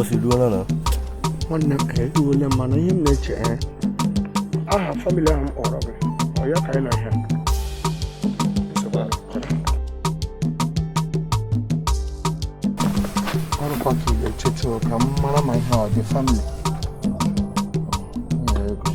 Bọsị ruola na. Nwanne m, eruole m, mana ihe m na-eche, aha family ahụ m kpọrọ gị, ọ ya ka anyị nọ ihe. Ọrụkwa ka ị ga-echeta ka m mara ma ihe ọ dị family. Nwere ego.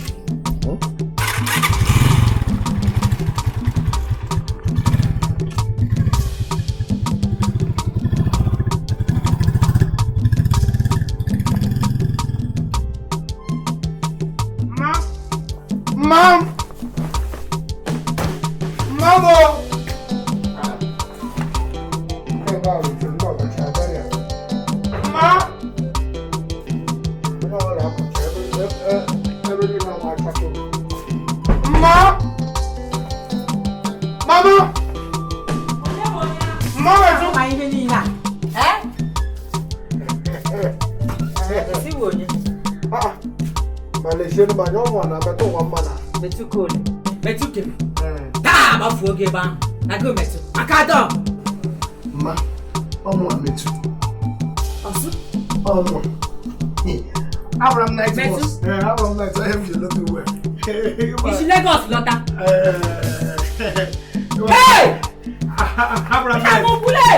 Mam! Mamo! Ebe a rutere ndị ọkacha abịa ya. Ma! Onye ọbụla apụcha ebe niile ọma achapụ. Ma! Mama! Mama ezu! Ma ihe niile a. Eh? Si wo onye? Ah! Ma lezie ma anya ọnwa na abata ụwa mma na. Metụ kole. Metụ kele. Taa gbafuo gị ebe ahụ. Na gị metụ. Aka dọ. Ma, ọnwa metụ. Ọsụ. Ọnwa. Abụrụ m night Metụ. bus. Ee, abụrụ m night, ihe m ji lọta ugbu a. Isi Lagos lọta. Hey! Abụrụ m night. Amụbule!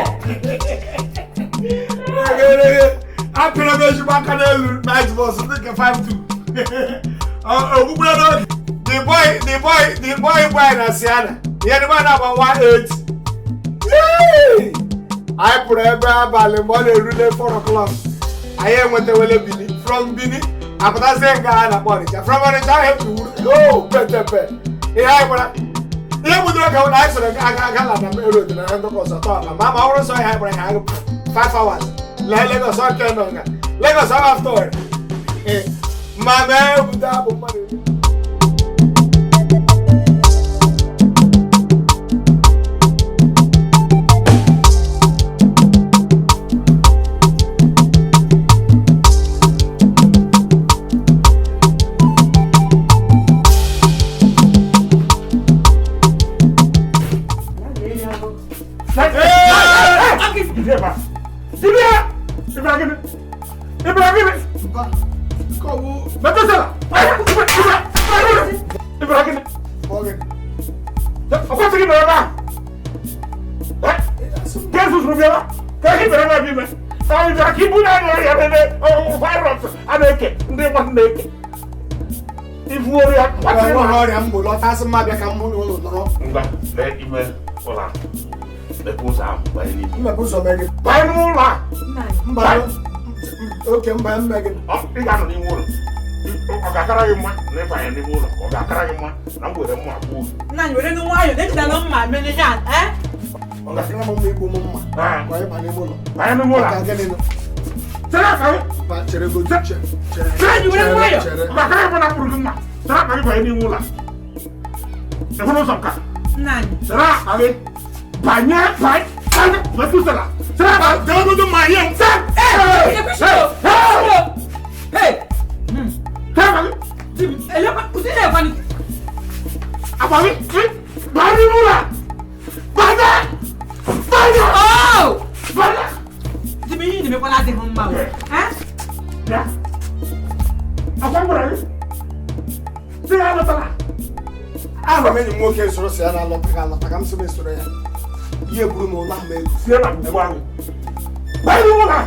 Apịrị m ezigbo aka n'elu night bus ndị nke 5-2. Ogbugbu n'oge. The boy, the boy, the boy boy na Siana. Ihe the boy na-agba 1-8. Yay! Anyị pụrụ ebe abalị mgbe ọ na-erule 4 o'clock. Anyị enwetawele Bini. From Bini, apụtazie nke a na-akpọ Ọnịcha. From Ọnịcha ahụ ebiwuru. Oh, petepe. Ihe anyị gwara ihe gbudoro ka na anyị soro aga aga na na road na ndụkọ ọzọ tọọ ma ma ọ bụrụ sọ ihe anyị gwara ha agụ 5 hours. Lee Lagos ọ ke nọ nga. Lagos ọ after all. Ma mee ebute abụ mmadụ iri. Enweghị ọrịa m bụ lọta asị mma bịa ka m hụ n'ụlọ nọrọ. Ngwa, lee ime ụlọ a. Mepee ụzọ ahụ, banye n'ime. Mmepe ụzọ mee gị. Banye n'ime ụlọ a. Mba, oke mba mme gị. Ị ga-anọ n'ime ụlọ. Ọ ga-akara gị mma na ịbanye n'ime ụlọ ka ọ ga-akara gị mma na m were mma gbuo gị. Nna anyị were nwayọọ na-ejidala mma mere ya. Eh? Ọ ga-akara m mma igbu m mma. Ka anyị banye n'ime ụlọ. Banye n'ime ụlọ a. Maka gịnị nụ? Chere aka gị. Mba, chere godu, chere. Chere. Chere Anyị were nwayọọ. Chere. Ọ ga-akara gị mma na mkpụrụ gị mma. Chere aka gị banye n'ime ụlọ a. Ị hụrụ ụzọ nka? Nna anyị. Chere aka gị. Banye, banye, banye. Metụsala. Chere aka gị. Chere godu mma ihe m. Chere. Hey! Hey! Hey! Chere aka gị. Di m, elekwa, ụdị na-ekwe Akwa gị. Banye n'ime ụlọ a. Banye. Banye. Oh! Banye. Di m, ihe ị na-emekwa na-adịghị mma o. Eh? Bịa. Akwa m gwara gị. Sị ya alọtala. Ahụrụ m enyi m nwoke soro si ya na-alọta ka alọta ka m sị m esoro ya. Ihe buru m ụlọ ahụ m ego. Sie na gbugbu ahụ. Banye n'ime ụlọ a.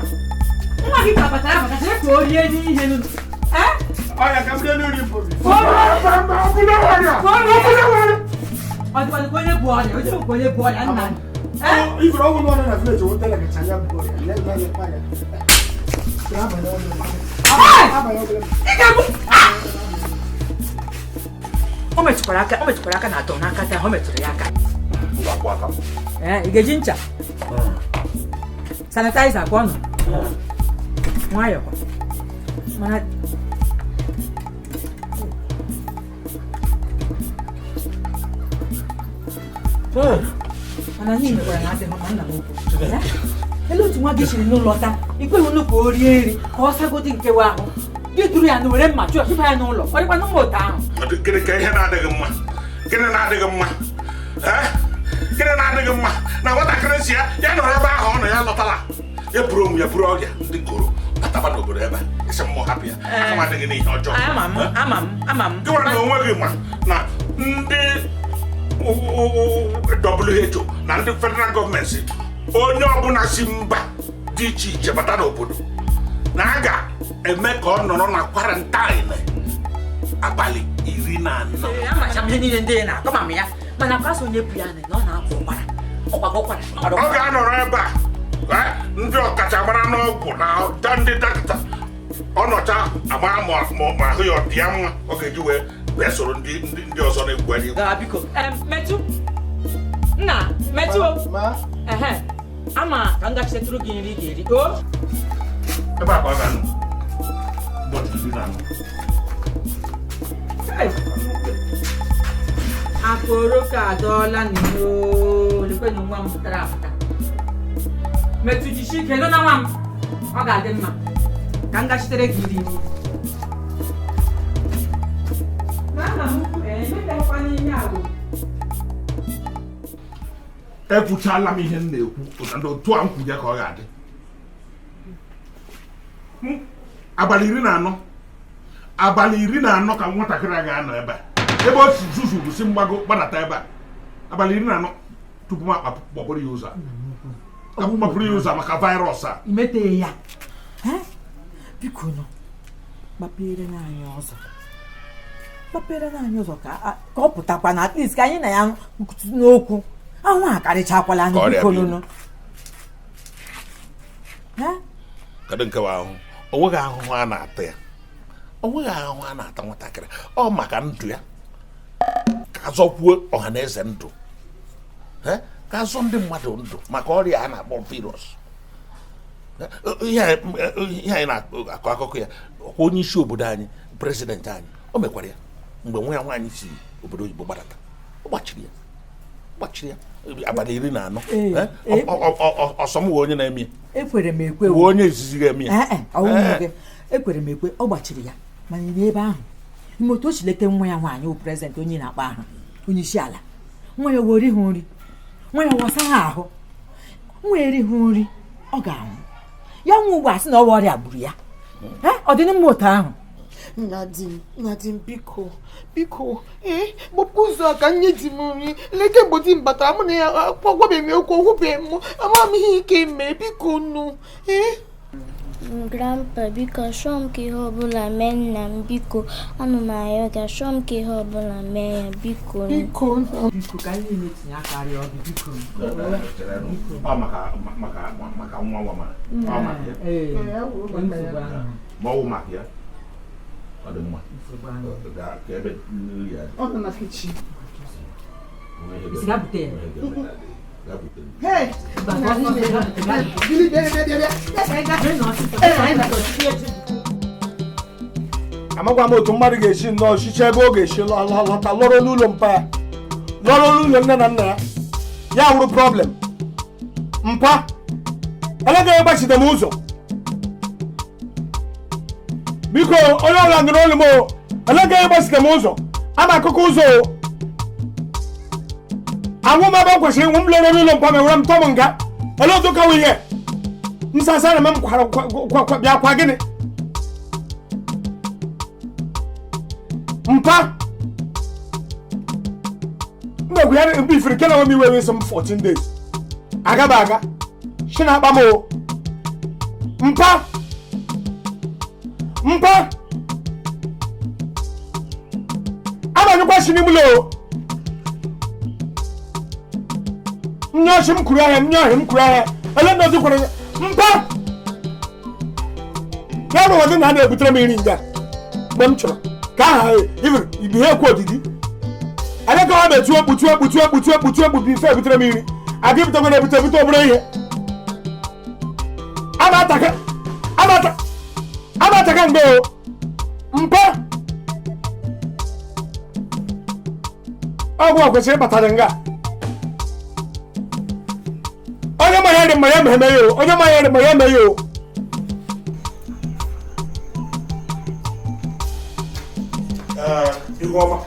Nwa gị ka batara abata, chere ka o rie n'ihe nụ. Eh? Ọya ka m rie n'uri bụ. Ka o rie. Mba, mba, ọ bụ na ọrịa. Ka o rie. Ọ bụ na ọrịa. Ọ dịkwa ka onye bụ ọrịa, onye bụ onye bụ ọrịa nna anyị. Eh? Ifuru ọgwụ nọ na village wetara gị chanya bụ ọrịa. Lee lee lee anya. Abalị ọbụla. Hey! Abalị ọbụla. Ị ga-egbu. Ah! O metụkwara aka, o metụkwara aka na atọ n'aka taa, o metụrụ ya aka. M ga-akwụ aka m. Eh, ị ga-eji ncha? Sanitizer kwa ọnụ. Nwayọọ kwa. Mana mana ihe mekwara na adịghị mma nna m ukwu. Eh? Ele otu nwa gị siri n'ụlọ taa, i kweghị unu ka o rie nri, ka ọ sagodi nkewa ahụ. Gị duru ya na were mma chụọ chụpụ ya n'ụlọ. Ọ dịkwa n'ụmụ otu ahụ. Gịnị ka ihe na-adịghị mma? Gịnị na-adịghị mma? Eh? Gịnị na-adịghị mma? Na nwatakịrị si ya, ya nọrọ ebe ahụ ọ nọ ya lọtala. Ya buru onwe ya buru ọrịa ndị koro bata Bataba n'obodo ebe a isi mmụọ hapụ ya aka m adịghị n'ihe ọjọọ. Ama m, ama m, ama m. Gị nwere na onwe gị ma na ndị WHO na ndị federal gọọmenti onye ọbụla si mba dị iche iche bata n'obodo na a ga-eme ka ọ nọrọ na quarantine abalị 14. Amacha m ihe niile ndị na-akọ ma m ya mana kwasị onye bụ ya na ọ na-akwa ụkwara ọkwago ụkwara. Ọ ga-anọrọ ebe a ndị ọkachamara n'ọgwụ na ndị dọkịta ọ nọcha amara ma ahụ ya ọ dị ya mma ọ ga-eji wee soro ndị ọzọ na-egwu egwu. Biko metụ nna metụ ama ka m gachitetụrụ gị nri ga-eri o ebe a ka ọ ga-anọ ụbọchị 14. Akporoko adọọla n'olekwenụ nwa m pụtara apụta. Metụ jisie ike nọ na nwa m ọ ga-adị mma ka m gachitere gị nri. Ekwuchala m ihe m na-ekwu otu a m kwuru ya ka ọ ga-adị. Abalị 14 abalị 14 ka nwatakịrị a ga-anọ ebe a ebe o si zuzuru si mgbago gbadata ebe a abalị 14 tupu m akpọpụrụ ya ụzọ ka m kpọpụrụ ya ụzọ maka virus a. Imeteghị ya biko nọ gbapere anyị ọzọ gbapere anyị ụzọ ka ọ pụtakwa na at least ka anyị na ya n'okwu anwụ akarịchakwala anyị biko nụnụ. Kedu nke bụ ahụhụ? O nweghị ahụhụ a na-ata ya, o nweghị ahụhụ a na-ata nwatakịrị, ọ maka ndụ ya ka azọkwuo ọha na eze ndụ ka azọ ndị mmadụ ndụ maka ọrịa a na-akpọ virus. Ihe anyị na-akọ akụkọ ya ọkwa onye isi obodo anyị prezidenti anyị o mekwara ya mgbe nwa ya nwaanyị si obodo oyibo gbadata ọ gbachiri ya abalị 14. Ọsọ m wee onye na-eme ya ekwere m ekwe wee onye izizi ga-eme ya ekwere m ekwe ọ gbachiri ya mana n'ebe ahụ ime otu o si leta nwa ya nwaanyị bụ prezidenti onye na-akpọ aha onye isi ala nwa ya were ha nri nwa ya wasa ha ahụ nwa ya erighị nri ọ ga-anwụ ya nwa ugbu a sị na ọwa ọrịa gburu ya ọ dị n'mma otu ahụ. Nna di m biko biko ee gbapụ ụzọ ka nye di m nri leke mgbe di m batara mụ na ya agwabeghị m okwu okwubeghị m ama m ihe ike mee biko nnu ee. Grandpa biko achọghị m ka ihe ọbụla mee nna m biko anụ m arịọ gị achọghị m ka ihe ọbụla mee ya biko. Biko biko ka anyị niile tinye aka arịọ gị biko. Ọ maka nwa nwa mara ọ maka ya ma ọ wụ maka ya ọ dị mma ka ebe nri ya ọ nọ na kichin. Hey! Amakwa m otu mmadụ ga-esi nnọọ chicha ebe ọ ga-esi lọta lọrọ n'ụlọ mpa ya lọrọ n'ụlọ nne na nna ya ya wụrụ problem mpa elegaghị ịgbachite m ụzọ biko onye ọbụla nụrụ olu m o elegaghị ịgbachite m ụzọ ama akụkọ ụzọ o anwụ m ebe m kwesịrị ịnwụ m lọrọ n'ụlọ mpa m ewere m tọm nga ele otu ka ihe nsasa na m kwara bịa kwa gịnị mpa mmegwu ya mgbe ifiri kena nwe m iwe wesị m 14 days agaba aga shi na akpa m o mpa mpa abanyekwa shi n'ime ụlọ o nye ọchị m kwuru ahịa nye ọhịa m kwuru ahịa ele ndị ọzọ kwere mpa ya bụ ọdị na a na-ebutere m nri nga mgbe m chọrọ ka aha ibiri ibi ha ekwu odidi aleka ọ na-etu okpu tuo okpu tuo okpu tuo okpu tuo okpu bụ ife ebutere m nri aga ebute nwere ebute ebute obere ihe ama ataka mgbe o mpa ọgwụ ọ kwesịrị ịbatara nga onye ma ya dị mma ya ma eme ya o onye ma ya dị mma ya eme ya o. Ihuọma,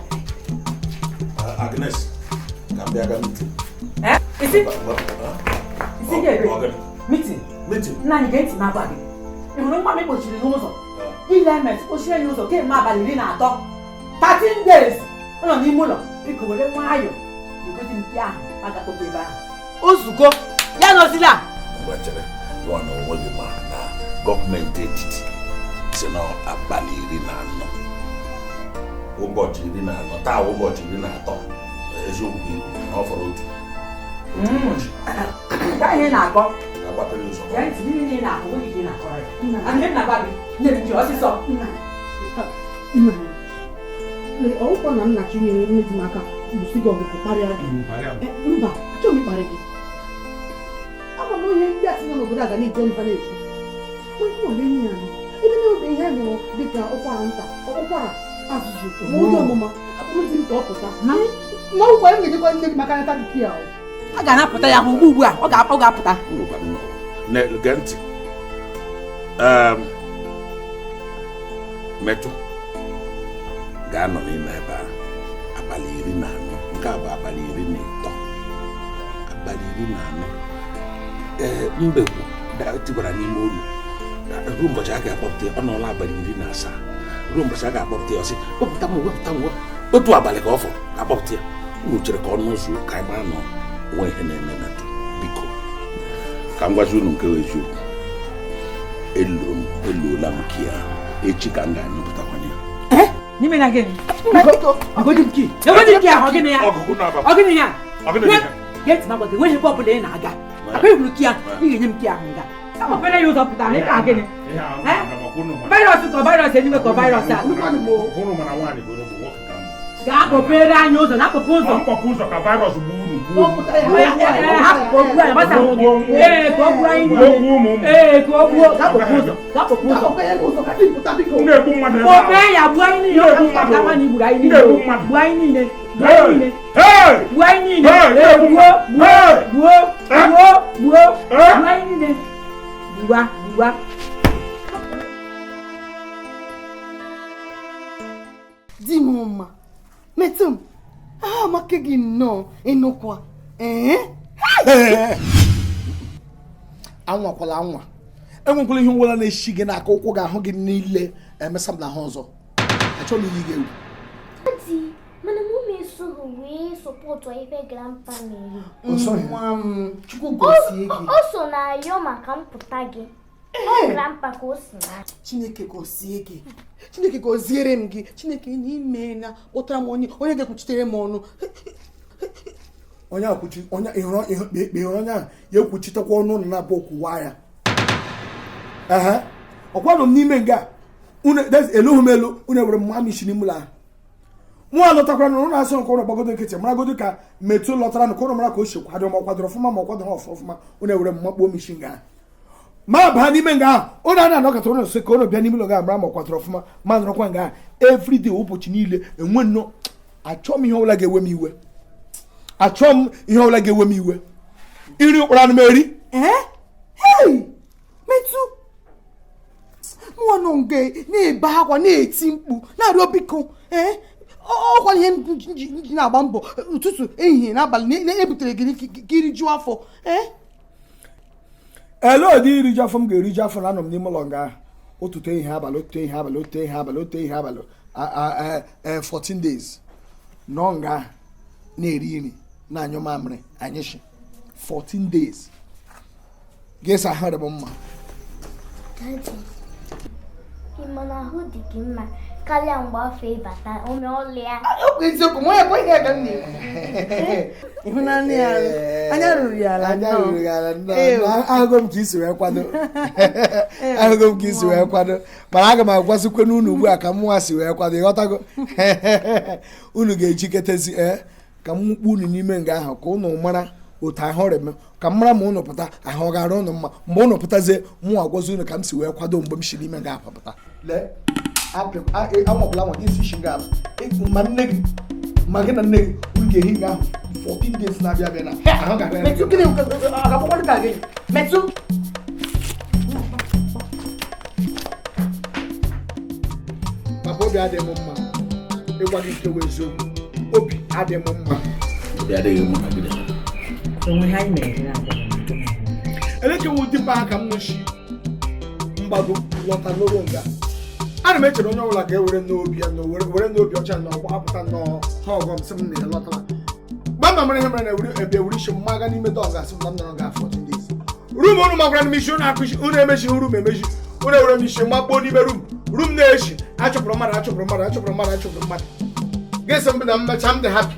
Agnes, ka m bịa ga meeting. Isi? Isi ga-ebe? Ọ gịnị? Meeting? Meeting? Nna anyị ga-eti m agwa gị. Ị hụrụ nwa m kpochiri n'ụzọ ile emet kpochie ya ụzọ kemgbe abalị 13, 13 days ọ nọ n'ime ụlọ. Biko were nwayọọ egosi m key ahụ a ga-akpọpụ ebe ahụ ozugo ya nọzila. Gbachere nwa na onwe gị, ma na gọọmenti etiti si na abalị 14, ụbọchị 14, taa ụbọchị 13. Eziokwu ka ikwu na ọ fọrọ otu ụbọchị. Ka ihe na-akọ ka agbapere ụzọ. Gee ntị n'ihe niile na-akọ, nweghị ihe ị na-akọrọ ya. Ana m na-agwa gị, nye m ji ọsịsọ. Ọwụkwa na nna chinyere nne di m aka lụsi gị ọgụgụ kparịa gị. Mba, achọghị m ịkparị gị. Ama m ihe ndị a si nọ n'obodo a ga na-eji ọnụ ha na-ekwu. Onye nwere enyi anyị ebe na-ebe ihe hụrụ dịka ụkwara nta, ụkwara azụzụ ma onye ọmụma akpụrụ di m ka ọ pụta ma ọgwụkwa m ga-enyekwa nne gị maka nata gị kia. A ga-anapụta ya ugbu ugbu a, ọ ga-apụta. Gee ntị, metụ ga-anọ n'ime ebe a abalị 14. Nke a bụ abalị 13, abalị 14. Ee, mbekwu tigwara n'ime ụlọ ruo ụbọchị a ga-akpọpụta ya. Ọ nọọla abalị 17. Ruo ụbọchị a ga-akpọpụta ya, ọ sị wepụta m, wepụta m. Otu abalị ka ọ fọrọ ka akpọpụta ya. Unu chere ka ọnụ ụzọ ka anyị mara na onwe ihe na-eme. Metụ, biko, ka m gwazi unu nke bụ eziokwu. Eluo m, eluola m key ahụ. Echi ka m ga-anyụpụtakwanye ya. N'ime na gịnị? Egodi m key, egodi m key ahụ. Ọ gịnị ya? Ọ gịnị ya? Gee ntị, ma gwa gị, nweghị ebe ọbụla ị na-aga. Akwa ihuru key ahụ, ị ga-enye m key ahụ. Nga akpọpere ya ụzọ pụtara ịka gịnị? Virus ka virus eluigwe ka virus a ga-akpọpere anyị ụzọ na akpọpe ụzọ. Mkpọpụ ụzọ ka virus gbuo unu, gbuo. Hapụ ka o gbuo anyị, gbasa gị. Ee, ka o gbuo anyị niile. Ee, ka o gbuo. Ga-akpọpe ụzọ, ga-akpọpe ụzọ. Na-egbu mmadụ ebe ahụ. Kpọpee ya, gbuo anyị niile. Na-egbu mmadụ. Ka ma na igburu anyị niile. Na-egbu mmadụ. Gbuo anyị niile, gbuo anyị niile, gbuo anyị niile. Hey! Ee, gbuo, gbuo, gbuo, gbuo, gbuo, gbuo anyị niile. Gbuwa, gbuwa. Di m mma, metụ m aha amaka gị nnọọ. Ịnụkwa? Ee. Anwakwala anwa, enwekwala ihe nwere na-eshi gị n'aka. Ụkwụ ga-ahụ gị niile emesa m n'ahụ ọzọ. Achọghị m iyi gị egwu. Daddy, mana mụ ma esoghị wee support ife grandpa mere. Nwa m, Chukwu gozie gị. O so na-ayọ maka mpụta gị. Ọ grandpa ka o si na. Chineke gozie gị, Chineke goziere m gị. Chineke n'ime na kpọtara m onye onye ga-ekwuchitere m ọnụ. Onye akwuchi onye ịhụrụ ikpe, ịhụrụ onye ahụ ya ekwuchitekwa ọnụ ụlọ na-abụ kwuwa ya. Ehe, ọkwanụ m n'ime nga unu elughị m elu. Unu ewere m mama isi n'ime ụlọ ahụ. Mụ alọtakwara na ụlọ asọ nke ụlọ gbagodo nkịtị, maragodo ka metụ lọtara nke ụlọ, mara ka o si kwado, ma ọ kwadoro ọfụma ma ọ kwadoro ọfụma. Unu ewere m makpuo m isi nga ahụ, ma baa n'ime nga ahụ. Ụnụ a na-anọkọta ụlọ nsị ka ụnụ bịa n'ime ụlọ ga mara ma ọ kwadoro ọfụma, ma nọrọkwa nga ahụ everyday, ụbọchị niile. Enwe nnọọ, achọọ m ihe ọbụla ga-ewe m iwe, achọọ m ihe ọbụla ga-ewe m iwe. Iri ụkpara anụ m eri. Ee, hei, metụ nwa nọ nga na-ebe akwa, na-eti mkpu, na-arịọ biko. Ee, ọkwa ihe m ji na-agba mbọ ụtụtụ, ehihie na abalị na-ebutere gị ka irijuo afọ. Ee. Ele ụdị iriju afọ m ga-eriju afọ na anọ m n'ime ụlọ nga ahụ ụtụtụ, ehihie, abalị, ụtụtụ, ehihie, abalị, ụtụtụ, ehihie, abalị, ụtụtụ, ehihie, abalị, 14 days nọ nga ahụ na-eri nri, na-anyụ mamịrị anyịshi 14 days ga-esa ahụ dị m mma. Daddy, ị ma na ahụ dị gị mma karịa mgbe afọ ịbata ome ọlịa. Ọ bụ eziokwu, nwa ya bụ ihe ka m na-ekwu. Ịhụnanya ya, anya ruru ya ala. Anya nnọọ. ruru ya ala nnọọ. Ahụgo m ka isi wee kwado, ahụgo m ka isi wee kwado, mana aga m agwazikwe n'unu ugbu a ka m nwa si wee kwado. Ịghọtago? Unu ga-ejiketezi. Ee, ka m kpuo unu n'ime nga ahụ ka unu mara otu ahụ rị m, ka m mara ma unu pụta, ahụ ọ ga-arụ unu mma. Mgbe unu pụtazie, mụ agwazi unu ka m si wee kwado mgbe m si n'ime nga ahụ pụta. Lee, anwakwala anwa gị si isi nga ahụ. Ma nne gị, ma gị na nne gị, unu ga-ehi nga ahụ 14 days na-abịa abịa na ahụ ga-abịa. Metụ, gịnị ọ ga-akwụkwọ ka gị metụ? Papa, obi adịghị m mma. Ịgwa gị nke bụ eziokwu, obi adịghị m mma. Obi adịghị mma na gịnị? Onwe ihe anyị mere na-adịghị mma. Elekewu dịpa aka m nshi mgbe. mgbago lọta n'ogo nga ana m echere onye ọbụla ga-ewere n'obi ya na were n'obi ọcha na ọgba apụta nnọọ ha ọgọ m sị m na ya lọtala gbamba mara ihe mere na ewuri ebe ewuri isi m maga n'ime dọga asị m na m nọrọ nga 14 days rum unu magwara m isi unu akụchi unu emechighị rum emechi unu ewere m isi makpuo n'ime rum rum na-echi achụpụrụ mmadụ achụpụrụ mmadụ achụpụrụ mmadụ achụpụrụ mmadụ ga-esi m na mmecha m dị happy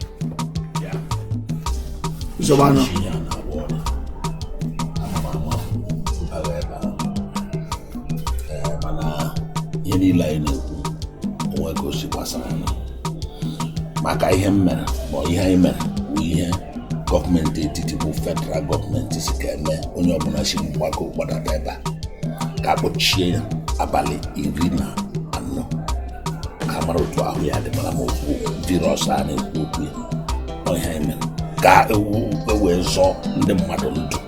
nsogbu anọ Ihe a na-agwọ ọrịa. Ama m ama agha ebe ahụ. Ee, mana ihe niile anyị na-ekwu onwe ka o si gbasara anyị maka ihe m mere ma ihe anyị mere bụ ihe gọọmenti etiti bụ federal gọọmenti si ka eme onye ọbụla si mgbago gbadata ebe a ka akpọchie ya abalị 14 ka mara otu ahụ ya dị mara ma okwu virus a na-ekwu okwu ya. Ọ ihe anyị mere ka ewu wee zọọ ndị mmadụ ndụ.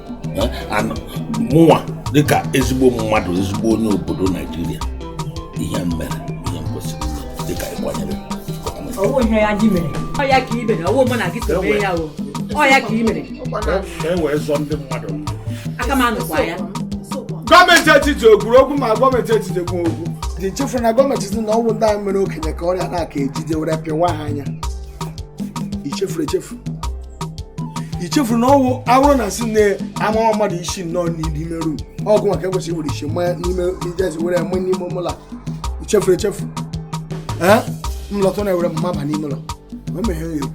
Mụnwa dịka ezigbo mmadụ ezigbo onye obodo Naijiria ihe m mere ihe m kwesịrị ime dịka ịkwanyere gọọmenti. Ọwụ ihe ya ji mere. Ọ ya ka i mere, ọwụ mụ na gị so mee ya o. Ọ ya ka i mere. Ka e wee zọọ ndị mmadụ ndụ. Aka m anụkwa ya. Gọọmenti etiti okwuru okwu ma gọọmenti etiti ekwu okwu dị nchefu na gọọmenti si na ọgwụ ndị ahụ mere okenye ka ọrịa na-aka ejide were pịwa ha anya ichefuru echefu ichefuru na ọgwụ awụrụ na si na amawa mmadụ isi nnọọ n'ime rum ọgwụ maka ekwesịrị iwere isi mmanya n'ime ijezi were eme n'ime ụlọ ichefuru echefu ee m lọta na ewere mmaba n'ime ụlọ ma emeghe ya ekwu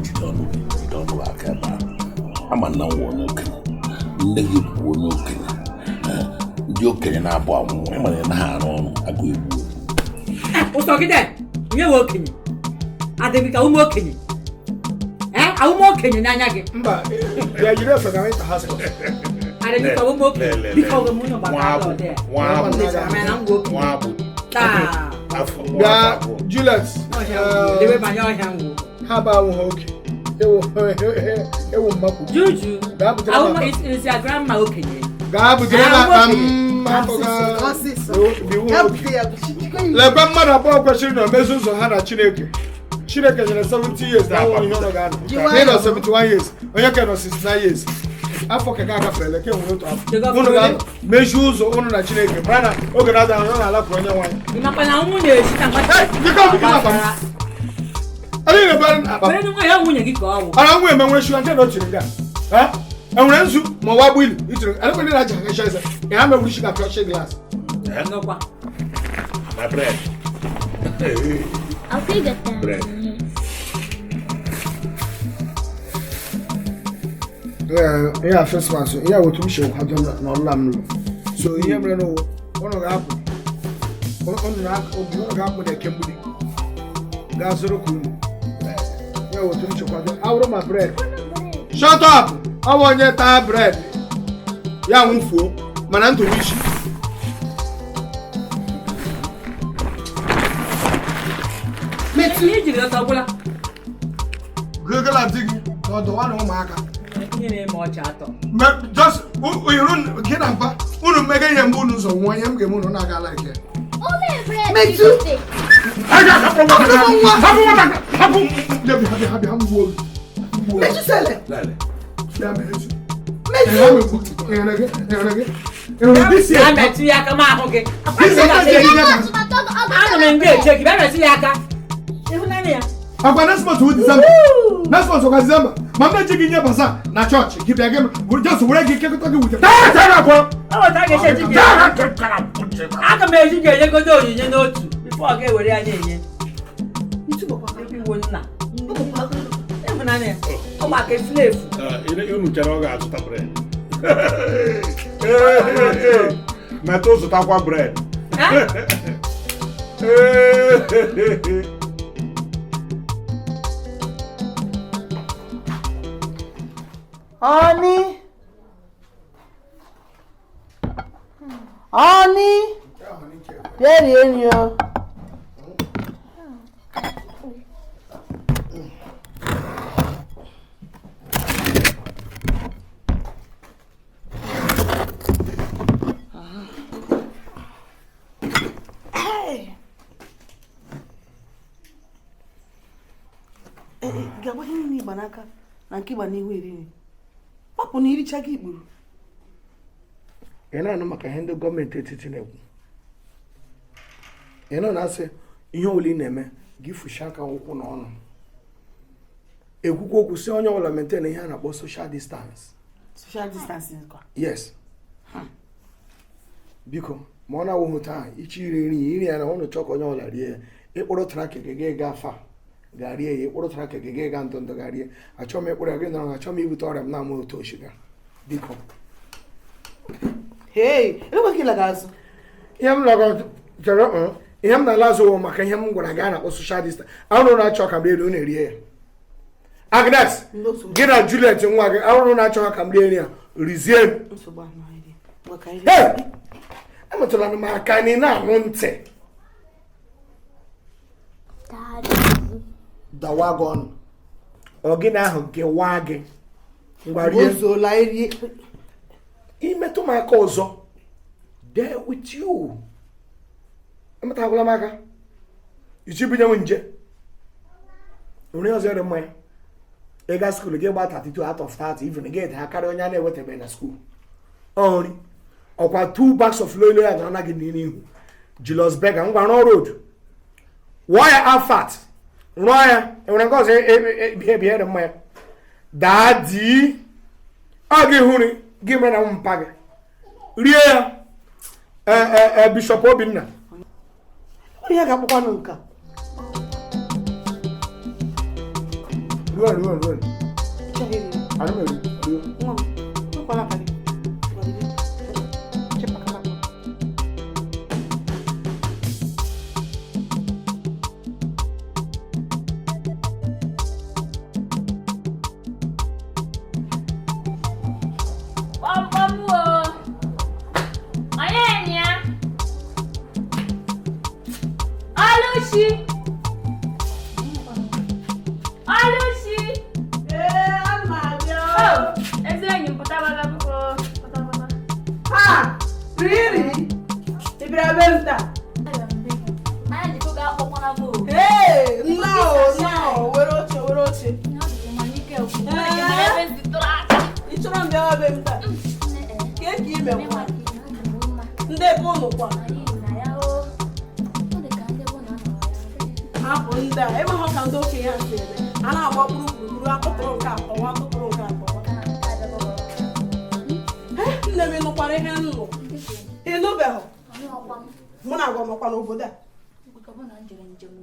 Jide ọnụ gị jide ọnụ gị aka ebe ahụ ama nna nwa onye okenye nne gị bụ onye okenye. Ndị okenye na-abụ anwụ ịmara na ha arụ ọrụ agụ egbu. Ụsọgide nye we okenye adịghị ka ụmụ okenye ụmụ okenye n'anya gị mba ya jiri efe na ịta ha sọ adịghị ka ụmụ okenye biko ọgụ m ụnụ gbara ọdị nwa abụ taa bịa Juliet debe banye ọhịa ngwụ ha bụ anwụ ha oke ewu mmapụ Juju isi grandma okenye gaa butere m akpa m lekwe mmadụ abụọ kwesịrị na omezu ụzọ ha na Chineke Chineke nyere 70 years na anwụ ihe ụlọ ga-anọ na ịnọ 71 years onye ka nọ 69 years afọ ka ga agafere ke nwere otu afọ unu ga-anọ mechie ụzọ ụnụ na Chineke mara na oge na-ada ahụ na-alapụrụ onye nwaanyị ara nwa eme nwere shuga nke na o tiri nga enwere nzu ma ọwa gbu ilu itiri elekwe ndị na-aja agacha eze ya ha mewuru shuga pịọchi glaasị na bread. Bread. Ihe a Christmas ihe a otu m si kwado n'ọlụla m lụ so ihe mere n'ụwa ụnụ ga-apụ ụnụ ga-apụ na eke mgbidi gaa zụrụ ka unu ya otu m si kwado awụrụ ma bread. Shut up! Ọ bụ onye taa bread ya nwụfuo mana ndụ m isi gụgụla di gị na ọdọwa na ụmụaka just gị na mpa unu mmega ihe mgbe unu ụzọ nwụọ ihe m ga-eme unu na-aga ala ike Akwa next month wụ December. Next month ọkwa December. Ma m na-eji gị nye baza na chọọchị gị bịa gị just were gị kekọta gị wute. Aga m eji gị enyegodo onyinye n'otu bifo ọ ga-ewere ya na-enye. Iwo nna. Ịhụnanya ya. Ọ maka efulefu. Unu chere ọ ga-azụta bred. Metụ zụtakwa bred. Honey, honey, bịa rie nri o. Ga-agba ihe niile ịgba n'aka na nke ịgba n'ihu eri nri. Papụ na iricha gị ikpuru. Ị na-anụ maka ihe ndị gọọmenti etiti na-ekwu. Ị nọ na-asị ihe ole ị na-eme gị fụcha aka ụkwụ na ọnụ. Ekwukwa okwu si onye ọbụla maintain ihe a na-akpọ social distance. Social distancing kwa. Yes. Biko ma ọ na-awụghị taa ichi iri nri iri ya na ụnụ chọọ ka onye ọbụla rie ya. Ịkpụrụ trakị gị gị gaa fa ga rie ya, ịkpụrụ trakị gị gị gaa ndụ ndụ ga rie. Achọghị m ịkpụrụ ya gị nọrọ, achọghị m ibute ọrịa m na-ama otu oshiga. Biko. Hey, enweghị ịlaga azụ. Ihe m lọgọ chere ihe m na-ala azụ wụ maka ihe m gwara gị a na-akpọ social distance. Arụrụ na-achọ ka m rie unu erie ya. Agnes, gị na Juliet nwa gị arụrụ na-achọ ka m rie nri ya rizie m. Hey! Emetụla m aka na ị na-anụ ntị. Dawa gị ọnụ. Ọ gị na ahụ gịwa gị. Ngwa rie. Imetụ m aka ọzọ. There with you. Emetagwala m aka. Ichi bunye m nje. Nri ọzọ ere mmanya. Ị gaa skuul gị gba 32 out of 30 even gị ha karịa onye a na-ewetabeghị na skuul. Nri. Ọkwa 2 bags of loilo ya nọrọ na gị n'ihu. Julius Berger ngwa rụọ road. Wụọ ya afat. Rụọ ya. Enwere nke ọzọ ebihere mmanya. Daa di. Ọ gị hụrụ gị mere na mpa gị. Rie ya. Bishop Obinna. Onye ga-akpọkwanụ nka. Ruo ruo ruo. Ana m eri. Nwa m, ekwela aka gị.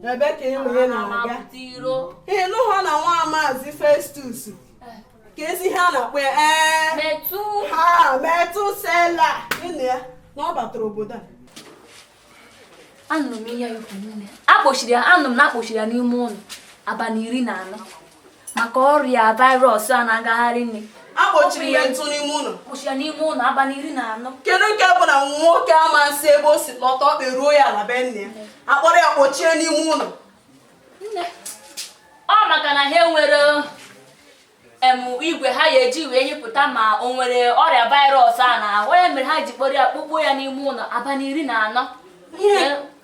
Ebe ka enwe na-aga ị nụhụ na nwa Maazị Festus ka ezi ihe a na-akpọ ya ha Metusela ịnụ ya na ọ batara obodo a. Anụrụ m ihe ikwu nne akpọchiri ya, anụrụ m na akpọchiri ya n'ime ụlọ abalị 14 maka ọrịa virus a na-agagharị nne. Akpọchiri ya ntụ n'ime ụlọ. Akpọchiri ya n'ime ụlọ abalị 14. Kedu nke bụ na nwoke amasị ebe o si lọta ọkpa eruo ya ala be nne ya akpọrọ ya kpọchie n'ime ụlọ? Nne, ọ maka na ha enwere igwe ha ya eji wee nyepụta ma o nwere ọrịa virus a na-ahụ ya mere ha ji kpọrọ ya kpụkpọ ya n'ime ụlọ abalị 14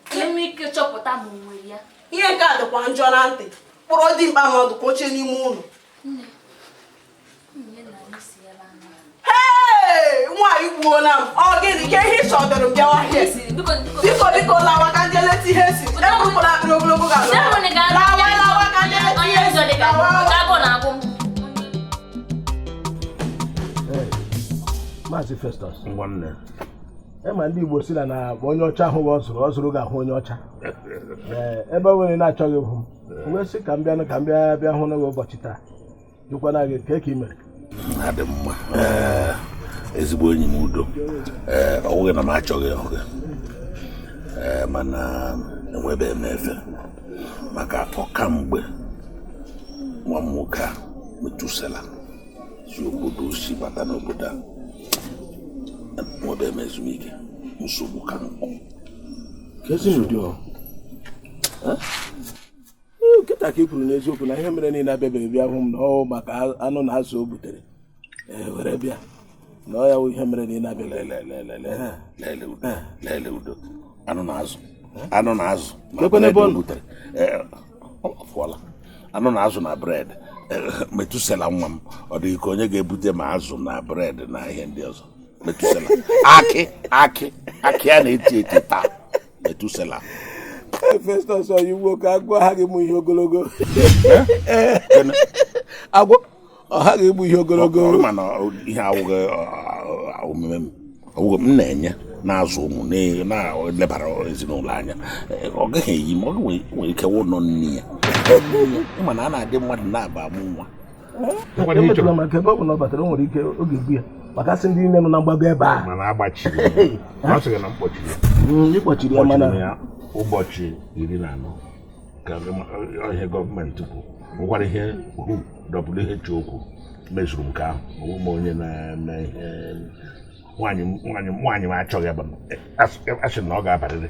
ka enwee ike chọpụta ma o nwere ya. Ihe nke a dịkwa njọ na ntị kpọrọ dimkpa mmadụ kpọchie n'ime ụlọ. Hey! Nwaanyị gbuola m. Ọ gịnị ka ihe ị chọdoro m bịawa here? Biko biko lawa ka ndị eleta ihe si. Eburukwala akpịrị ogologo ga lawa lawa ka ndị eleta ihe si. Maazị Festus nwanne, ema ndị Igbo si na onye ọcha ahụ ọ zụrụ ga-ahụ onye ọcha. Ebe nwere na-achọghị ịhụ m wee sị ka m bịa ka m bịa hụ n'oge ụbọchị taa jụkwana gị ka ị mere. Adị mma ezigbo enyi m Udo. Ọ bụghị na m achọghị ịhụ gị mana enwebeghị m efe maka ọkamgbe nwa m nwoke a Metusela si obodo si bata n'obodo a enwebeghị m ezumike nsogbu ka nkụ. Nkịta ka i kwuru n'eziokwu na ihe mere niile abịabeghị bịa hụ m na ọ maka anụ na azụ o butere were bịa na ọ ya wụ ihe mere niile abịabeghị. Lele Udo, anụ na azụ anụ na azụ butere ọ fụọla anụ na azụ na bred. Metusela nwa m ọ dị ka onye ga-ebute ma azụ na bred na ihe ndị ọzọ. Metusela akị akị akị a na-eti eti taa Metusela. Festus oyi nwoke, agwọ aghaghị ịmụ ihe ogologo. Agwọ ọ ghaghị ịmụ ihe ogologo. Mana ihe awụghị omume m, ọwụghị m na-enye na-azụ ụmụ na-elebara ezinụlọ anya. Ọ gaghị eyi m, ọ nwere ike wụ nọ nne ya, mana a na-adị mmadụ na-aba amụ nwa. Emetụla maka ebe ọ bụ na ọ batara, o nwere ike oge egbu ya, maka sị ndị niile nọ na mgbago ebe a. Mana agbachiri ọ sịrị na mkpọchiri ya, ịkpọchiri ya, mana ụbọchị 14 ka ihe gọọmenti kwuru nwekwara ihe WHO kwuru mezuru nke ahụ. Ọwụ m onye na-eme ihe nwaanyị m achọghị asị na ọ ga-abalịrị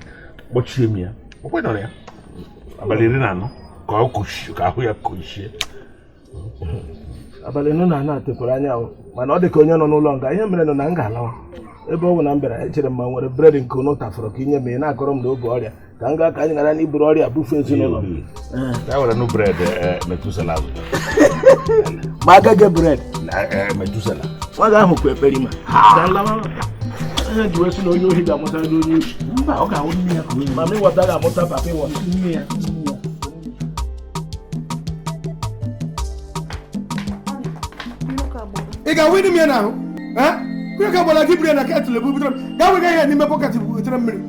kpọchie m ya, o kwenọrọ ya abalị 14 ka ọ ka ahụ ya kụchie. Abalị 14 atekwara anya ahụ, mana ọ dị ka onye nọ n'ụlọ nga. Ihe mere nọ na m ga-alawa ebe ọ bụ na m bịara, echere m ma nwere bred nke unu tafụrụ ka inye m, ị na-akọrọ m na obu ọrịa ka m gaa ka anyị gara n'iburu ọrịa bufee ezinụlọ m. Ma agaghị bred nwa ga ahụkwa ekpere ma ihe ji wee sị na onye ohi ga-amụta ndị onye ohi. Mba, ọ ga-ahụ nne ya ka onye mama ịghọta ga-amụta papa ịghọta nne ya. Ị ga-awụ m ya n'ahụ mmiri ka gbara gị buru ya na ketụl ebu butere m gaa wega ya n'ime bọketị butere mmiri.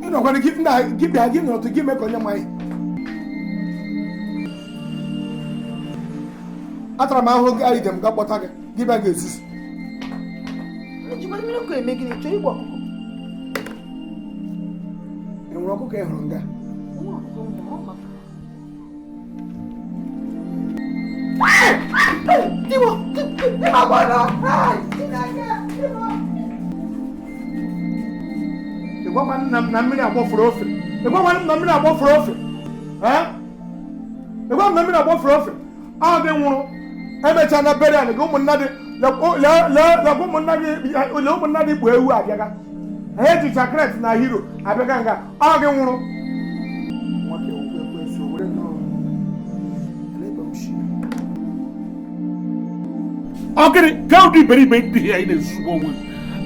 Ị nọkwara gị nna gị bịa gị nọtụ gị mee ka onye ma ihe. Atara m ahụhụ gaa ije m gaa kpọta gị, gị bịa ga-ezuzu. E nwere ọkụkọ ị hụrụ nga? Ịgwakwa nna m na mmiri agbọfuru ofe. Ịgwakwa nna m na mmiri agbọfuru ofe. Ịgwa m na mmiri agbọfuru ofe. Ahụ gị nwụrụ. Emechaa na berial gị ụmụnna dị ụmụnna dị bụ ewu abịaga. Ha eji chakret na hero abịaga nga. Ahụ gị nwụrụ. Nwoke ekwensu were nnọọ. Ọ gịnị ka ụdị iberibe ndị ya ị na-ezugbo onwe gị?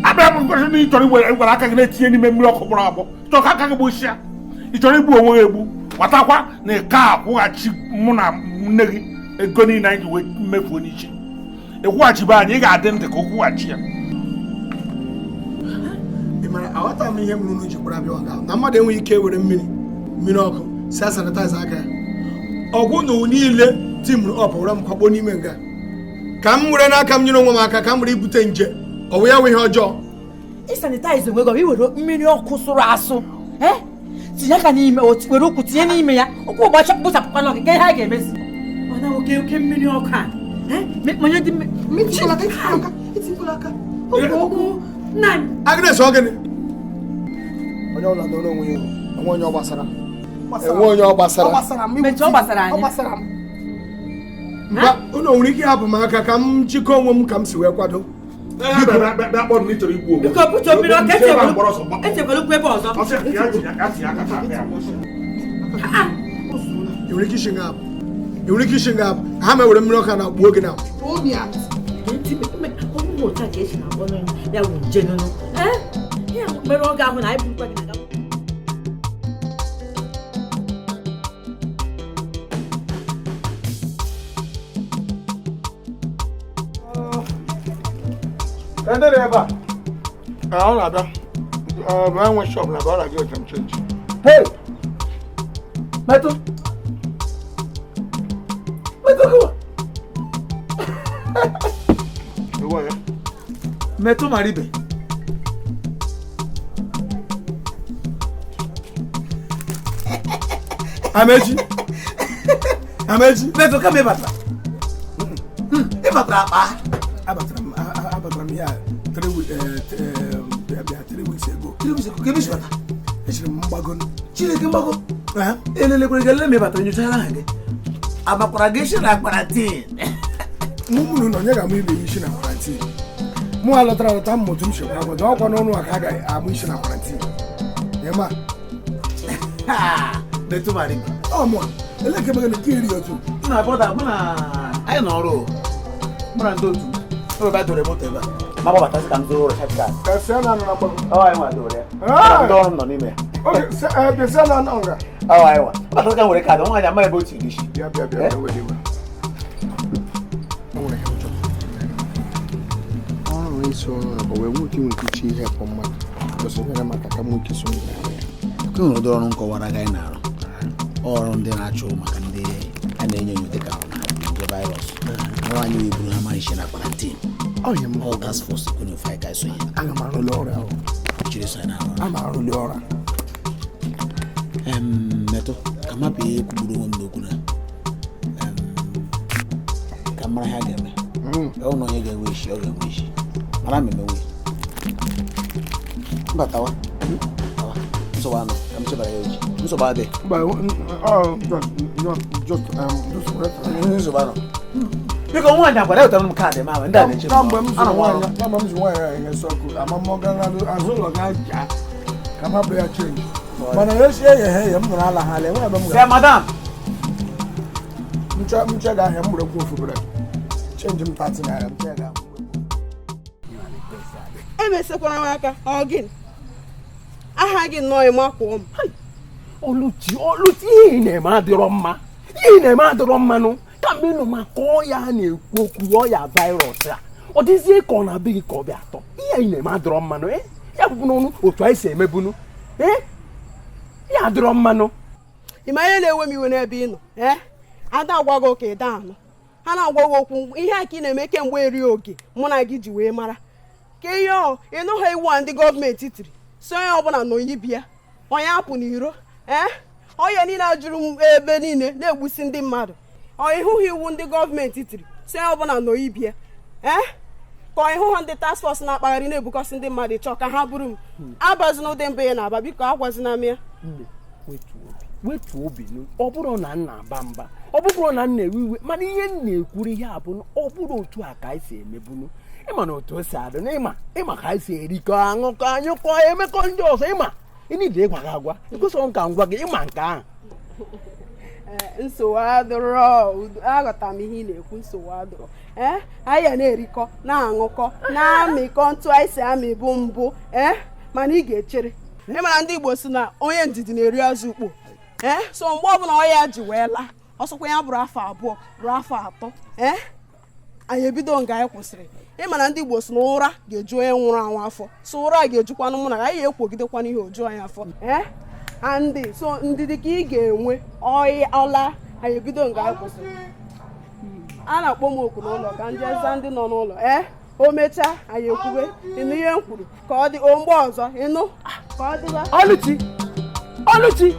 Abịara m ngosi na ị chọrọ iwere aka gị na-etinye n'ime mmiri ọkụ gbọrọ agbọ, chọọ ka aka gị gbụsịa. Ị chọrọ igbu onwe gị egbu, gbatakwa na ị ka akwụghachi mụ na nne gị ego niile anyị ji wee mmefuo n'iche. Ịkwụghachibe anyị, ị ga-adị ndụ ka o kwụghachi ya. Ị mara aghọta m ihe mere unu ji kpọrọ abịa nga na mmadụ enweghị ike were mmiri ọkụ si sanitaiza aka ya. Ọgwụ na niile timụrụ ọp were m kwakpo n'ime nga ka m were n'aka m nyere onwe m aka ka m were ibute nje, ọ bụ ya nwe ihe ọjọọ. Ị sanitaiza onwe gị, iwere mmiri ọkụ sụrụ asụ tinye aka n'ime, were ụkwụ tinye n'ime ya, ụkwụ ụbọchị kpụchapụkwana ọkụ, ka ihe a ga-emezi. Ọ na oke oke mmiri ọkụ a manye dị Agnes, ọ gịnị? Onye ọbụla nọrọ onwe ya, enwe onye ọ gbasara. Enwe onye ọ gbasara. Ọ gbasara anyị. Mba, unu nwere ike ịhapụ m aka ka m jikọọ onwe m ka m si wee kwado. Biko butuo mmiri ọkụ, echekwala ụkwụ ebe ọzọ. Ị nwere ike isi nga abụ. Ị nwere ike isi nga abụ. Ha ma were mmiri ọkụ na gbuo gị na. Ndị ebe a ọ na-abịa ọ bụ enwe shọp na ọ na-abịa otu m chenji. Hey! Metụ! Metụ gị! Metụ Maribe. Amechi! Amechi! Metụ kama ịbatara. Ịbatara akpa. Abatara m ya 3 weeks ago. 3 weeks ago, kebe shwata. Echiri m mgbago. Chineke mgbago. Elelekwere gị elele ma ịbatara nyochara aha gị. Amakwara gị isi na kwarantin. Mụ mụrụ na onye ga-amụ ibe ya isi na kwarantin. Mụ alọtara alọta m otu m si kwara akwado ọkwa n'ọnụ a ka a ga-amụ isi na kwarantin. Ịma. Metụ Maribe. Ọ mụ eleke m gị nke iri otu. Nna bọda mụ na anyị nọ ọrụ. Mụ na ndị otu. Ebe dore moto ebe a. Ma gbabatasị ka m zụrụ recharge card. Sienna nọ na mgbago. Ọ anyị nwa dowere ya. Ndị ọrụ m nọ n'ime ya. Oge Sienna nọ nga. Ọ anyị nwa. Gbabatasị ka m were kaadị, nwaanyị amaghị ebe o tiri isi. Bịa bịa bịa were iwe. O nwere ihe m chọrọ. Ọrụ isi ọrụ a bụ wee nwoke nwere ike ihe pụ mmadụ. Gosi nyere m aka ka m nwoke so m na-arụ ya. Nke nwere ụdị ọrụ nkọwara gị anyị na-arụ. Ọrụ ndị na-achụ maka ndị a na-enyo enyo dịka nje virus. Ọrụ anyị wee buru ha mara isi na quarantine. All task force kwere ofe anyị ka sonye. Aga m arụli ọrụ ahụ. Jiri so anyị na-arụ. Ama arụli ọrụ a. Metụ ka m hapụ ihe kwugburu onwe m n'okwu na ka m mara ihe a ga-eme. Ọ na onye ga-enwe isi ọ ga-enwe isi. Mara m emenwe. Mba tawa. Tawa. Nsogbu anọ ka m chebara ya echi. Nsogbu adị. Mba, just nsogbu anọ. Biko nwaanyị agwara ewetara m kaadị m ahụ ndị a na-eche m. Kamgbe m zụrụ nwaanyị a ihe sọkụ ama m ọ gara azụ ụlọ ga-aja ka m hapụ ya chenji. Mana ya esi eghe eghe m nọrọ ala ha ala enwe ebe m gara. Madam. Nche ga ahịa m gburu okwu ofu bere. Chenji m 30 naira m che ga. Emesekwara m aka ọ gịnị? Aha gị nnọọ ịma kwụọ m. Oluchi Oluchi ihe ị na-eme adịrọ mma. Ihe ị na-eme adịrọ mmanụ. Kamgbe ịnụ maka ọya a na-ekwu okwu ọya virus a ọ dịzie ka ọ na-abịa gị ka ọ bịa atọ. Ihe ị na-eme adịrọ mmanụ ya bụbu n'ọnụ otu anyị si emebunu ya adịrọ mmanụ. Ị ma ihe na-ewe m iwe n'ebe ị nọ ada agwa gị ka ị daa anụ ha na-agwa gị okwu ihe a ka ị na-eme kemgbe eri oge mụ na gị ji wee mara ka ihe ọ ịnụghị iwu a ndị gọọmenti tiri si onye ọbụla nọ ibi ya onye apụ n'iro ọya niile a jụrụ m ebe niile na-egbusi ndị mmadụ ọ ịhụghị iwu ndị gọọmenti tiri si onye ọbụla nọ ibi ya ka ọ ịhụ ha ndị task force na-akpagharị na-ebukọsị ndị mmadụ chọọ ka ha bụrụ m abazina ụdị mbụ ya na-aba biko agwazina m ya. Wetuo obi ọ bụrụ na m na-aba mba ọ bụrụ na m na-ewe iwe mana ihe m na-ekwuru ihe a bụ ọ bụrụ otu a ka anyị si emebunu ịma na otu o si adị na ịma ka anyị si erikọ aṅụkọ anyụkọ emekọ ndị ọzọ ịma ịnije ịgwa gị agwa ekwesịghị m ka m gwa gị ịma nke ahụ. Nsogbu adịrọ aghọtara m ihe ị na-ekwu nsogbu adịrọ anyị ya na-erikọ na-aṅụkọ na-amịkọ ntụ anyị si amị bụ mbụ mana ị ga-echere ịmara ndị Igbo si na onye ndidi na-eri azụ ukpo so mgbe ọbụla ọ ya ji wee laa ọsọkwa ya bụrụ afọ 2 ruo afọ 3 anyị ebido nga anyị kwụsịrị ịmara ndị Igbo si na ụra ga-eju onye nwụrụ anwụ afọ so ụra ga-ejukwanụ mụ na anyị ga-ekwogidekwana ihe oju anyị afọ andị so ndidi ka ị ga-enwe ọla anyị ebido nga anyị kwụsịrị a na-akpọ m oku n'ụlọ ka ndị eza ndị nọ n'ụlọ o mechaa anyị ekwube ịnụ ihe m kwuru ka ọ dị o mgbe ọzọ ịnụ ka ọ dịba. Oluchi Oluchi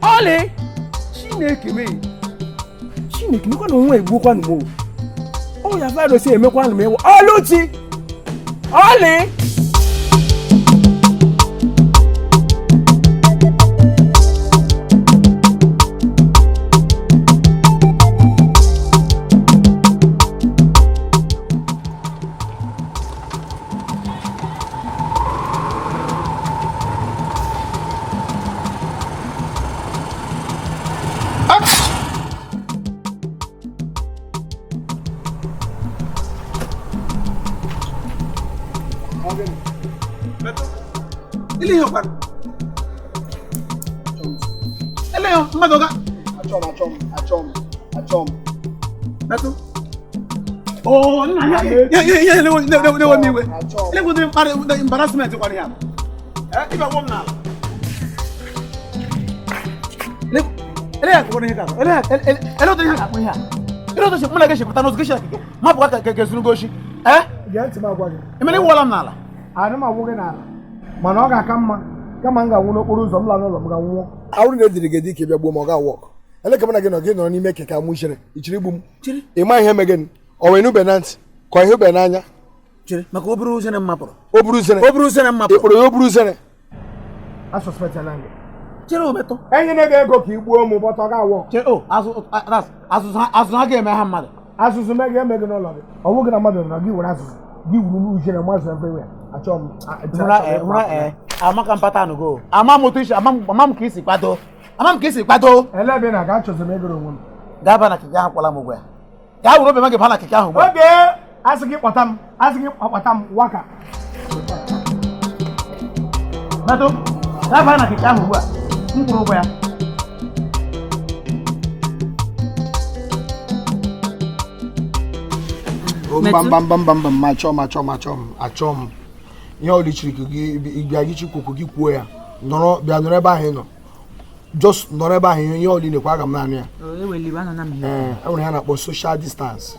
Oli Chineke mee Chineke mekwa na onwe egbukwanụ m o ọya virus emekwanụ m ewu. Oluchi Oli. Oh, na-ewe m iwe. Ele embarrassment kwara ya. Ịba gwọ m n'ala. Ele ya kwara ihe ka. Ele otu ihe ka ihe a. Ele otu mụ na gị chepụta n'ụzọ gị chepụta. Ma bụ ka ka zuru goshi. Gee ntị m agwa gị. Emere ịwụọla m n'ala. Ana m agwụ gị n'ala. Mana ọ ga-aka mma kama m ga-anwụ n'okporo ụzọ m laa n'ụlọ m ga-nwụọ. Awụrụ na-ejiri gị dị ka ị bịa gbuo m ọ ga-awụ ọkụ. Ele ka mụ na gị nọ gị nọrọ n'ime keke amụ chere ichiri igbu m. Ị ma ihe megịnị? Ọ wee nube na ntị ka ihe ube n'anya. Chere maka obere uzere m mapụrụ. Obere uzere. Obere uzere m mapụrụ. Ị kpụrụ ya obere uzere. A suspectela gị. Chere ometọ. Enyere gị ego ka ị gbuo m bọta ọ ga-awụ ọkụ. Chere o azụzụ ha ga-eme ha mmadụ. Azụzụ me ga-eme gị n'ụlọ gị. Ọ bụghị na mmadụ nọ gị were azụzụ gị wuru uzere mazụ everywhere. Achọ m. Amaka mpata anụgo. Ama m otu isi ama m ka isi kwado. Ama m ka isi kwado. Ele ebe na ga achọzị m egoro onwe m. Gaa ba na keke ahụ kwala m ụgwọ ya. Gaa were obi ma gị ba na keke ahụ ugbu a. Oge! Asị gị kpọta m, asị gị kpọta m waka. Metụ, gaa na keke ahụ ugbu a. M kwụrụ ụgwọ ya. Mba mba mba mba mba ma achọ m achọ m achọ m achọ m ihe ọbụla chiri ka gị bịa gị chikwukwu gị kwuo ya nọrọ bịa nọrọ ebe ahụ ị nọ just nọrọ ebe ahụ ihe ọbụla ị na-ekwu aga m naanị ya. Ee, enwere ha na-akpọ social distance.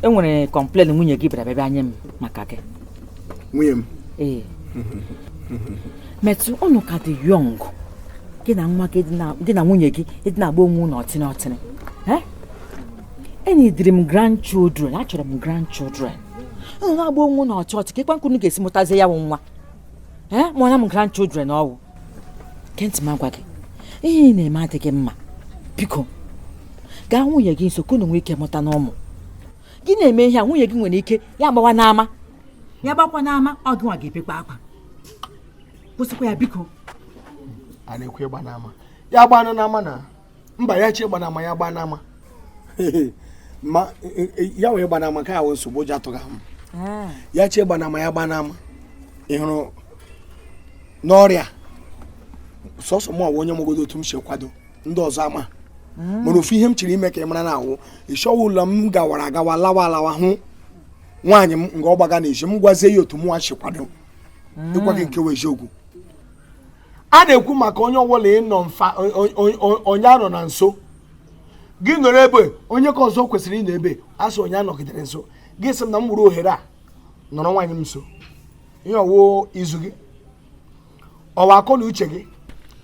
Enwere complain nwunye gị bịara bịa nye m maka gị. Nwunye m? Ee. Metụ unu ka dị young gị na nwa gị dị na nwunye gị ịdị na-agba onwe unu ọtịnị ọtịnị. Enidiri m grandchildren, achọrọ m grandchildren. Unu na-agba onwe unu ọchị ọchị ka ịkwa nkunu ga-esi mụtazie ya bụ nwa. Mụọna m grandchildren ọwụ. Kentị m agwa gị, ihe ị na-eme adịghị mma. Biko, gaa nwunye gị nso ka unu nwee ike mụta n'ụmụ. Gị na-eme ihe a nwunye gị nwere ike ya gbawa n'ama. Ya gbakwa n'ama, ọ gịnwa ga-ebekwa akwa. Kwụsịkwa ya biko. A na-ekwu ịgba n'ama. Ya gbanụ n'ama na mba ya chi ịgba n'ama ya gba n'ama. Ma ya wee gba n'ama ka ya wee nsogbu ụjọ atụghị m. Ya chi ịgba n'ama ya gba n'ama. Ị hụrụ n'ọrịa sọsọ mụ awụ onye mụgodo otu m si kwado ndị ọzọ ama. Mana ofu ihe m chiri ime ka ị mara na awụ ịchọwa ụlọ m gawara agawa lawa alawa hụ nwaanyị m nga ọ gbaga n'ezi m gwazie ya otu mụnwa si kwado ịgwa gị nke eziokwu. A na-ekwu maka onye ọbụla ịnọ mfa onye anọ na nso gị nọrọ ebe onye ka ọzọ kwesịrị ịnọ ebe asị onye anọgidere nso gị sị m na m gburu ohere a nọrọ nwaanyị m nso ihe ọwụ izu gị ọwa akọ na uche gị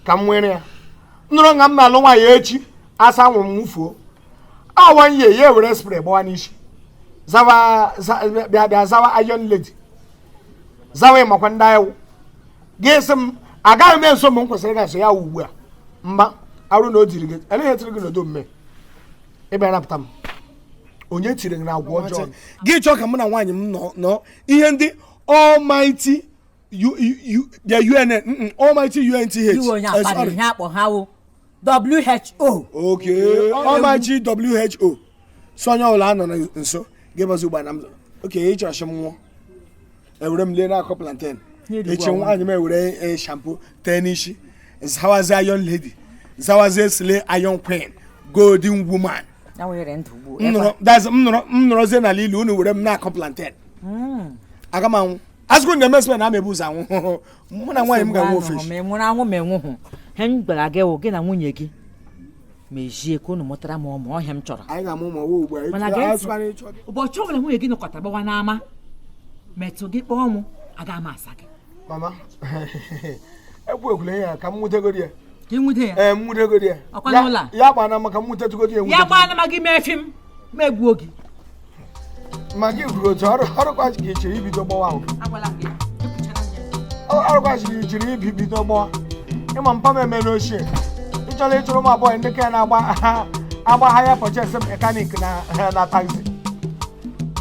ka m nwere ya nọrọ nga m na-alụ nwaanyị echi asa anwụ m nwụfuo awa nye ya ewere spray gbawa n'isi zawa bịa bịa zawa iron lady zawa ịmakwa ndị anyị gị sị m agaghị m nso mgbe m kwesịrị ịga nso ya ugbu a mba arụ na o diri gị eleghị etiri gị n'odo mme ịbịa napụta m onye tiri gị na agwa ọjọọ gị chọọ ka mụ na nwaanyị m nọ ihe ndị almighty the UN almighty UNTH WHO. Okay, almighty WHO so onye ọbụla anọ na nso gị bazi ugbu a na m oke ị chọrọ m nwụọ ewere m lee n'akọ plantain echi nwaanyị m ewere shampoo tee n'isi zawazie iron lady zawazie sile iron queen golden woman m nọrọzie n'ala ilu unu were m na-akọ plantain aga m anwụ azụkwu na emesịa na ama ebu ụzọ anwụ mụ na nwaanyị m ga-anwụ ofe ma nwụrụ anwụ ma enwụhụ he m gwara gị wụ gị na nwunye gị mejie ka unu mụtara m ụmụ ọhịa m chọrọ anyị ga-amụ ụmụ ugbu a ụbọchị ọbụla nwunye gị nọkọta gbawa n'ama metụ gị kpọọ mụ aga m asa gị mama ekwu ekwule ya ka m nwutegodi ya ka ị nwude ya ee m nwutegodi ya ọkwa n'ụlọ a ya gbaa n'ama ka m nwutetugodi ya ya gbaa n'ama gị mee fim ma egbuo gị ma gị kwuru otu ọrụkwa ka ị chịrị ibido gbawa ahụ ọrụkwa ka ị chịrị ibido gbawa ịma mpa m eme n'ochie ịchọrọ ịchụrụ m abụọ ndị ka na-agba agba haya pọches mekanik na taxi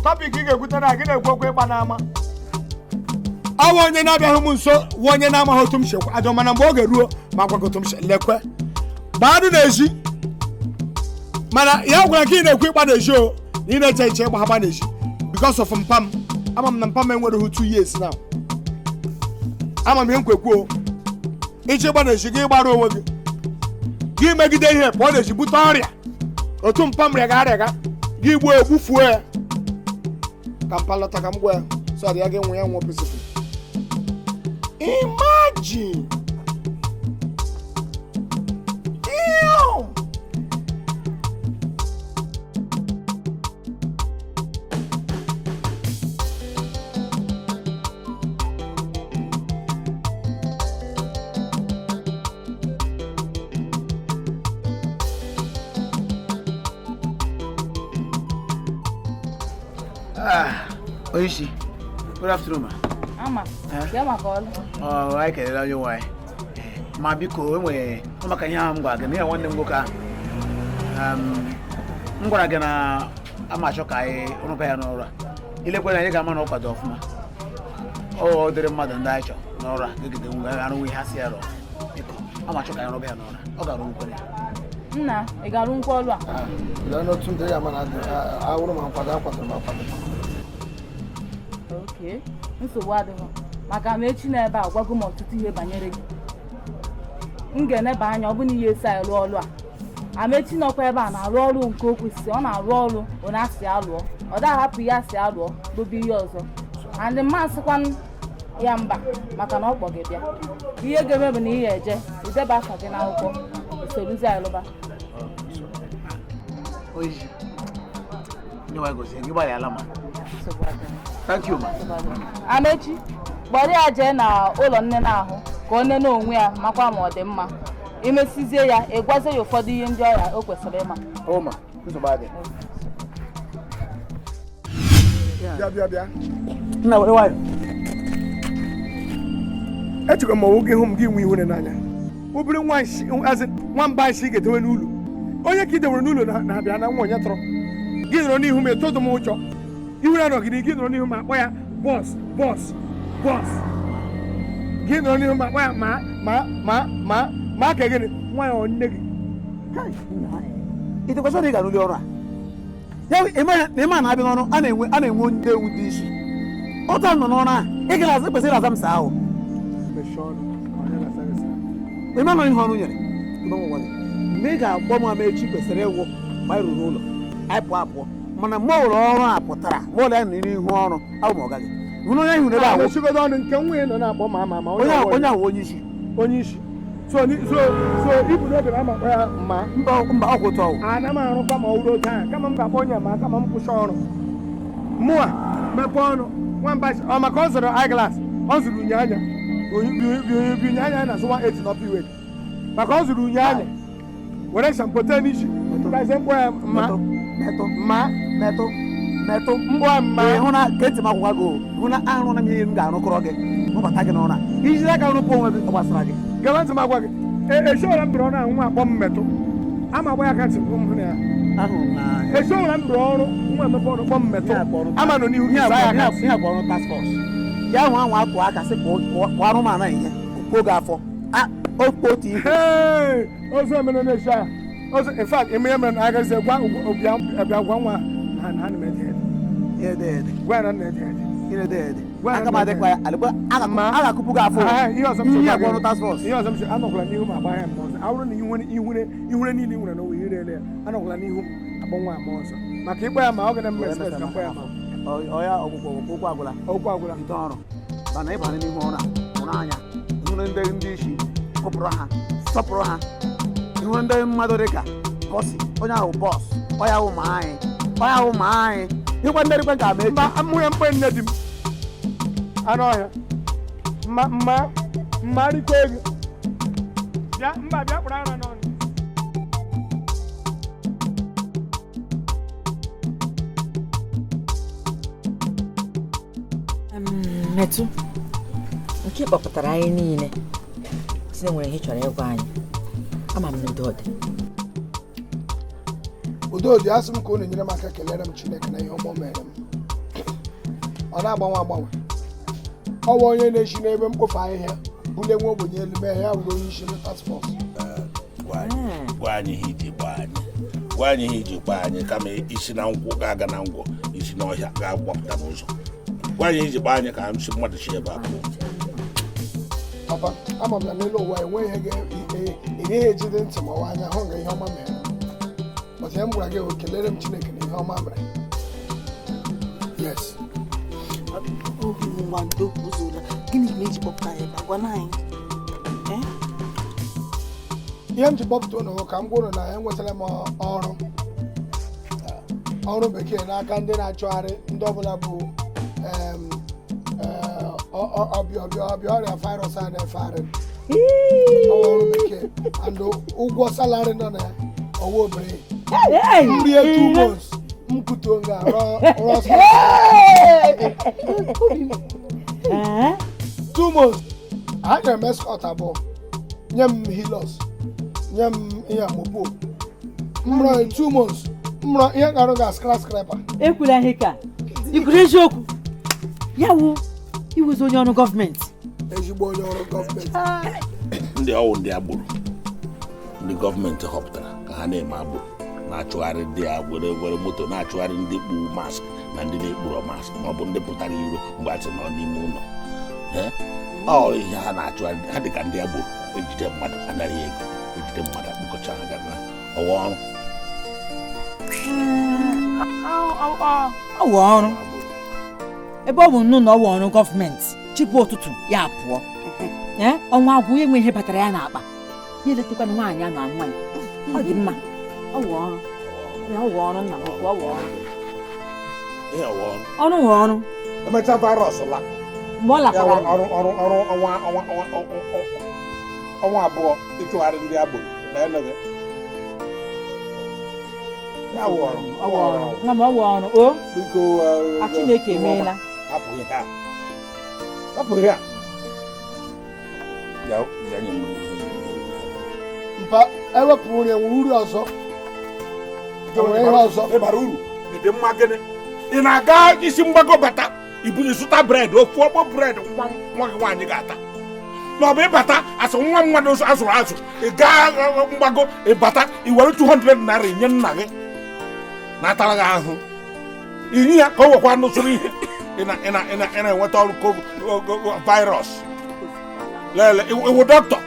tọpik ị ga-ekwute na gị na-ekwu okwu ịgba n'ama ọ bụ onye na-abịaghị m nso wụ onye na-amaghị otu m si adọ mana mgbe oge ruo ma gwago otu m si lekwe gbadụ n'ezi mana ya gwara ka ị na-ekwu ịgba n'ezi o na ị na-eche eche ịgba agba n'ezi because of mpa m ama m na mpa m enwereghị 2 years now ama m ihe nkwekwu o ịchọ ịgba n'ezi gị gbara onwe gị gị megide ihe pụọ n'ezi bute ọrịa otu mpa m rịaga arịaga gị gbuo egbufuo ya ka mpa lọta ka m gwa ya so ya gị nwe ya nwụọ peaceful. Imagine. Ew. Ah, Oishi. Good afternoon, ma. Ama. Ya maka ọlụ. Ọ anyị kelere onye nwe anyị. Ma biko enwere maka ihe ahụ m gwara gị na ya nwanne m nwoke ahụ. M gwara gị na ama achọ ka anyị rụba ya n'ọrụ a. Ilekwere anyị ga-ama na ọ kwado ọfụma. Ọ dịrị mmadụ ndị anyị chọ n'ọrụ a gịgide nwe arụ ihe ha si ya rụọ. Biko ama achọ ka anyị rụba ya n'ọrụ a. Ọ ga-arụ nkwere ya. Nna, ị ga-arụ nkwa ọrụ a? Lee n'otu ndị ya mana awụrụ ma nkwado akwadoro m akwado. Okay, nsogbu adịghị maka ma echi na ebe a gwago m ọtụtụ ihe banyere gị. M ga-eneba anya ọ bụ na ihe esi anyị rụọ ọrụ a. Amechi nọkwa ebe a na-arụ ọrụ nke o kwesịrị, ọ na-arụ ọrụ onye asị alụọ, ọ da ahapụ ya asị alụọ dobe ihe ọzọ. And mmasịkwanụ ya mba maka na ọ kpọ gị bịa. Ihe ga-eme bụ na ihe eje ideba afa gị n'akwụkwọ usorozi alụba. Thank you, ma. Amechi, gbara ya jee na ụlọ nne na ahụ ka ọ nene onwe ya makwa ma ọ dị mma. Imesizie ya, ị gwazie ya ụfọdụ ihe ndị ọrịa o kwesịrị ịma. O ma, nsogbu adị. Bịa bịa bịa. Nna were nwayọ. Echekwa m ọwụ gị hụ m gị nwe ihure n'anya. Obere nwamba nshi ga-edewe n'ụlọ. Onye ka i dewere n'ụlọ na-abịa na nwa onye tọrọ. Gị nọrọ n'ihu m etodo m ụjọ. Ihure anọgide gị nọrọ n'ihu m akpọ ya bọs bọs bọs. Gị nọrọ n'ihu m akpọ ya ma ma ma ma ma ka gịnị nwa ya ọ nne gị. Ị dịkwasị na ị ga n'ụlọ ọrụ a? Ya ịma na-abịa n'ọrụ a na-enwe ndị ewu dị isi. Ụta nọ n'ọrụ a, ị gara azụ kwesịrị aza m saa ahụ. Ịma nọ ihe ọrụ nyere. Mgbe ị ga-akpọ m Amechi kwesịrị ịwụ ma anyị ruru n'ụlọ anyị pụọ apụọ mana mgbe ụlọ ọrụ a pụtara ma ụlọ ya nọ n'ihu ọrụ abụ m ọga gị. Hụrụ onye ahụ n'ebe ahụ. Nke nwunye nọ na-akpọ ma ama onye ahụ onye isi. Onye isi. So ibu n'oge na ama akpọ ya ma mba ọkwụ ụtọ ọwụ. Ana m arụkwa ma ọ wụrụ otu ahụ kama m ga-akpọ onye ma kama m kwụsị ọrụ. Mụa mepee ọnụ nwamba ọ maka ọ zụrụ eyeglass ọ zụrụ unyi anya unyi anya na-azụ 180 n'ọpụ iwe maka ọ zụrụ unyi anya were shampoo tee n'isi gazie mkpọ ya ma ma metụ metụ mkpọ ya ma hụ na ka ntị m akwụkwọ gị hụ na arụ na m ihe m ga-arụkọrọ gị rụbata gị n'ụra ijiri aka rụpụ onwe gị ọ gbasara gị. Gaba ntị m agwa gị echiọra m bịara ọrụ ahụ nwa akpọ m metụ ama agba ya ka ntị m hụ na ya echiọra m bịara ọrụ nwa emepe ọrụ kpọ m metụ ama nọ n'ihu gị saa ya aka ihe bụ ọrụ task force ya ahụ anwa atụ aka sị kpụọ arụmana ihe kpuo gị afọ otu ihe ozu emere na-echi ya ozu in fact ime ya mere na agaghịzi gwa bịa gwa nwa na na na ede ede gwa na na ede ede ede aka m adịkwa ya a ga-akụpụ gị afọ ihe ọzọ m ihe bụ ọrụ task force ihe ọzọ m sị anọkwala n'ihu m agba ya m ọzọ awụrụ na ihure niile nwere n'ụwa irele ya anọkwala n'ihu m akpọ nwa ama ọzọ maka ịkpọ ya ma ọ ga na mme respect ka mkpọ ya ma ọya ọgwụgwọ okwu agwụla okwu agwụla ite ọrụ mana ịbanye n'ihu ọrụ a mụrụ anya hụrụ ndị isi kụpụrụ ha sọpụrụ ha ihu ndị mmadụ dị ka bọsị onye ahụ bọs ọya ahụ ma anyị ọya ahụ ma anyị ịkwa ndị dịkwa ka ama echi mba amụ ya mkpe nne di m anụ ọhịa mma mma mma rikwa ego bịa mba bịa kpụrụ ara n'ọnụ. Metụ nke kpọpụtara anyị niile si na nwere ihe chọrọ ịgwa anyị ama m na udo dị. Udo dị asị m ka unu nyere m aka kelere m Chineke na ihe ọma o mere m. Ọ na-agbanwe agbanwe. Ọ bụ onye na-esi n'ebe mkpofu ahịhịa bulie nwa ogbenye elu mee ya wụrụ onye isi task force. Gwa anyị ihe iji gwa anyị gwa anyị ihe iji gwa anyị kama isi na nkwụ ga-aga na ngwọ isi n'ọhịa ga-agbapụta n'ụzọ. Gwa anyị iji gba anyị ka m si mmadụ si ebe a pụọ. Papa, ama m na n'elu ụwa enweghị ihe ị gaghị ejide ntị ma ọwa anya hụ nga ihe ọma mere. But ihe m gwara gị bụ kelere m Chineke na ihe ọma mere. Yes. Obi m ngwando ụzọla gịnị ka eji kpọpụta ya ebe a gwa anyị? Ihe m ji kpọpụta ụnụ ka m gwa ụnụ na enwetara m ọrụ bekee n'aka ndị na-achọgharị ndị ọbụla bụ ọbịa ọrịa virus a na-efegharị ọrụ bekee and ụgwọ salarị nọ na ya ọwa obere nri 2 months m kutuo nga rụọ 2 months ha nyere m escort abụọ nye m hilos nye m ihe mopo m rụọ 2 months m rụọ ihe garụ ga skyscraper. Ekwula ihe ka ikwuru eziokwu ya wụ iwuzi onye ọrụ gọọmenti ezigbo onye ọrụ gọọmenti ndị ọwụ ndị agboro ndị gọọmenti họpụtara ka Ka ha na-eme agboro na-achụgharị ndị a were were moto na-achụgharị ndị kpu mask na ndị na-ekpuro mask, ma ọ bụ ndị pụtara iro mgbe a sị nọ n'ime ụlọ. Ee, ọ ihe ha na-achụgharị. Ha dị ka ndị agboro ejide mmadụ anaghị ego, ejide mmadụ akpụkọcha ha gara ọwa ọrụ. Ọ wụ ọrụ ebe ọ bụ nnụ na ọ wụ ọrụ gọọmenti. Chịpụ ụtụtụ ya pụọ. Ee, ọnwa agwụ, enwe ihe batara ya n'akpa ya, eletakwana nwaanyị a na nwa ya. Ọ dị mma, ọ wụ ọrụ. Ee, ọ wụ ọrụ nna m ukwu, ọ wụ ọrụ. Ihe ọwa ọrụ. Ọrụ wụ ọrụ. Emechaa virus la. Mgbe ọ ya lakwara wụ ọrụ ọrụ ọrụ ọnwa 2 ịchụgharị ndị agboro na eleghị ya wụ ọrụ. Ọ wụ ọrụ nwa m, ọ wụ ọrụ o. Biko. A Chineke emeela. Hapụ ihe a, hapụ ihe a. Bịa, bịa nye m ihe. Mpa, ewepụ nri, enwere uru ọzọ? Enwere ihe ọzọ? Ị bara uru, ị dị mma. Gịnị ị na-aga isi mgbago bata ibunye zụta bread, ofu ọkpọ bread nwa nwa gị nwaanyị ga-ata, na ọ bụ ịbata asị nwa mmadụ azụrụ azụ. Ị gaa mgbago, ịbata i were 200 naira nye nna gị na-atara gị ahụ, inye ya ka o wekwa nụsụrụ ihe. Ị na-enweta ọrụ virus. Lele, iwu dọkịta,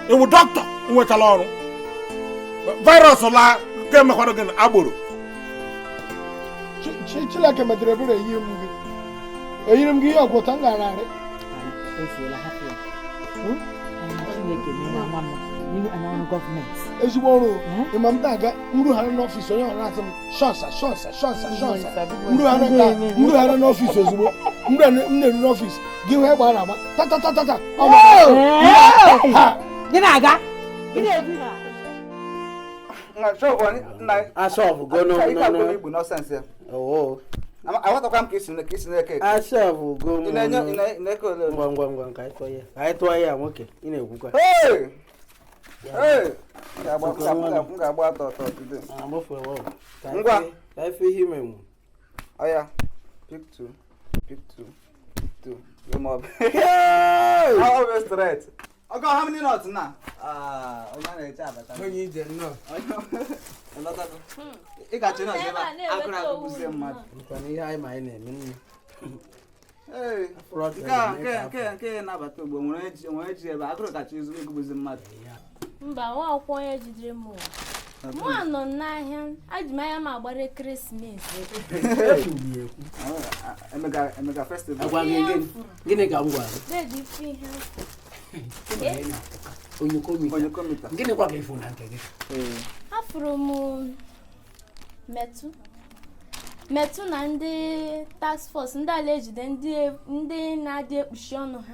iwu dọkịta, ị nwetala ọrụ virus la nke emekwanụ gị agboro. Chineke metere ebere, eyiri m gị, eyiri m gị ihe ọgwụta m gara arị. Efuola, hapụ ya. Chineke meela nwa m n'ihu anya ọrụ gọọmenti. Ezigbo ọrụ. Ịma m na-aga nrughara n'ọfịs, onye ọrụ na-asị m shọnsa, shọnsa, shọnsa, shọnsa. Nrughara n'ọfịs ozugbo m na-eru n'ọfịs gị, hụ egbe a na-agba tatatatata. Ọ ma gị na-aga. Asọfụ go no no no. Igbo nonsense ya. Oo. Aghọtakwa m ka isi na-eke eke. Asọfụ go Ị na-enye ị na-eke ole ole? Ngwa ngwa ngwa, ka anyị tụọ ya, ka anyị tụọ ya. Nwoke, ị na-ekwukwa. Hey! Hey! M ga-agba atọ atọ today. Ngwa. Ka anyị fee ihe imenwu. Oya, pick two, pick two, pick two. Game up. Hey! Always straight. Ogo, how many knots now? Ah, onye a na-eche abata. Onye ije, nnọọ. Ịlọtago. Ị ga-achị nọọsụ ebe a, agụrụ agụgbuzie mmadụ. Nkwana ihe anyị ma anyị na-eme nne. Ee, nke a nke nke na-abata ugbo nwere ji ebe agụrụ kacha ezu egugbuzi mmadụ. Mba, nwa akwụkwọ onye jidere m ụwa. Mụ nọ n'ahịa, aji m anya m agbara ekeresimesi. Emega Emega festival. Agwa gị gịnị? Gịnị ka m gwara gị? Deji ife ihe. Onyokomita. Gịnị kwa ka ịfụ na nke gị? Afụrụ m metụ metụ na ndị task force, ndị ala ejide ndị na-adị ekpuchi ọnụ ha.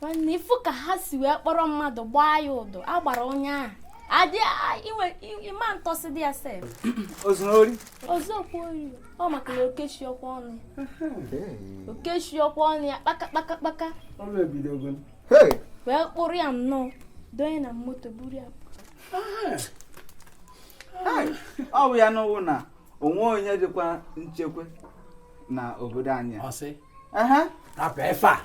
Nwanne, ifu ka ha si wee kpọrọ mmadụ gbaa ya ụdọ agbara onye ahụ adị inwe ịma ntọsị dị ya sef. Ozuru ori. Ozokwu ori ọ, maka na okechi ọkwa ọnụ ya, okechi ọkwa ọnụ ya kpaka kpaka kpaka. Ọrụ ebidogo. Hey! Wee kpụrụ ya nnọọ donye na moto buru ya. Hey! Ọ bụ ya n'ụwụ na onwe onye dịkwa nchekwa na obodo anyị a. Ọsị. Ehe. Rapụ efe a.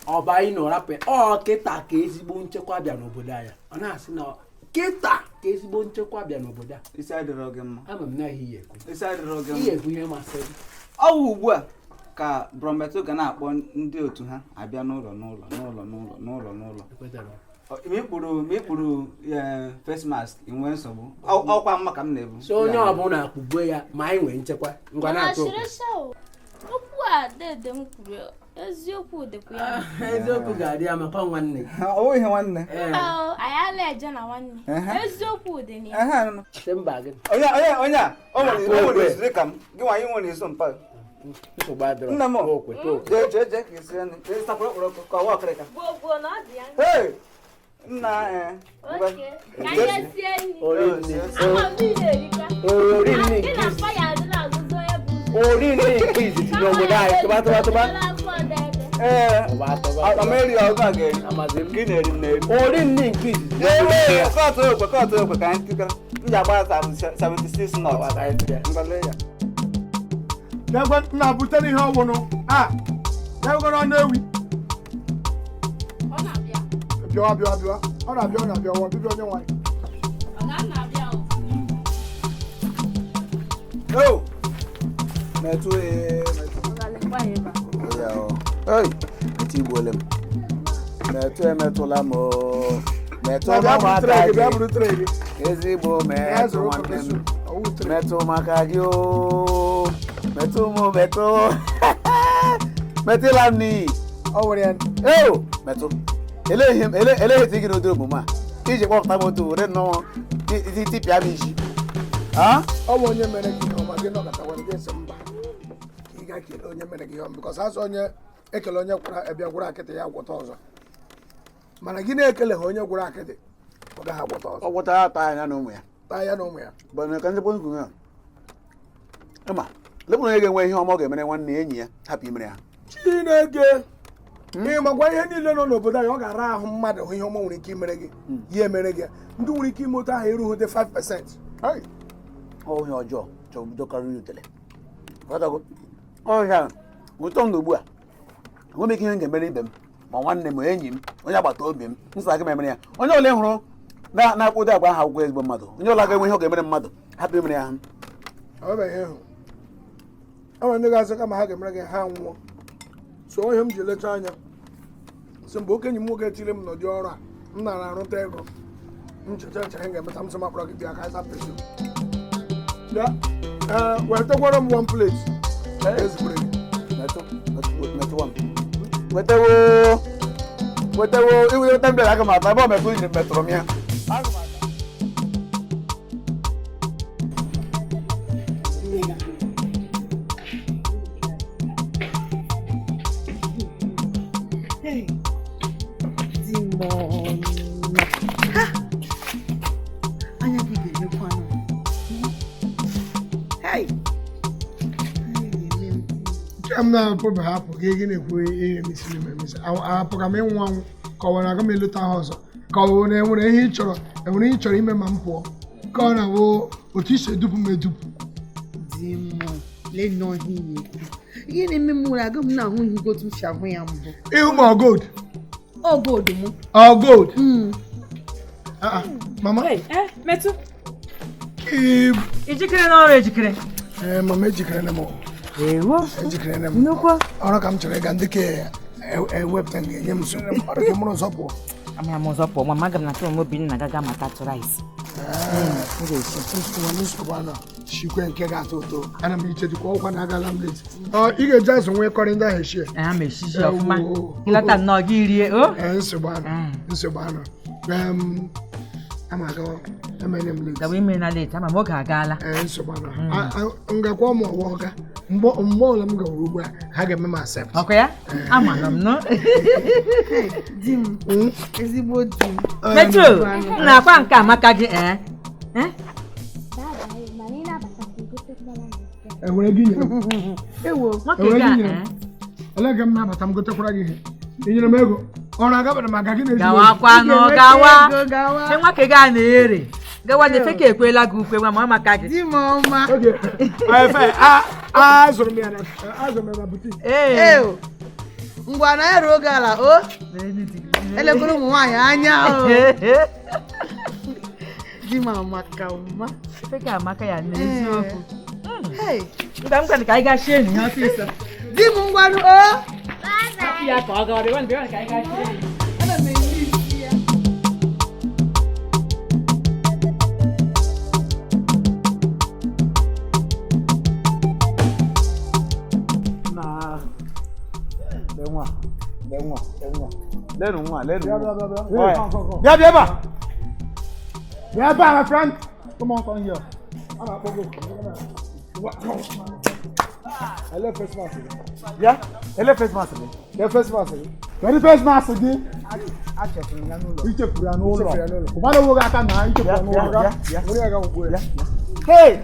Ọba anyị nọ, rapụ ọ kịta ka ezigbo nchekwa bịa n'obodo anyị. Ọ na-asị na kịta ka ezigbo nchekwa bịa n'obodo a. Isi adịrọ gị mma. Ama m na ihe ekwu. Isi adịrọ gị mma. Ihe ekwu ihe masịrị gị. Ọ bụ ugbu a ka Brometo ga na-akpọ ndị otu ha abịa n'ụlọ n'ụlọ n'ụlọ n'ụlọ n'ụlọ n'ụlọ. Ekwetara m. Ma ikpuru face mask, ị nwee nsogbu. Ọkwa mma ka m na-ebu. So onye ọbụla kpugbo ya ma anyị nwee nchekwa. Ngwa, Mana na-atụ okwe. shịrịsha o, okwu a dede m kwuru, eziokwu dịkwa ya. Eziokwu ga-adị ya maka ọ nwanne gị. Ọ bụghị nwanne. Ee. Mba o, anyị ala eje na nwanne. Ehe. Eziokwu dị na ya. Ehe, nụ. Sị mba gị. Onye a o nwere Okwe. izu dị ka m gị nwa, anyị nwere izu mpa. Nsogbu adịrọ. Nna m. Okwe, okwe. Jee jee jee ka esi nri. Jee zụtakwara okporoko ka ọwa ọkịrịka. Gboo gboo na ọ dị ya. Hey! Nna ee. Ngwa. Oke, ka anyị sie nri. Ori nne. Ama m niile erika. Ori nne Gị nke na izizi. mpa ya adịla azụzụ onye bụ ụzọ. Ori nne nke izizi n'obodo anyị. Tụba tụba tụba. Ee. Tụba tụba. Ọ ma eri ọgụ a ga-eri. Amazi m. Gị na-eri m na-eri. Ori nne nke izizi. Ee, kọtụ okwe, kọtụ okwe ka anyị tụkọrọ. M ji agba 76 not. Tụba ka anyị tụọ ya. Ngwa, lee ya. N'egwe nna butere ihe ọwụnụ a n'egwere ọnụ ewi. Ọ na-abịa. Bịawa, bịawa, bịawa, ọ na-abịa, ọ na-abịa, ọ bịbịa onye nwanyị. Ọ ga-abịa o. Oh! Metụ metụ. Ya o. Hey, etigbuole m. Metụ emetụla m o. Metụ m aka gị. Ezigbo metụ nwanne m. Metụ m aka gị o. Metụ m metụ. Metụla m n'iyi. Ọ were ya. Eo, metụ. Eleghị eti gị n'ụdị omume a. Iji kpọpụta m otu were nnọọ tipịa m isi. Ọ bụ onye mere gị ihe ọma gị nọkọtakwara gị sị mba ka ị gaa kelee onye mere gị ihe ọma because asị onye ekele onye gwara ebịa gwara akịtị ya gwọta ọzọ mana gị na-ekele ha onye gwara akịtị ọ gaghị agwọta ọzọ Ọ gwọtara ya taa ya na ụmụ ya. Taa ya na ụmụ ya. Bana ka ndị bụ ya. Ama, lepụ onye ga-enwe ihe ọma ọ ga-emere nwanne enyi ya hapụ imere ya. Chineke ị makwa ihe niile nọ n'obodo anyị ọ ga-ara ahụ mmadụ hụ ihe ọma nwere ike imere gị ya emere gị ndị nwere ike ime otu ahụ erughị dị 5%. Ọ ihe ọjọọ jọkarịrị utele. Ọhịa ụtọ m ugbu a enweghị m ike ihe m ga-emere ibe m ma nwanne m enyi m onye agbata obi m nsọ aga m emere ya onye ole hụrụ na-akpụ ụdị agwa ahụ akwụkwọ ezigbo mmadụ onye ọla ga-enwe ihe ọ ga-emere mmadụ hapụ imere ya. E nwere ndị ga-asị kama ha ga-emere gị ha nwụọ so ihe m ji lecha anya sị mgbe okenye m nwoke tiri m n'ụdị ọrụ a m nara arụta ego m checha nche ihe ga-emeta m sị m akpọrọ gị bịa ka ịsa pesi bịa wetakwara m one plate ezukwere gị. Wetawo wetawo iweta m bịara aga m ata ebe ọ metụ ijiri metụrụ m ya. M na-apụbeghị hapụ gị gị na-ekwu ihe emesiri m emesi apụ ka m ịnwụ anwụ ka ọ nwere aga m eleta ha ọzọ ka ọ bụ na enwere ihe ị chọrọ enwere ihe ị chọrọ ime ma m pụọ ka ọ na-awụ otu isi edupu m edupu. Di m lee nnọọ ihe ị na-ekwu ihe na-eme m nwere aga m na-ahụ ihe otu m si ahụ ya mbụ. Ịhụ m ọ gold? Ọ gold m. Ọ gold? Mama. Metụ. Ijikere n'ọrụ ejikere? Ee, mama ejikere m. Ewo. Ejikere m. Nnukwu. Ọrụ ka m chọrọ ịga ndị ka ewepụta ga-enye m nsogbu. Ọrụ ka mụrụ ụzọ pụọ. Amara m ụzọ pụọ, mama aga m na chọrọ m Obinna gaga mata rice. Nsogbu anọ shikwe nke ga-atọ ụtọ. Ana m ichejikwa ọkwa na agala m late. Ị ga-eji azụ nwee kọrị ndị ahụ eshie. Ee, ma eshishi ọfụma. Ịlọta nnọọ gị rie o. Ee, nsogbu anọ. Nsogbu anọ. Ama agawa emere m late. Gawa ime na late, ama m oge agaala. Ee, nsogbu anọ. Ngakwa ụmụ ọwa ọga. Mgbe ọbụla m gawara ugbu a ha ga-eme m accept. Ọkwa ya? Ama nọ m nọ. Di m, ezigbo di m. Metro, na-akwa nke amaka gị ee? Enwere gị nyere m. Enwere gị nyere m. Olee ka m na-abata m gotekwara gị ihe? Ị nyere m ego? Ọrụ agabara m aga gị na-ezigbo. Gawa kwanụ, gawa. Nwa ka ị gaa na-ere. Gawa na efe ka ekwela gị ukwe nwa ma ọ maka gị. Di m ọma. Azụrụ m ya na butik. Ee. Ngwa na ya ruo oge ala o. Elekwara ụmụ nwaanyị anya o. Di m amaka mma. Efe ka amaka ya n'eziokwu. Ngwa m ka anyị gaa shie enyi ya ọsịsọ. Di m ngwanụ o. Ya ka ọ gawa bịa ka anyị gaa shie enyi. Ana m eri isi ya. Lenu nwa, lenu nwa. Bịa bịa ebe a. Bịa ebe a, my friend. Come on, come here. Ele face mask gị. Bịa, ele face mask gị. Ele face mask gị. Kedu face mask gị? Achefuru ya n'ụlọ. Ichefuru ya n'ụlọ. Ụgbara onwe gị aka na ichefuru ya n'ụlọ. Were ya gaa ugbu a. Hey!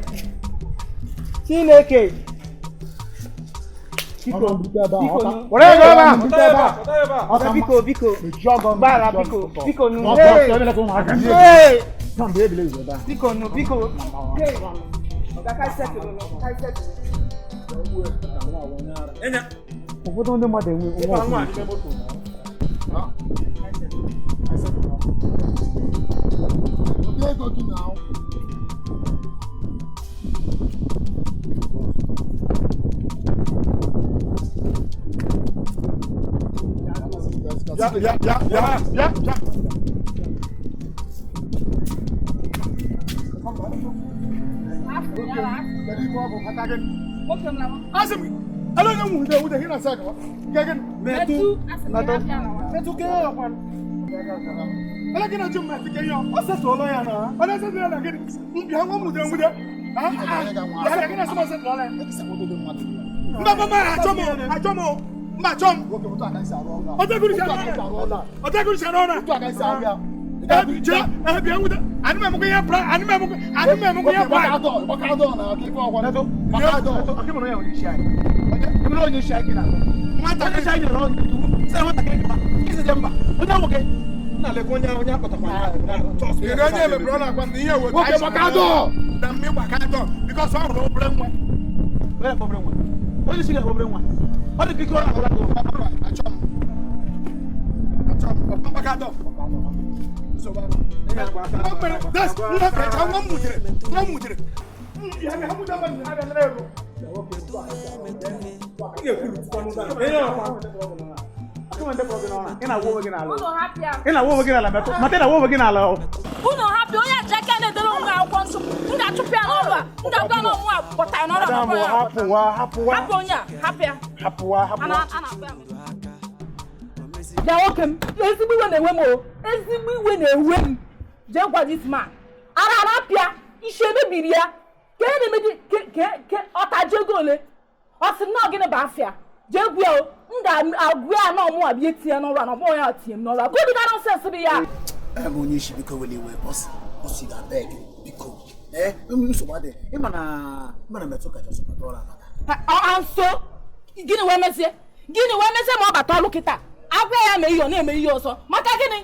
Chineke! Biko, biko, gbara biko, biko nu. Hey! Biko nu, biko. Ụfọdụ ndị mmadụ enwe nwa ọfụma. Bịa, bịa, bịa, bịa, bịa. Asị m gị, ele onye nwude nwude gị na-asa gawa. Nke gịnị? Metụ. Metụ. Metụ ke ya kwanụ. Ele gị na-ajụ m metụ ke ihe ọ? Ọ setụọla ya na. Ọ na-esetụ ya na gịnị? Mbịa nwa m nwude nwude. Ya gị na-asị m ọ setụọla ya. Mba, mba, mba, achọ m, achọ m, mba, achọ m. Ọtẹ́gùrú ṣe rọra. Bịa nwude. Anụ m emekwa ihe pra, anụ m emekwa, anụ m emekwa ihe pra. Unu hapụ onye ji aka na-edere onwe akwụkwọ nsọ. M ga-achụpụ ya n'ọrụ a. M ga-agwa na ọmụ a kpọtara n'ọrụ a. Hapụ onye a, hapụ ya. Bịa nwoke m, ezigbo iwe na-ewe m o. Ezigbo iwe na-ewe m. Jee gwa this man. Ara arapịa, isi emebiri ya. Ka e na-emebi ke ọtaji ego ole? Ọ sị na gịnị bụ afịa? Jee gwa ya o. M ga-agwa ya na ọmụ a bịa etinye n'ọrụ a na ọ bụghị ya tinye m n'ọrụ a. Gụdị ga nọnsens bụ ya. Ebe onye isi biko wele iwe ọsị ga-abeg biko. Nsogbu adịghị. Ịma na metụ kacha sọpụta ọrụ abata. Nso gịnị wee mezie? Gịnị wee mezie ma ọ bata ọrụ kịta? Agwa ya mee ihe ọ na-eme ihe ọzọ. Maka gịnị?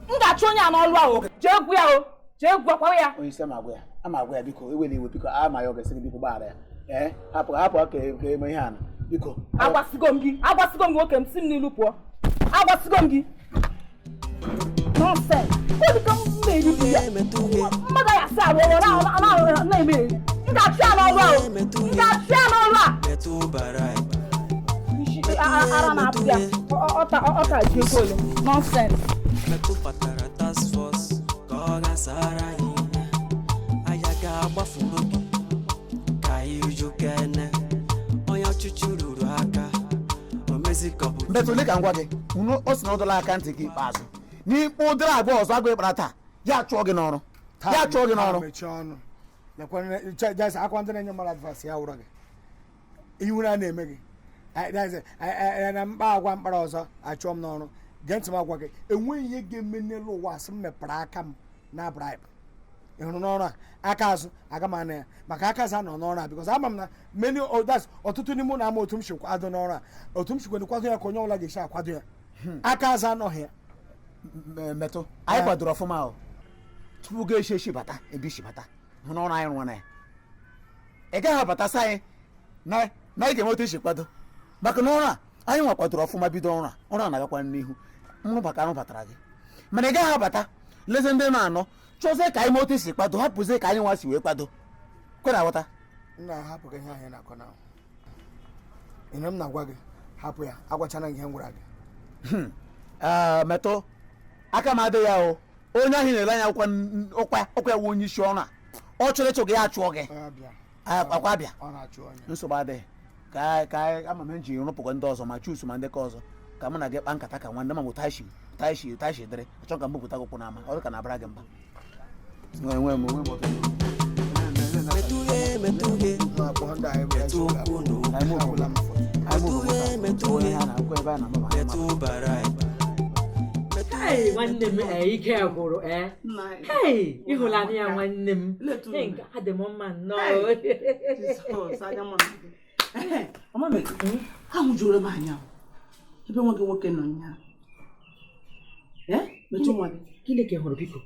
M ga-achụ onye a n'ọrụ ahụ. Jee gwa ya o. Jee gwakwa ya. Onye isi ama agwa ya biko ewele iwe biko ama ya ọ ga-esi gị biko gbaghara ya. Hapụ hapụ ka eme ihe a na biko. Agwasịgo m gị agwasịgo m gị nwoke m si m n'ilu pụọ. Agwasịgo m gị. Nonsense. Mmadụ ya asị arụ ọrụ na-eme eri. M ga-achụ ya n'ọrụ ahụ. M ga-achụ ya n'ọrụ a. Ara na-apụ ya. Ọta ji ego ole. Nonsense. Metụ kpatara task force ka ọ gasara ihe. Aya ga-agbafu n'oge ka anyị jukene. Onye ọchịchị ruru aka. O mezi ka ọ bụ. Metụ ole ka m gwa gị, o si na ọ dọla aka ntị gị ikpeazụ. N'ikpe ụdịrị agwa ọzọ agwa ịkpara taa, ya chụọ gị n'ọrụ. Ya chụọ gị n'ọrụ. Mechie ọnụ. Akwa ndị na-enye mmadụ advice ya wụrụ gị. Iwu na na-eme gị. Na mkpa agwa mkpara ọzọ achụọ m n'ọrụ. Gee ntị m agwa gị, enweghị ihe ga-eme n'elu ụwa asị m mepere aka m na bribe. Ị hụrụ n'ọrụ a, aka azụ aga m ana ya maka aka azụ anọ n'ọrụ a because ama m na many others ọtụtụ n'ime ụlọ ama otu m si kwado n'ọrụ a otu m si kwado ya ka onye ọbụla ga-esi akwado ya. Aka azụ anọghị ya. Metụ anyị kwadoro ọfụma ahụ tupu gị esi esi bata ebe isi bata hụ n'ọrụ anyị rụọ na ya. Ị gaghị abatasị anyị na anyị ga-enwe otu isi kwado maka na ọrụ a anyị nwa kwadoro ọfụma bido ọrụ a ọrụ a na-agakwa n'ihu nrụbata arụbatara gị mana ị gaghị abata leze ndị na-anọ chọzie ka anyị mee otu isi kwado hapụzie ka anyị nwa si wee kwado kwere aghọta. Nna hapụ gị ihe ahụ ị na-akọ na ihe m na-agwa gị hapụ ya agwachana gị ihe m gwara gị. Metụ aka m adịghị ya o onye ahụ na-ele anya ọkwa ya wụ onye isi ọrụ a ọ chọrọ ịchụ gị ya achụọ gị akwa abịa nsogbu adịghị ka ama m ji rụpụkwa ndị ọzọ ma chusu ma ndị ka ọzọ ka mụ na gị kpaa nkata ka nwanne ma bụ tashi dịrị achọ ka m bupụta gị ụkwụ n'ama ọ dị ka na-abara gị mba. Nwanne m ike gwụrụ ịhụlanụ ya nwanne m adị m mma nnọọ. Ahụjuru m anya ebe nwa gị nwoke nọ nya. Metụ nwa gị. Gịnị ka ị hụrụ biko?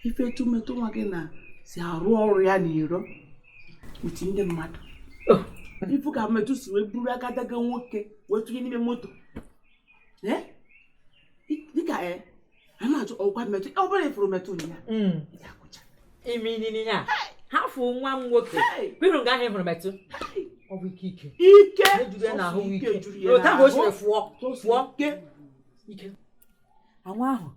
Ife etu metụ nwa gị na si arụ ọrụ ya n'iro uti ndị mmadụ. Ifu ka metụ si wee buru agadaga nwoke wee tụnye n'ime moto. Dịka a na-ajụ ọgwa metụ ọ bụla ifuru metụ ya. Imi ya. Hafụ nwa m nwoke. Bịrụ nga ahụ hụrụ metụ. Ọ bụ ike ike. Ike juru ya n'ahụ ike. Otu ahụ o siri fụọ fụọ. Ike. Anwa ahụ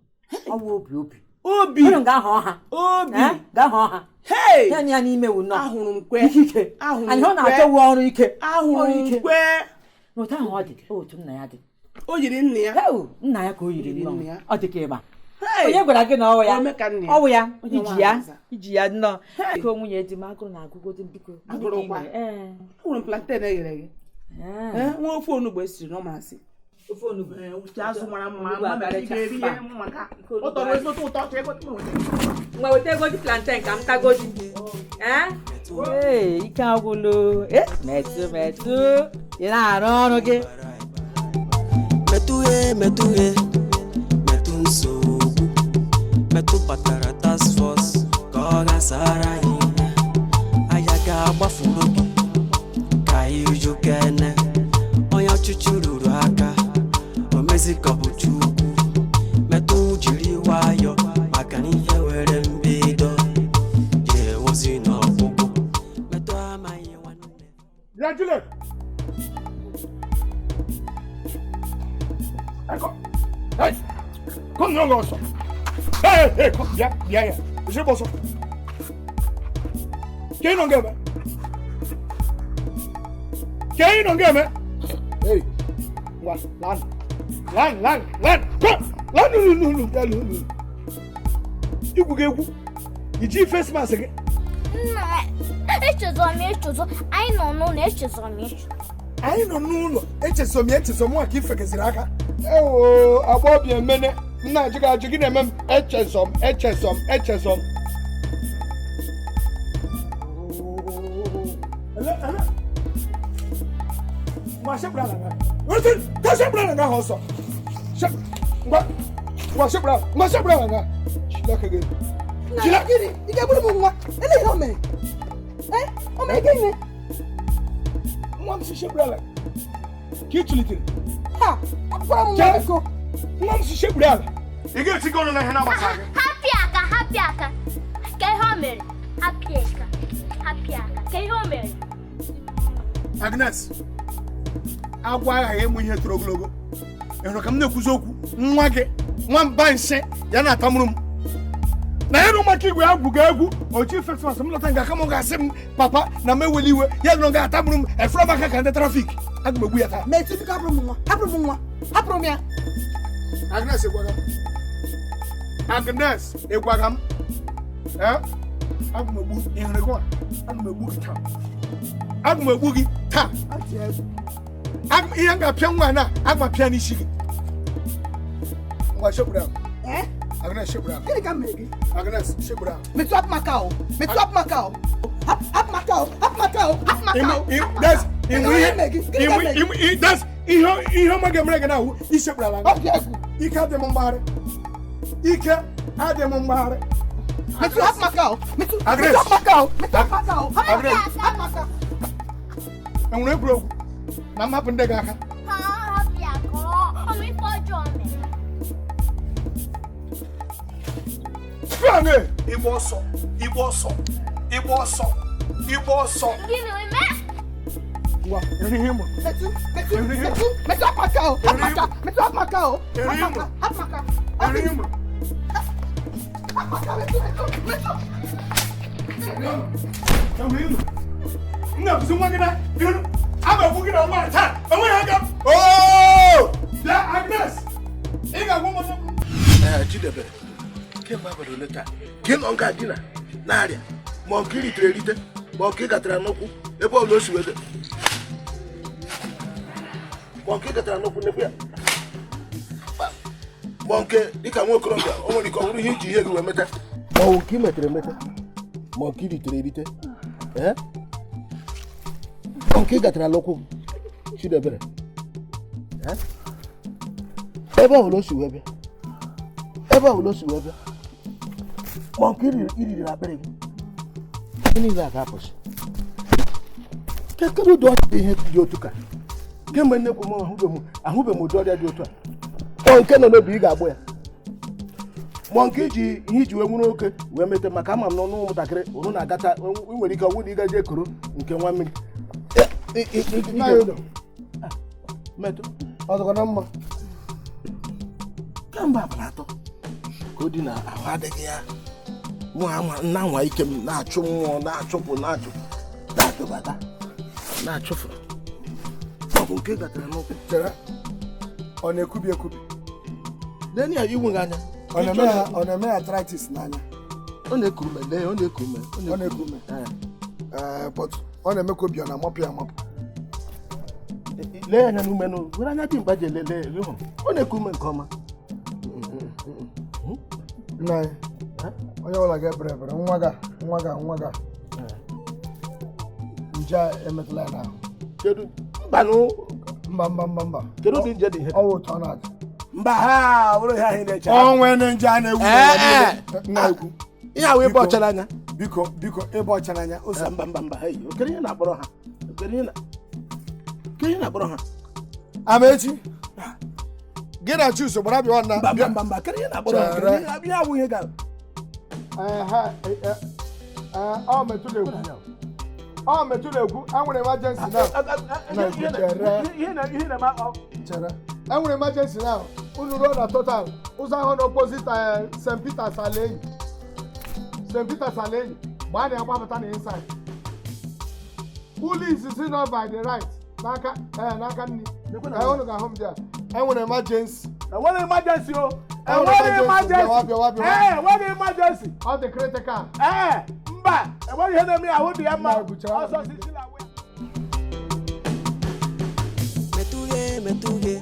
ọwụ obi obi. Obi. Unu ga-ahọ ha. Obi. Ga-ahọ ha. Hey! Ya ya n'ime wu nọ. Ahụrụ m kwe. Ike. Ahụrụ m Anyị ọ kwe. na-achọwu ọrụ ike. Ahụrụ Ọrụ m ike. kwe. N'otu ahụ ọ dị, otu nna ya dị. O yiri nna ya. Heu, nna ya ka o yiri Yiri nnọọ. nna ya. Ọ dị ka ịba. Hey! Onye gwara gị na ọwụ ya? Ome ka nna ya. Ọwụ ya. Onye Iji nwe ya. aza. Iji ya nnọọ. Biko nwunye di m agụrụ na-agụgodi m biko. Gịnị ka ị Agụrụkwa. mere? Ee. Ahụrụ m plantain e ghere eghe. Ee. Nwa ofe onugbu esiri na ọ masị. Ofe onugbu. Uche azụ mara mma. Onugbu Mama ị akarịcha. ga-eri ihe maka. Ọ tọrọ ezigbo ụtọ chọọ ego m nweta. Ngwa weta ego plantain ka m tagodi. Ee? Ee, ike agwụlụ. Ee, metụ metụ. Ị na-arụ ọrụ gị. Metụ he, metụ he, metụ nsogbu. Metụ batara task force ka ọ ghasara anyị ihe. Aya ga-agbafuru gị ka anyị jukene. Onye ọchịchị ruru aka, o mezi ka ọ bụ Chukwu. Metụ jiri nwayọ maka na ihe were mbido ga-enwezi n'ọgwụgwụ. Metụ amaghị nwanne. Bịa Juliet. Eko. Hey. Kom nọ ọsọ. Hey, hey, kom. Bịa, bịa ya. Isi bụ ọsọ. Ka ị nọ nga eme? Ka ị nọ nga eme? Hey. Ngwa, lan. Lan, lan, lan. Kom. Lan, lu, lu, lu, bịa, lu, lu. Igwu gị egwu. Iji face mask gị. Nna, echezọ m echezọ. Anyị nọ n'ụlọ echezọ m echezọ. Anyị nọ n'ụlọ echezọ m echezọ mụ ka ifekeziri aka. Ewo, agbọbịa emene m na-ajụ gị ajụ gị na-eme m echezọ m echezọ m echezọ m. Ele, ele. Ngwa sekpuru ala nga. Wetin? Ka sekpuru ala nga ahụ ọsọ. Ngwa, ngwa sekpuru ala, ngwa sekpuru ala nga. Chineke gị. Nna gịnị? Ị ga-egburu m nwa? Ele ihe o mere? Ee, o mere gịnị? Nwa m si sekpuru ala. Ka ị tụlitere. Ha! Akwara m nwa biko. Nwa m si sekpuru ala. Ị ga-eti gị ọnụ na ihe na-agbasa gị. Hapụ aka, hapụ aka. Ka ihe o mere? Hapụ aka, hapụ aka. Ka ihe o mere? Agnes, agwọ aghaghị ịmụ ihe toro ogologo. Ị hụrụ ka m na-ekwuzi okwu nwa gị nwamba nsị ya na-atamụrụ m na ya na ụmụaka igwe agwụ ga-egwu ochi fesmas m lọta nga aka m ga-asị m papa na m eweli iwe ya nọrọ ga-atamụrụ m efere m aka ka ndị trafik aga m egbu ya taa. Metụ biko hapụrụ m nwa. Hapụrụ m nwa. Hapụrụ m ya. Agnes ịgwaga m. Agnes ịgwaga m. Ee, aga m egbu ị hụrụ gị nwa? Aga m egbu gị taa. Aga m egbu gị taa. Aga m ihe m ga-apịa nwa na aga m apịa n'isi gị. Ngwa sekpuru ahụ. Ee? Agnes sekpuru ahụ. Gịnị ka m mere gị? Agnes sekpuru ahụ. Metụ hapụ m aka o. Metụ hapụ m aka o. Hapụ m aka o. Hapụ m aka o. Hapụ m aka o. That's Gịnị ka m mere gị? Gịnị ka m mere gị? that's ihe ihe ọma ga-emere gị na-awụ isekpuru ala. Ọ dị egwu. Ike adị m mgbagharị. Ike adị m mgbagharị. Metụ hapụ m aka o. Metụ Agnes. metụ hapụ m aka o. Metụ hapụ m aka o. Hapụ m Agnes. aka. Hapụ m aka. Enwere egwuregwu na mmapụ ndị gị aka. Ha, hapụ aka. Ọ ma ife ọjọọ mere. Frank, ịgba ọsọ, ịgba ọsọ, ịgba ọsọ, ịgba ọsọ. Gịnị mee? Ngwa, eri ihe mụ. Metụ metụ metụ metụ hapụ m aka o. Hapụ m aka. Metụ hapụ m aka o. Eri Hapụ m mụ. aka. Hapụ m aka. Eri ihe mụ. Hapụ m aka. Metụ metụ metụ. Enwere ihe mụ. M na-ekwuzi nwa gị na iru. A ga-egbu gị na nwa taa. Enweghị aka. Oo! Bịa, Agnes. Ị ga-agwa m ọsọ. Ee, Chidebere, kemgbe abalị ole taa ka ị nọ nga dina na-arịa ma ọ nke ị ritere erite ma ọ nke ị gatara n'ụkwụ ebe ọbụla o si wede ma ọ nke ị gatara n'ụkwụ n'ekwe ya ma nke dịka nwa okorobịa o nwere ike ọ bụrụ ihe iji ihe gị wee meta ma ọ bụ nke ị metere emete ma nke ị ritere erite ee ma nke ị gatara n'ụkwụ gị Chidebere ebe ọbụla o si wee bịa ebe ọbụla o si wee bịa ma nke i riri akpịrị gị ihe niile a ga-apụsị kedu ụdị ọrịa ihe dị otu ka kemgbe nnekwu m ahụbeghị m ụdị ọrịa dị otu a ọ nke nọ n'obi ị ga-agbụ ya ma nke iji ihe iji wee nwere oke wee mete maka ama m n'ọnụ ụmụntakịrị ụnụ na-agata ị nwere ike ọnwụ na ịgaji ekoro nke nwa mmiri Metụ ọ dịkwa na mma. Kemgbe abalị 3 ka o dị na ahụ adịghị ya. Nwa ike m na-achụ mmụọ na-achụpụ na-achụbata na-achụfụ. Ọ bụ nke gatara n'ụkwụ. Chere, ọ na-ekubi ekubi. Lee ya iwu gị anya. Ọ na-eme arthritis n'anya. Ọ na-eku ume, lee, ọ na-eku ume. Ọ na-eku ume. But ọ na-eme ka obi ọ na-amapụ ya amapụ. Lee anya n'ume n'ụ, were anya dị mkpa ji elele ịhụ. Ọ na-eku ume nke ọma. Nna anyị, onye ọbụla ga-ebere ebere, nwa ga. Nje a emetụla ya n'ahụ. Kedu? Mba mba. Kedu ụdị nje dị ihe? Ọ wụ otu ọ na-adị. Mba ha, ọ bụrụ ihe ahụ ị na-eche. Ọ nwere nje a na-ewu na-ekwu. Ihe ahụ ịba ọcha n'anya. Biko, ịba ọcha n'anya. Mba, hey, kedu ihe na-akpọrọ ha? Kedu ihe na-akpọrọ ha? Amaechi, gị na Chuso gbara bịa nna. Mba, kedu ihe na-akpọrọ ha? Ihe awụ ihe gara. Ọ metụ na-ekwu, enwere emergency now. Chere. Enwere emergency now. Unu ruo na Total, ụzọ ahụ na opposite St. Peter's Alaenyi. St. Peter's Alaenyi, gbaa na agbapụta na inside. Ụlọ izizi nọ by the right, n'aka nri. Unu ga-ahụ m dị a. Enwere emergency. Enwere emergency o. Enwere emergency. Enwere emergency. Ọ dị critical. Mba, enweghị ihe na-eme ahụ dị ya mma. Ọsọ sisi na we. Metụghe,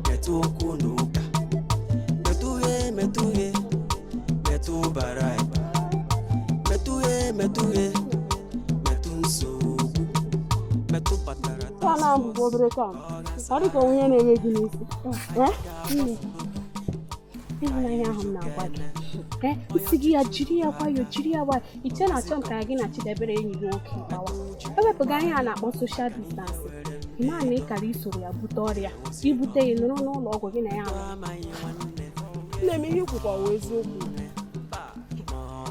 metụ okwu n'ụka. Metụghe, metụ bara ịba. Metụghe, metụ nsogbu. Metụ batara. Taa na-abụbụ obere taa. Ọ dị ka onye na-eme gị n'isi. Ịhụnanya ahụ m na-agwa gị. Isi gị ya jiri ya nwayọọ jiri ya nwayọọ. Iche na-achọ m ka gị na Chidebere enyi gị nwoke gbawa. Ewepụga ihe a na-akpọ soshal distansị. Ịma na ị kara isoro ya bute ọrịa. Ibute ya nọrọ n'ụlọ ọgwụ gị na ya nọ. Nne m, ihe kwukwa wụ eziokwu.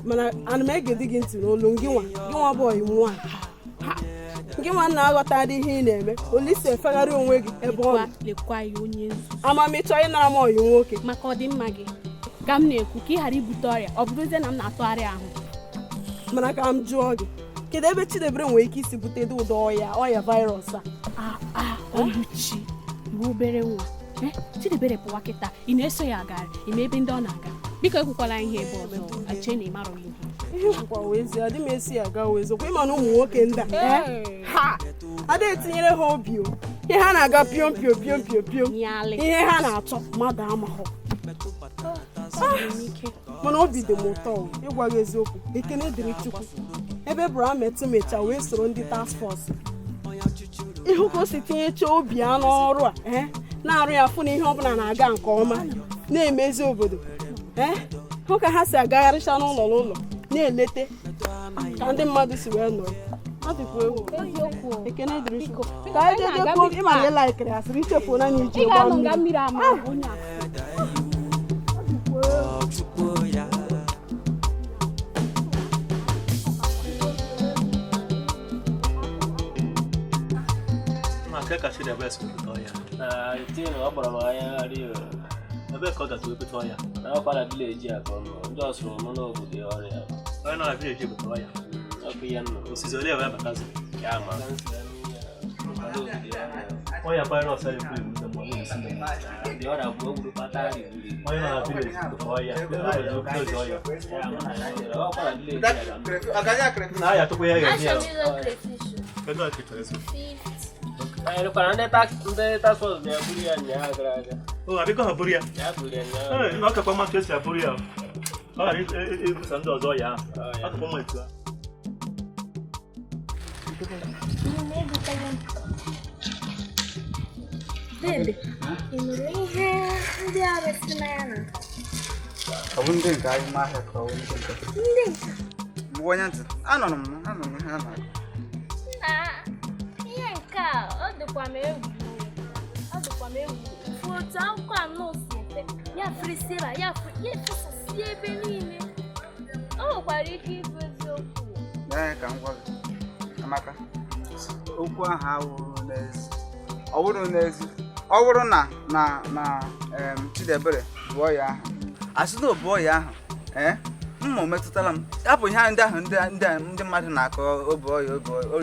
Mana ana m ege di gị ntị n'olu gị nwa bụ ọyị nwa. Gị nwa na-aghọtadị ihe ị na-eme. Olise efegharị onwe gị ebe ọ nọ. Lekwa ya onye nzuzu. Amamichọ ịnara m ọyị nwoke. Maka ọdịmma gị ka m na-ekwu ka ị ghara ibute ọrịa, ọ bụrụzie na m na-atụgharị ahụ. Mana ka m jụọ gị, kedu ebe Chidebere nwere ike isi bute ụdị ọya virus a? Oluchi, iwu obere nwa. Chidebere pụwa kịta, ị na-eso ya agara, ị ma ebe ndị ọ na-aga. Biko ekwukwala ihe ebe ọzọ, achee na ị marọ ihe. Ihe kwukwa wee ezi, adị m esi aga wee eziokwu. Ịma na ụmụ nwoke ndị a ha ada etinyere ha obi o. Ihe ha na-aga piom piom piom piom piom. Ihe ha na-achọ mmadụ amahụ. Mana obi dị m ụtọ ịgwa gị eziokwu. Ekene dịrị Chukwu. Ebe Abraham metụ wee soro ndị task force. Ịhụ ka o si tinyecha obi ya n'ọrụ a, na-arụ ya fụ na ihe ọbụla na-aga nke ọma, na-emezi obodo. Hụ ka ha si agagharịcha n'ụlọ n'ụlọ na-elete ka ndị mmadụ si wee nọrọ. Ọ dịkwa egwu. Ekene dịrị Chukwu. Ka anyị jee kwuo ịma na ịlaikiri asịrị ichefuo na iji ụgbọ mmiri. Ebe ka ọ gatụ ebute ọya na ọkwa na vileji a ka ọ nọ ndị ọsụrụ nọ n'obodo ya ọrịa onye nọ na vileji ebute ọya ọkụ ya nọ osizi ole wee batazi ya ma ọya virus a ekwu egbu ndị mmadụ na-esi ndị mmadụ dị ọrịa bụ ogburu kpata onye nọ na vileji ebute ọya ebe ọya na aya tụkwa ya ga-eme ya kedu ka chọrọ eso. Anyị ndị task force bịa buru ya ụnyaahụ gara aga. O abịkọ ha buru ya? Ya buru ya ụnyaahụ. Ọ kakwa mma ka esi aburu ya. Ọ ghara ibusa ndị ọzọ ya ahụ. Ọ kakwa mma etu a. Dede, ị nụrụ ihe ndị a resị na ya na? Ọ bụ ndị nke azụmahịa ka ọ bụ ndị nke? Ndị nke. Mgbe onye ntị, anụrụ m ihe a na-akọ. Ihe nke a, ọ dịkwa m egwu. Fụ otu akwụkwọ anọ si efe, ya firisira, ya fesasị ebe niile. O nwekwara ike ịbụ eziokwu. Ee, ka m gwa gị, Amaka, okwu ahụ awụrụ n'ezi. Ọ bụrụ n'ezi, ọ bụrụ na Chidebere bu ọya ahụ asị na o bu ọya ahụ ee mma o metụtala m hapụ ihe ndị ahụ ndị mmadụ na-akọ obu ọya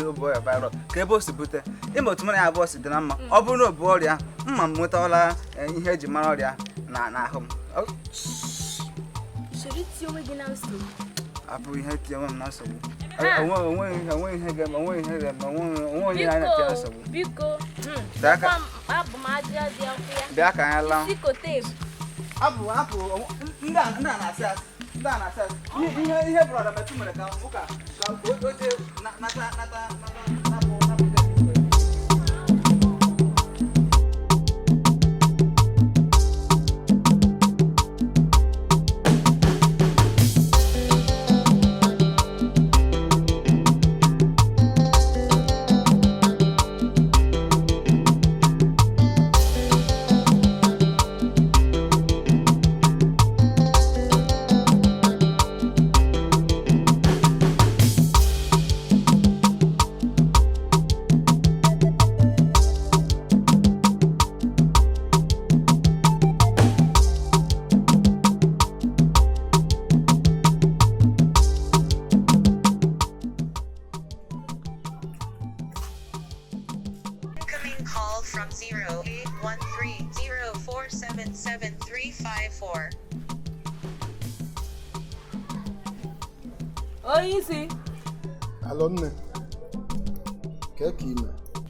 obu ọya virus ka ebe o si bute ịma otu mụ na ya abụọ si dị na mma ọ bụrụ na o bu ọrịa mma m nwetawala ihe eji mara ọrịa na n'ahụ m. Chọrọ itinye onwe gị na nsogbu. Abụ ihe tinye onwe m na nsogbu. Onweghị ihe ga-eme, onweghị ihe ga-eme, onweghị onye na-anya tinye nsogbu. Biko, abụ m aja dị ọkụ ya. Bịa ka anyị laa. Isi kote ebu. Abụ ndị a na-asị asị. Ndị a na-asị asị. Ihe brọda Metụ mere ka ụka ka o jee nata nata nata. Onye isi. Alo nne. Ka ka ime?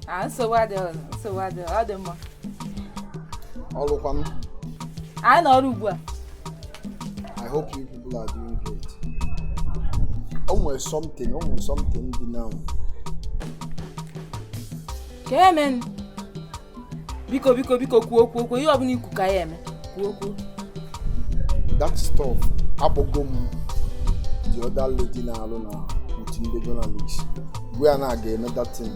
Ah, nsogbu adịghị, nsogbu adịghị, ọ dị mma. Ọlụkwanụ? Anyị nọ ọrụ ugbu a. I hope you people are doing great. O nwere something dị now. Ka eme? Biko biko biko kwuo kwuo kwuo ihe ọbụla ikwu ka ya eme. Kwuo kwuo. That stuff akpọgo m the other lady na-alụ na otu ndị journalist. Mgbe a na-aga eme that thing,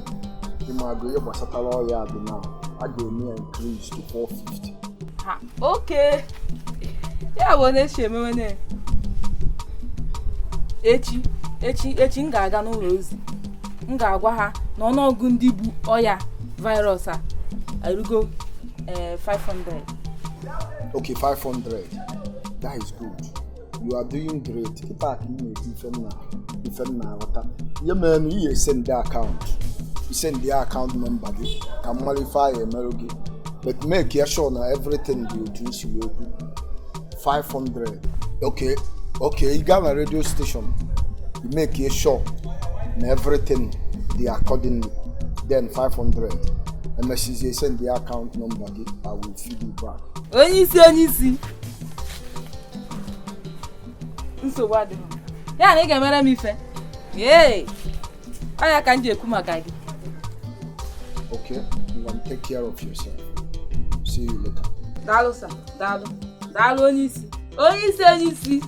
ịma agụ ihe gbasatara ọrịa dị na a ga-eme ya increase to 450. Ha, okay. Ya bụ na-echi emewe echi echi echi m ga-aga n'ụlọ ozi. M ga-agwa ha na ọnụọgụ ndị bu ọya virus a erugo 500. Okay, 500. That is good. You are doing great. Kịta ka ị na-ekwu ife m na-aghọta. Ihe mere na ị ga-esend akaụntụ. Isend ya akaụntụ nọmba gị ka m mara ife ahụ emerụ gị. But make sure na everything dị otu m si wee kwu. 500. Okay, okay, ị gaa na radio station. You make sure na everything dị accordingly. Then 500. Emesizie send the account number gị, I will feed you back. Onye isi, onye isi. Nsogbu adịghị. Ya na ị ga-emere m ife. Ee. Ọ ya ka m ji ekwu maka gị. Okay, you can take care of yourself. See you later. Daalụ sir, daalụ. Daalụ onye isi. Onye isi, onye isi.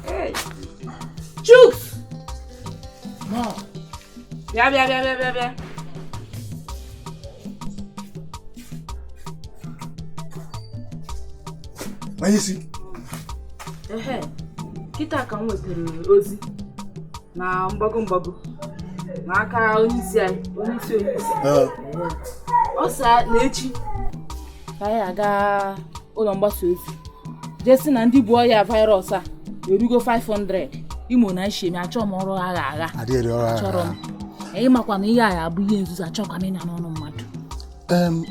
Hey. Chuks! Ma. Bịa bịa bịa bịa bịa bịa. Onye isi. Ehe, kịta ka m nwetara ozi na mgbago mgbago n'aka onye isi anyị, onye isi onye isi. Ọ sị na echi ka anyị aga ụlọ mgbasa ozi jee sị na ndị bu ọya virus a erugo 500. Imo na nshemi achọ m ọrụ agha agha. Achọrọ m. Ị makwa na ihe a abụ ihe nzuzo, achọkwa m ịna n'ọnụ mmadụ.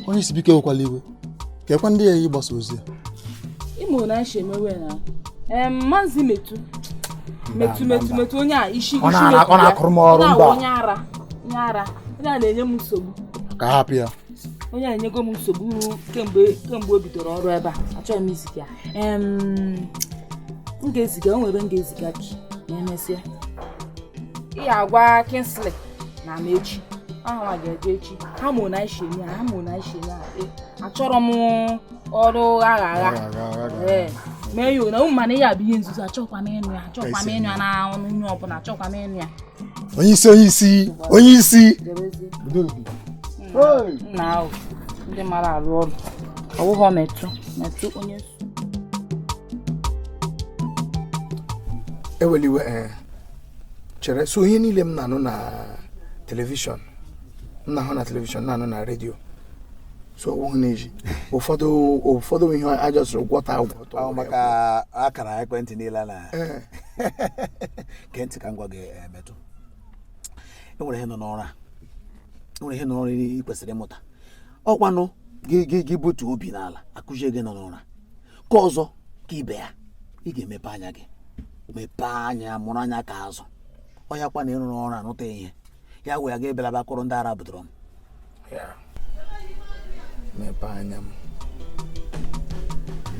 Onye isi biko ewekwala iwe. Ka ekwe ndị ya yi gbasa ozi a. Imo na nshemi ewe na Maazị Metu Metu Metu Metu onye a isi ọ na-akụrụ m ọrụ mba. Onye ara onye ara onye a na-enye m nsogbu. Ka hapụ ya. Onye a enyego m nsogbu kemgbe o bidoro ọrụ ebe a. Achọghị m iziga ya. M ga-eziga, o nwere m ga-eziga gị ma emesịa. Ị ga-agwa Kingsley na m echi. Aha nwa ga-eje echi. Ha mụ na nshemi ha mụ na nshemi a. Achọrọ m ọrụ agha agha. Ee. Mee ya na ụmụ mana ihe a bụ ihe nzuzo, achọkwa m ịnụ ya, achọkwa m ịnụ ya na ọnụ onye ọbụla, achọkwa m ịnụ ya. Onye isi, onye isi, onye isi. Nna ahụ ndị mara arụ ọrụ. Ọwụghọ metụ metụ onye nsọ. Eweliwe chere so ihe niile m na-anụ na telivishọn, m na-ahụ na telivishọn, na-anụ na redio. So ọ na-eji ụfọdụ ụfọdụ ihe ajọsịrị gwọta agwọta. Ọ maka akara ekwentị niile na gee ntị ka m gwa gị. Metụ, enwere ihe nọ n'ọrụ a, enwere ihe nọ n'ọrụ ị kwesịrị ịmụta. Ọkwanụ gị gị gị butuo obi n'ala, akụzie gị nọ n'ụra ka ọzọ ka ibe ya. Ị ga-emepe anya gị, mepee anya, mụrụ anya ka azụ. Ọ ya kwa na ịrụrụ ọrụ anụta ihe ya wee ga ebelaba akụrụ ndị ara bụdoro m. Mepee anya m,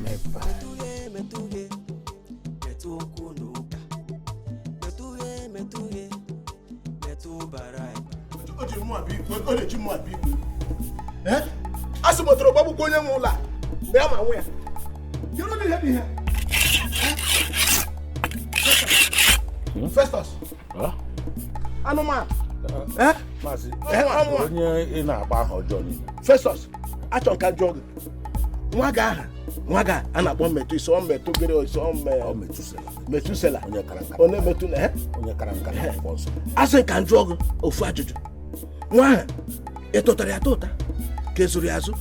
mepee anya. Metụghe, metụ okwu n'ụka, metụghe, metụghe, metụ bara. O ji mụ abịa ikpe, ọ na-eji mụ abịa ikpe. Ee, a sị m otoro gbagbukwa onye nwe ụlọ a mgbe ya ma nwe ya. Kedu ụdị ihe dị ihe? Festus, anụmanụ. Maazị, Ee, ọnwụ a. onye ị na-akpa aha ọjọọ niile. Festus, achọ nka jụọ gị, nwa gị aha, nwa gị a na-akpọ Metụ iso metụ gịrị iso Metusela, onye metụ na onye kara nka na akwụkwọ nsọ. A sị ka m jụọ gị ofu ajụjụ: nwa ahụ, ị tụtara ya atụ ụta, ka ezuru ya azụ,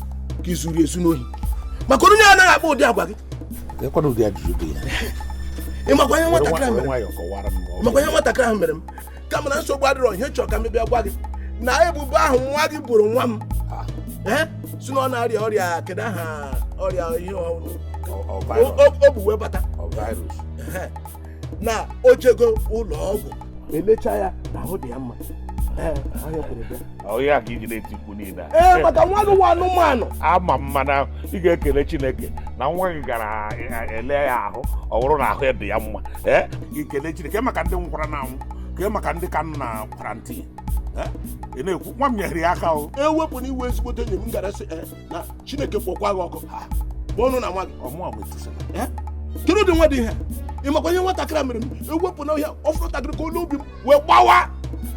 ka izuru ezu n'ohi? Maka onye anaghị akpa ụdị agwa gị. Ekwana ụdị ajụjụ dị ya. Ị makwa ihe nwatakịrị ahụ Were mere? nwayọọ kọwara m. Ị makwa ihe nwatakịrị ahụ mere m? Kama na nsogbu adịrọ, ihe chọrọ ka m bịa gwa gị na ebubo ahụ nwa gị boro nwa m, ee, si na ọ na-arịa ọrịa, kedu aha ọrịa ihe o bu wee bata? Virus. Ehe. Na o jego ụlọ ọgwụ, elecha ya na ahụ dị ya mma. Ee, ahụ kwere bịa. Ọ ya ka iji na-eti mkpu niile a? Ee, maka nwa gị nwa anụmanụ. Ama m, mana ị ga-ekele Chineke na nwa gị gara ele ya ahụ, ọ bụrụ na ahụ ya dị ya mma. Ee, gị kelee Chineke maka ndị nwụkwara na anwụ, kee maka ndị ka nọ na quarantine. Ee, ị na-ekwu nwa m nyere ya aka o. Ewepụ na iwe ezigbote enyi m gara sị, ee, na Chineke kpọkwa gị ọkụ bụ ọnụ na nwa gị. Ọmụa Metusela. Ee, kedu ụdị nwa dị ihe a? Ị makwa ihe nwatakịrị a mere m? Ewepụ na ihe ọ fụrụ ntakịrị ka olu obi m wee gbawa.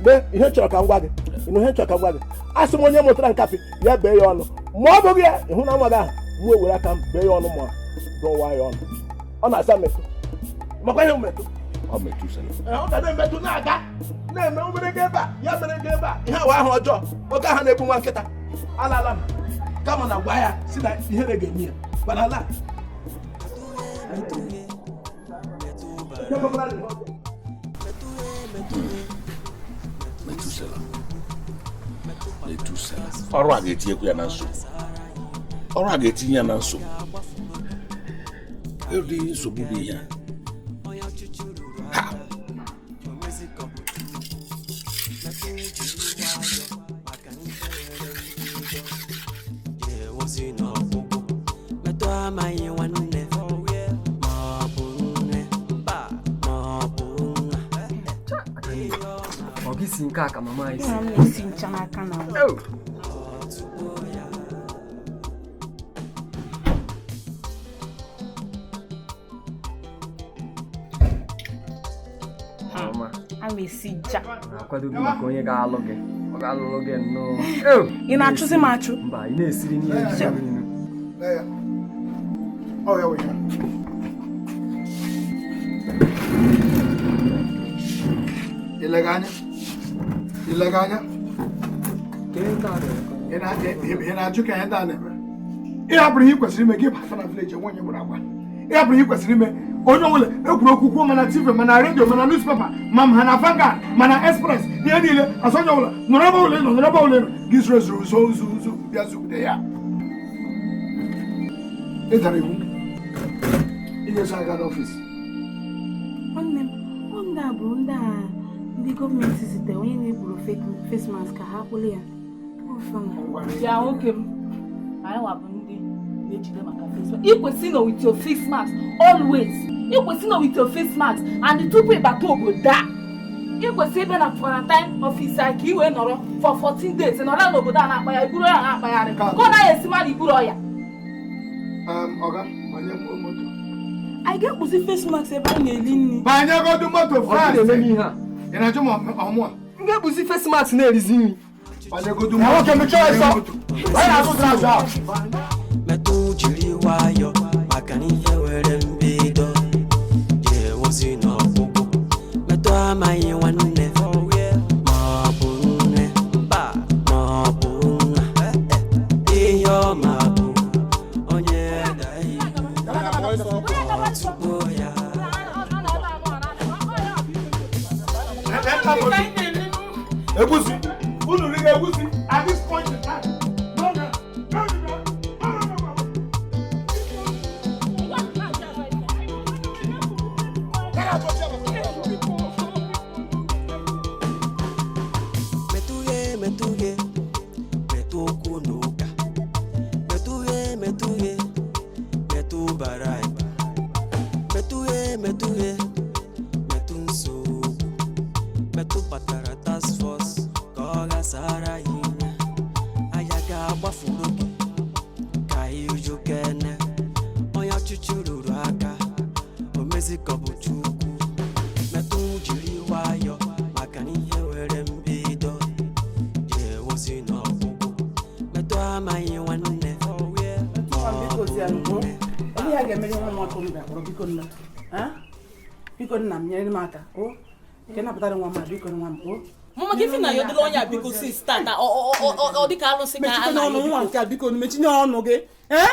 Mee ihe chọrọ ka m gwa gị, ịnụ ihe chọrọ ka m gwa gị? A sị m, onye mụtara nkapị ya bee ya ọnụ, ma ọ bụghị ya, ịhụ na nwa gị ahụ, mụ ewere aka m bee ya ọnụ ma dọwa ya ọnụ. Ọ na-asa Metụ. Makwa ihe Metụ? Ọ Metusela. Ee, ọ ga na-emetụ na-aga na-eme obere gị ebe a, ya mere gị ebe a. Ihe awa ahụ ọjọọ, oke ahụ na-egbu nwa nkịta. Alala m, kama na gwa ya si na ihere ga-eme ya mana ala. Metusela, Metusela, ọrụ a ga-etinyekwu ya na nsogbu, ọrụ a ga-etinye ya na nsogbu. Ụdị nsogbu dị ihe a. Ha! Ozi n'ọgwụgwụ metụ amaghị nwanne ma ọ bụ nne ma ọ bụ nna. Ọ gị si nke a ka mama anyị si. Nna m na-esi ncha n'aka na. Mama, A na-esi ncha. akwado gị maka onye ga-alụ gị. Ọ ga-alụrụ gị nnọọ. Ị na-achụzi m achụ? Mba, ị na-esiri n'ihe ejije niile. Lee ya. Ọ ya wụ ya. Ilega anya. Ilega anya. Ị na-ajụ ka ihe ndị a na-eme. Ị hapụrụ ihe ị kwesịrị ime, gị bata na village enwe onye gbara agwa. Ị hapụrụ ihe ị kwesịrị ime. Onye ọbụla ekwuru okwu kwuo, mana TV, mana redio, mana newspaper, ma ha na Vanguard, mana Express, ihe niile asọ onye ọbụla nọrọ ebe ọbụla ị nọ, nọrọ ebe ọbụla ị nọ, gị zuru ezuru zo zo zo bịa zugide ya. Ị dara iwu. Ị ga-eso aga n'ọfịs. Nwanne m, ọ ndị a bụ ndị a ndị gọọmenti zitere onye na-ekpuru face mask ka ha kwụrụ ya. Bịa nwoke m, anyị nwa bụ ndị na-ejide maka face mask. Ị kwesị nọ with your face mask always. Ị kwesị nọ with your face mask, and tupu ị bata obodo a, ị kwesị ịbịa na quarantine office anyị ka ị wee nọrọ for 14 days, nọrọ n'obodo a na-akpa ya, iburu ya na-akpagharị ka ọ naghị esi mmadụ iburu ọya. Ọga, banye moto. Anyị ga-ekpuzi face mask ebe a na-eli nri? Banyegodu moto. Ọ first. na-eme n'ihe a. Ị na-ajụ m ọmụ a? M ga-ekpuzi face mask na-erizi nri? Banyegodu. Na nwoke mechie ọsọ. Anyị na-azụ azụ ahụ. Metụ jiri nwayọ maka na ihe nwere mbido jee ozi n'ọgwụgwụ. Metụ amaghị nwanne ma ọ bụ nne ma ọ bụ nna, ihe ọ Tugbuo ya. Egusi, unu riga egusi at this point in time. No, no, no, no, no, no, no. Metụghe, metụghe, metụ okwu n'ụka. Metụghe, metụghe, metụ bara ịba. Metụghe, metụghe, metụ nsogbu. Metụ batara task force ka ọ ghasara ya ime. Aya ga-agbafuru gị ka iju kene. Onye ọchịchị ruru aka, o mezi ka ọ bụ Chukwu. Metụ jiri nwayọ maka na ihe nwere mbido ji ewozi n'ọgwụgwụ. Metụ amaghị nwanne ma ọ bụ nne. Olee ihe a ga-emere nwa m nwoke m bịakwuru biko nna? Ha? Biko nna m nyere m aka. O nke napụtara nwa m a, biko nwa m o. Mama gị na yodolo onye a biko sis tata ọ dịka alụsị ka a Mechikọ n'ọnụ na-ayọ nwa biko. nke a biko mechinye ọnụ gị. Ee?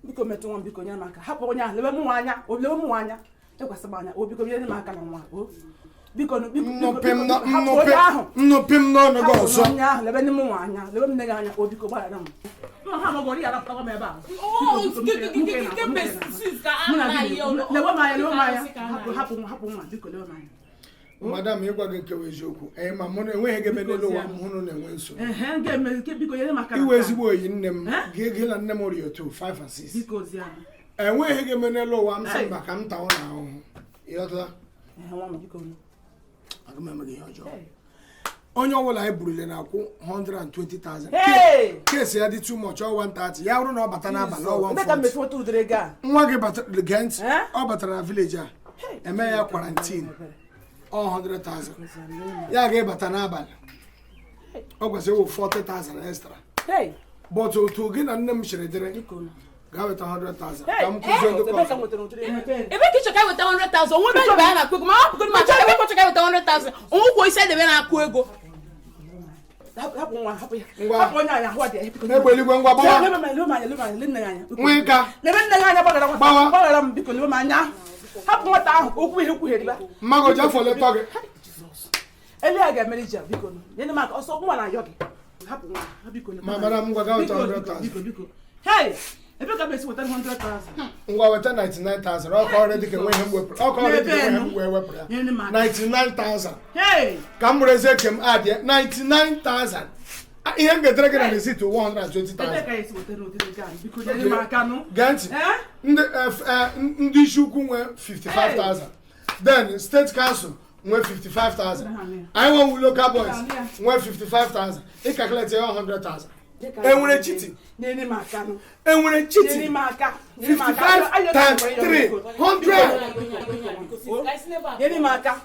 Biko metụ nwa m biko nyere m aka. Hapụ onye ahụ lebe m nwa anya. O lebe m nwa anya. Lekwasị m anya. O biko nyere m aka na nwa. O biko nụ, biko biko Nnupị m biko, hapụ onye ahụ. nnupị m n'ọnụ gị Hapụ ọzọ. onye ahụ lebe m nwa anya. Lebe m nne gị anya. O biko gbaghara m. Nna ha amagoro ya arapụtakwa m ebe a. Oh, Biko, biko, m ka ị kemgbe na-akpọ, m ka ị na-akpọ. sis ka a Mụ na gị na-ayọ na-ekwu. Lewe m anya, lewe m anya. Alụsị ka a Hapụ na-ayọ. hapụ nwa hapụ nwa biko lewe m anya. Madam, ịgwa gị nke bụ eziokwu. Ee, ma mụ na enweghị ebe n'elu ụwa m hụrụ na-enwe nsogbu. Ehe, ga-eme nke biko nyere m aka na Iwe nke a. ezigbo oyi nne m gị na nne m rịọ 2 5 and 6. Biko zi ahụ. Enweghị ebe n'elu ụwa m sị Hey. mba ka m taa ụlọ ahụhụ. Ịghọtala? Ehe, nwa m biko. Aga m eme gị ihe ọjọọ. Onye ọbụla anyị burule na-akwụ 120,000. Hey! Keesi ya dị too much, ọ 130. Ya bụrụ na ọ bata n'abalị, ọ Ebe ka m 140. mesi nweta ụdịrị ego a? Nwa gị batara, gee ntị, ọ batara na village a, eme ya quarantine, ọ 100,000. Ya ga-ebata n'abalị, ọ kwesịrị ịwụ 40,000 extra. Hey! But otu gị na nne m siri dịrị, gaa weta 100,000 Hey! ka m kụzie ndị Ebe ka m kọfị. nwetara ụdịrị ego? Ebe ka ịchọ ka weta 100,000 onwe ebe mgbe a na-akụ ego ma hapụgoro m aka ebe ka ịchọ ka weta 100,000 onwe kwuo isi edebe na-akụ ego. Hapụ nwa, hapụ ya. Ngwa. Hapụ onye anya, ahụ adị ya. Biko, Egbe eluigwe, ngwa, gbawa. Lebe m anya, lebe m anya, lebe m anya, lebe nne gị anya. Nwee nka. Lebe nne gị anya, gbaghara m. Gbawa. Gbaghara m, biko, lebe m anya. Hapụ nwata ahụ, okwu ihe kwugheriba. Mmago ji afọ letọ gị. Ele ya ga-emere ije a, biko. Nyere m aka, ọsọ nwa na-ayọ gị. Hapụ nwa, ha biko. Ma madam, ngwa, gaa weta Biko, 100,000. Biko, biko. Hey! Ebe ka m esi weta 100,000? Ngwa weta 99,000. Ọ ka ọrịa dịka enwe ihe m wepụrụ. Ọ ka ọrịa dịka enwe ihe m wee wepụrụ ya. Nyere m aka. 99,000. Hey! Ka m were eze ke m adị ya 99,000. Ihe m ga-edere gị na receipt 120,000. Ebe ka esi weta ụdịrị ego a? Biko, nyere m aka nụ. Gee ntị. Ndị ndị isi ukwu nwe 55,000. Then state council nwe 55,000. Anyị nwe local boys nwe 55,000. Ị calculate ya 100,000. Enwere chiti. Nyere m aka nụ. Enwere chiti. Nyere m aka. Nyere m aka. 55 times 300. Nyere m aka.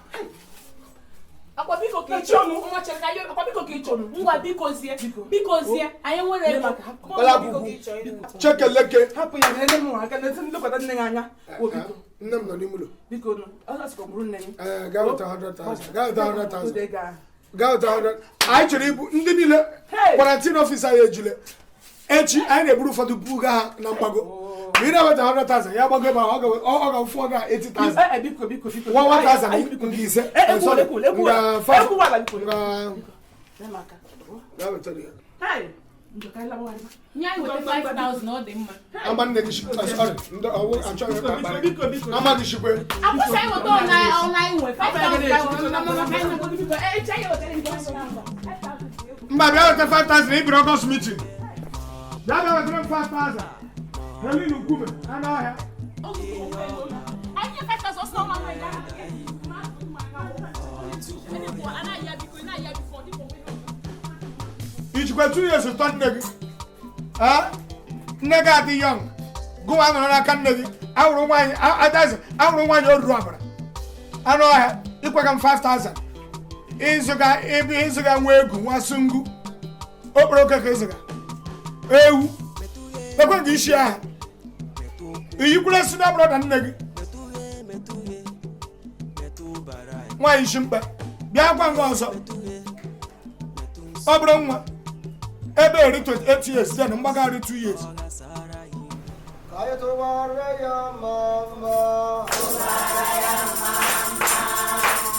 Akwa biko ka ịchọ m nwa chere ka anyị akwa biko ka ịchọ m ngwa biko zie biko zie anyị nwere ego. Bala gwugwu. Chekeleke. Hapụ ya, nyere m aka. Nleta nlekọta nne gị anya. O biko. Nne m nọ n'ime ụlọ. Biko nụ. Ọ sịkwa m bụrụ nne gị. Ee, gaa weta 100,000. Gaa weta 100,000. Ụdị ego ahụ. Gaa weta 100. Anyị chọrọ ibu ndị niile quarantine office anyị ejule. Echi anyị na-eburu ụfọdụ buga ha na mgbago. Ma ị na-eweta 100,000 ya gbago ebe ahụ ọ ga-afụ 180,000. Eh, biko, biko, biko. 1,000 nga ise. Eh, ekwuwala, ekwuwala, ekwuwala. Nga five. Ekwuwala, biko. Nga Nyere m aka. gaa weta ya. Hey! Njọ ka anyị lawa anyị. Nye anyị weta 5,000 ọ dị mma. Ama nne gị shikwe. Sorry, ndị ọwụ achọghị ịkpa akparị. Ama gị shikwe. Akwụsị anyị weta ọna ọna anyị nwe 5,000 ka anyị weta mama ka anyị nwe biko echi anyị wetara nke ọzọ. Mba bịa weta 5,000 ibiri August meeting. Bịa bịa wetara m 5,000. Helen Nkume, anụ ọhịa. Anyị nye 5,000 ọsọ ọma nwe ya. Ijikwa 2 years ụtọ nne gị. Ah, nne gị adị young. Gụwa nọrọ n'aka nne gị. Awụrụ nwaanyị adaeze, awụrụ nwaanyị o ruru ọbara. Anụ ọhịa, ikwega m 5,000. Ịzụga ebe ịzụga nwa egwu nwa sungu. Okporoko ka ịzụga. Ewu. Ekwe gị isi ahụ. Iyikwere si na brọda nne gị. Nwaanyị isi mkpe. Bịa gwa ngwa ọzọ. Ọ bụrụ nwa ebe eri 28 years then mgbagharị 2 years. Ka Anyị tụwara ya mma mma.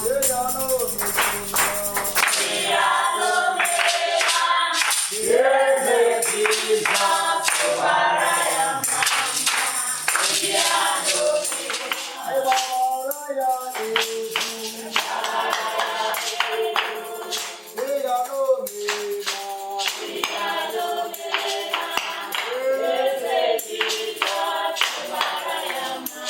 Nye ya n'omeela. Eze Jizọs tụwara ya mma. Anyị gbara ya egwu. Nye ya n'omeela. Eze Jizọs tụwara ya mma.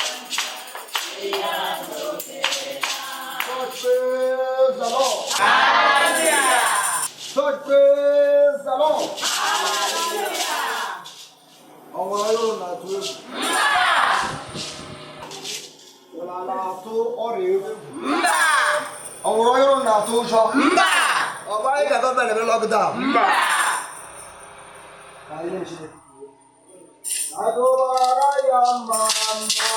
Church, praise the Lord. Church, praise the Lord. Ọ nwere onye ụlọ na-atụ egwu? Ụlọ na-atụ ọrịa egwu? Ọ nwere onye ụlọ na-atụ ụjọ? Ọ bụ anyị ka gọọmenti mere lockdown? Ka anyị na-eche. Atụwara ya mma mma.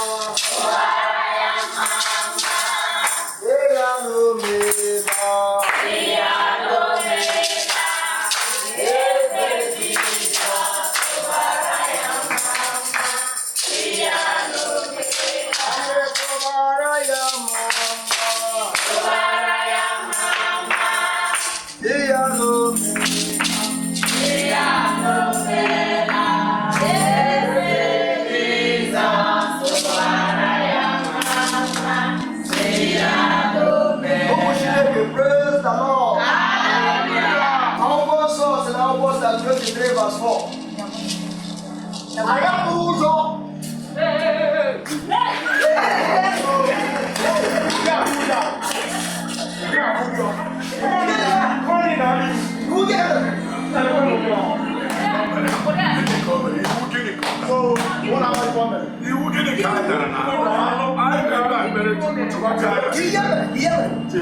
Nye ya n'omeela. Eze Jizọs tụwara ya mma. Anyị tụwara ya mma mma. Tụwara ya mma mma. Nye ya n'omeela. Eze Jizọs tụwara ya mma. Ụmụ Chineke, praise the Lord. Akwụkwọ nsọ si na akwụkwọ Psalm 23 verse 4. Anyị apụghị ụzọ. Iwu gịnị ka a dara na anyị na-ebe a mere Chukwu chụkwacha ya.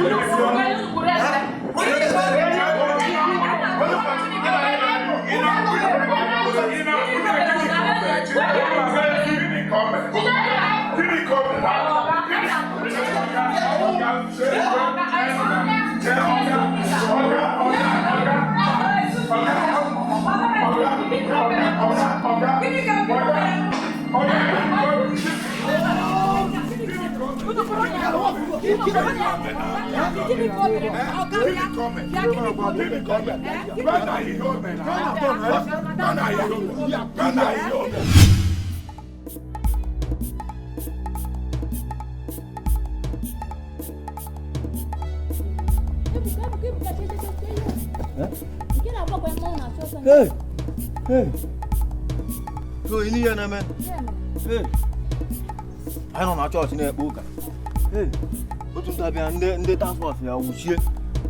Hey! Hey! So ini ya na-eme? Hey! Anyị nọ na chọọchị na-ekpe ụka. Hey! Otu ntabịa ndị task force ya wuchie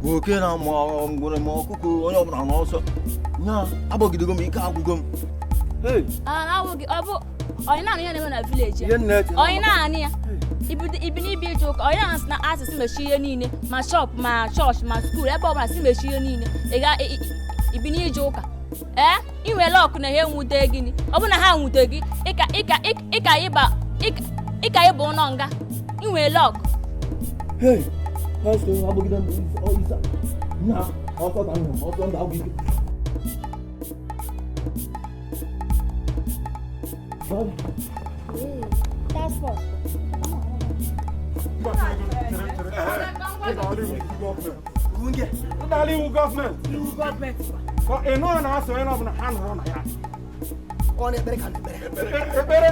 ma oke na ma ngwere ma ọkụkọ onye ọbụla n'ọsọ. Nya agbagidego m ike agwụgo m. Hey! A na-awụ gị ọ bụ onye na-anụ ihe na-eme na vileji Ihe na-eche. onye na-anụ ya ibi n'ibi ije ụka onye na-asị na asịsị mechie ihe niile ma shọp ma chọọchị ma skuul ebe ọbụla si mechie ihe niile ị ga ibi n'ije ụka ee ị nwere ọkụ na ha enwute gịnị ọ bụ na ha nwute gị ịka ịka ịka ịba ịka ịba ụlọ nga ị nwere lọk. Hey! Pastọ agbagide m isa. Nya ọsọ ka m hụrụ ọsọ ndụ agwụ ike. Task force. Ndala iwu gọọmenti. Ị nọ na-asụ onye ọbụla ha nọrọ na ya. Ọ na-ekpere ka na-ekpere. Ekpere.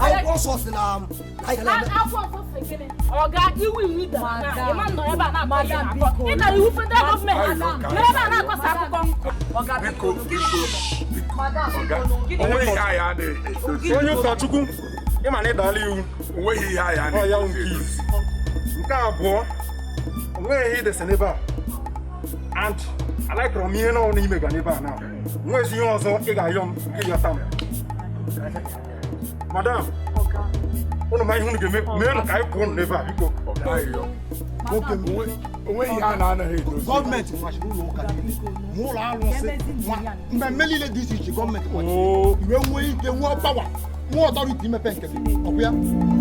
Akwụkwọ nsọ si na anyị ga na-eme. Akwụkwọ nsọ si gịnị? Ọga iwu iwu dara na ịma nọ ebe a na-akọ ihe na-akọ. Ị dara iwu federal gọọmenti nọrọ ebe a na-akọsa akụkọ. Ọga Biko, biko, biko, ọga, o nweghị ihe anyị a na-edozi. Onye ụkọchukwu, ị ma na ị dara iwu. O nweghị ihe anyị a Ọ ya nke na-edozi. izi. Nke abụọ, o nweghị ihe idesa n'ebe a. And alaikọrọ m ihe n'ọnụ ime ga n'ebe a na. Nwezi ihe ọzọ ị ga-ayọ m nke ịyọta m. Madam, unu ma ihe unu ga-eme, meenụ ka anyị pụọ unu n'ebe a biko. Nwoke m. O nweghị ihe a na-anaghị edozi. Gọọmenti machiri ụlọ ụka niile ma ụlọ arụsị ma mmemme niile dị iche iche gọọmenti machiri iwe nwee ike nwee pawa nwee ọtọriti imepe nke gị ọ bụ ya.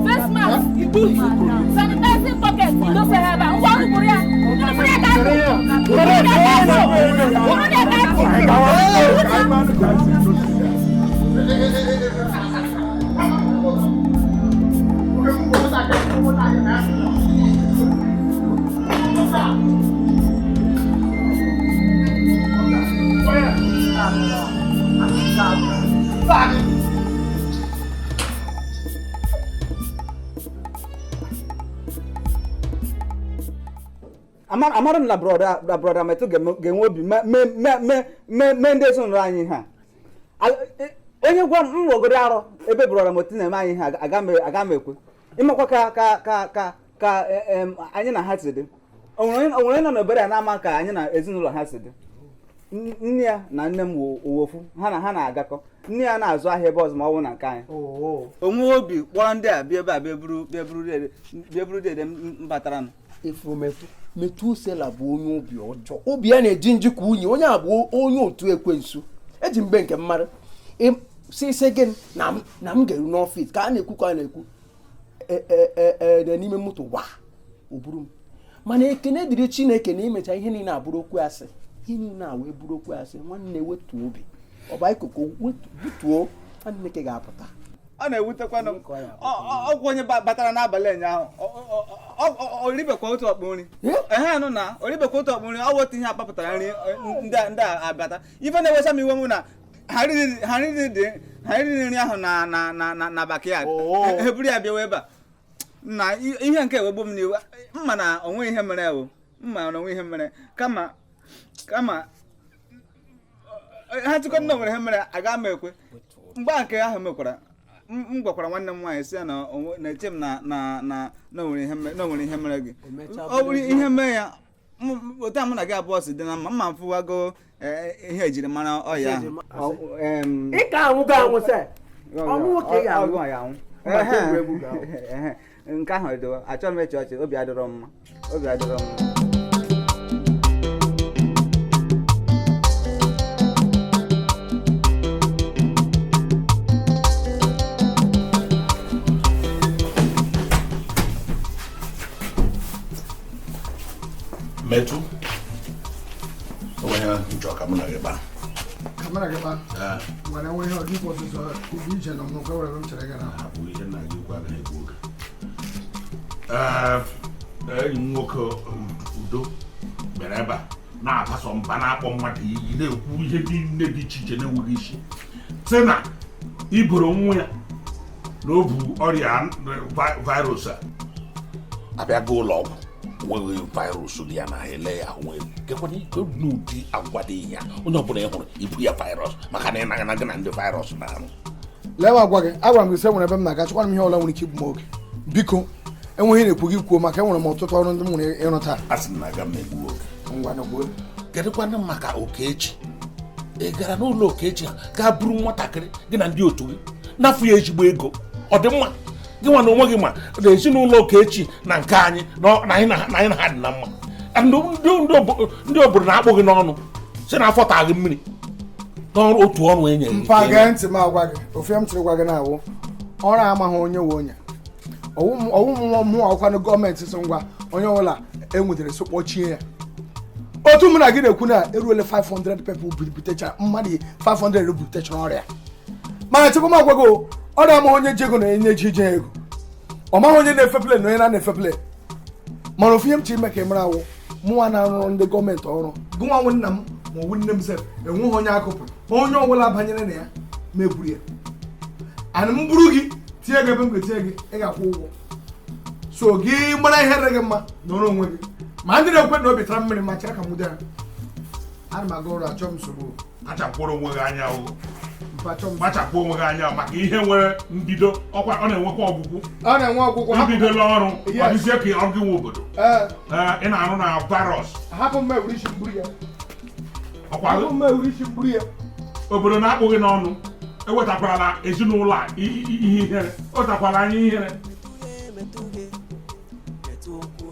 Face mask, igbuhi, sanitizing bucket, idosere ebe a. Ngwa ọrụ bụrụ ya. Bụrụ ya ka akụ. Bụrụ ya ka akụ. Bụrụ ya ka akụ. Amara m na brother Metụ ga-enwe obi mee ndị ezinụlọ anyị ha. Onye gwa m rọgoro arọ ebe brother Metụ na-eme anyị ha, aga m ekwe. Ịmakwa ka anyị na ha si dị. O nwere onye nọ n'obere a na-ama ka anyị na ezinụlọ ha si dị. Nne ya na nne m wofu ha na ha na-agakọ. Nne ya na-azụ ahịa ebe ọzọ ma ọ bụ na nke anyị. Onwe obi kpọrọ ndị a bịa ebe a bịa buru dede m batara m. Efu Metusela bụ onye obi ọjọọ. Obi ya na-eji njikwa unyi, onye a bụ onye otu ekwensu. Eji mgbe nke mmadụ si gị na m ga-eru n'ọfịs ka a na-ekwu ka a na-ekwu n'ime moto wa o buru m. Mana ekene dịrị Chineke na imecha ihe niile abụrụ okwu asị. Ihe niile a wee bụrụ okwu asị, nwanne wetuo obi. Ọba ikoko butuo, nwanne gị ga-apụta. Ọ na-ewutekwanụ m. Ọgwụ onye batara n'abalị ụnyaahụ o ribekwa otu ọkpụ nri. Ehe nụ na o ribekwa otu ọkpụ nri, ọ wụ otu ihe akpapụtara nri ndị a abata. Ife na-ewesa m iwe m na ha riri nri ahụ na backyard. Ha buru ya bịawa ebe a. Na ihe nke ewegbu m n'iwe, mma na onwe ihe mere ewu, mma na onwe ihe mere, kama ha tụkọ nna nwere ihe mere aga m ekwe. Mgbe nke ahụ mekwara, m gwakwara nwanne m nwaanyị sị ya na na-eche m na nwere ihe mere gị. Ọ bụrụ ihe mee ya, otu a mụ na gị abụọ si dị na mma, mma mfụwago ihe ejirimara ọya ahụ. Ị ka anwụ ga-anwụ sị. Ọnwụ nwoke ga-anwụ. Nke ahụ edowa, achọrọ m ịchị ọchị, obi adịrọ mma, obi adịrọ mma. Metụ, onye nchọ ka mụ na gị kpaa. Ka mụ na gị kpaa? Nwere nwe ihe ọdịkwa ọsịsọ ibu ije na ọmụmụ ka were m chere gị na. Hapụ ihe nna gị ukwu agaghị egbu oge. Enyi m nwoke Udo bịara ebe a na-abaso mba na-akpọ mmadụ iyi na-ekwu ihe niile dị iche iche na-enweghị isi. Sị na iboro nwa ya na o bu ọrịa virus a abịago ụlọ ọgwụ nweghị virus dị ya na ele ya ahụ nwere kekwana ike n'ụdị agwa dị ya onye ọbụla ị hụrụ ibu ya virus maka na ị naghị gị na ndị virus na-arụ. Lee m agwa gị, agwara m gị sị enwere ebe m na-aga, chọkwara m ihe ọla nwere ike igbu m oge. Biko enweghị na-ekwu gị kwuo maka enwere m ọtụtụ ọrụ ndị m nwere ịrụ taa. A sị m na aga m egbu oge. Ngwa na gbuo. Kedụkwanụ maka Okechi? Ị gara n'ụlọ Okechi ha gaa buru nwatakịrị gị na ndị otu gị nafu ya ezigbo ego. Ọ dị mma gị nwa na onwe gị ma na ezinụlọ Okechi na nke anyị na anyị na ha dị na mma. Ndị obodo na-akpụ gị n'ọnụ si na afọ taa gị mmiri n'ọrụ otu ọrụ e nyere. Mpa gee ntị m agwa gị, ofe m tiri gwa gị na-awụ ọrụ amaghị onye nwe onye. Ọwụ mụ akwụkwanụ gọọmenti so ngwa onye ọbụla enwedere so kpọchie ya. Otu mụ na gị na-ekwu na eruole 500 people butechara mmadụ 500 butechara ọrịa. Mana chekwa m agwa gị, ọrịa amaghị onye ji ego na onye ji ije ego. Ọ maghị onye na-efe plen na onye na-efe plen. Mana ofu ihe m chiri ime ka ị mara awụ mụnwa na-arụrụ ndị gọọmenti ọrụ gị nwa nwe nna m ma ọwụ nne m sef enweghị onye akụpụrụ ma onye ọbụla banyere na ya ma eburu ya. Ana m buru gị tinye gị ebe m ga-etinye gị, ị ga-akwụ ụgwọ. So gị mara ihe rere gị mma nọrọ onwe gị. Ma ndị na-ekwe na obi tara mmiri ma chere ka m dị ha. Ana m aga ọrụ achọ m nsogbu. Kpachapụrụ onwe gị anya o. Kpachapụ onwe gị anya maka ihe nwere mbido ọkwa ọ na-enwekwa ọgwụgwụ. Ọ na-enwe ọgwụgwụ. Ibidola ọrụ ọ dịzie ka ọ gị nwe obodo. Ị na-arụ na virus. Hapụ m ewuru isi mburu ya. Ọkwa hapụ m ewuru isi mburu ya. Obodo na-akpụ gị n'ọnụ ewetakwala ezinụlọ a ihe ihere ewetakwala anyị ihere.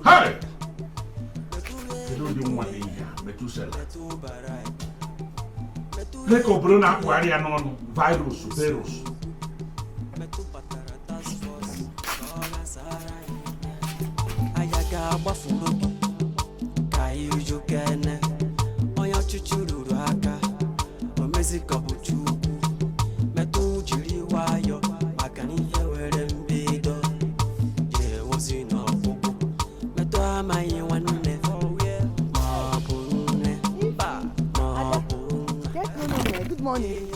Hey! Kedu ụdị nwa dị ihe a Metusela? Lee ka obodo na-akpụgharị ya n'ọnụ virus virus. Aya ga-agbafuru gị ka iju kene onye ọchịchị ruru aka o mezi ka ọ bụ Chukwu. Metụ jiri nwayọ maka na ihe nwere mbido ga-enwezi n'ọgwụgwụ. Metụ amaghị nwanne ma ọ bụ nne ma ọ bụ nna. Good morning.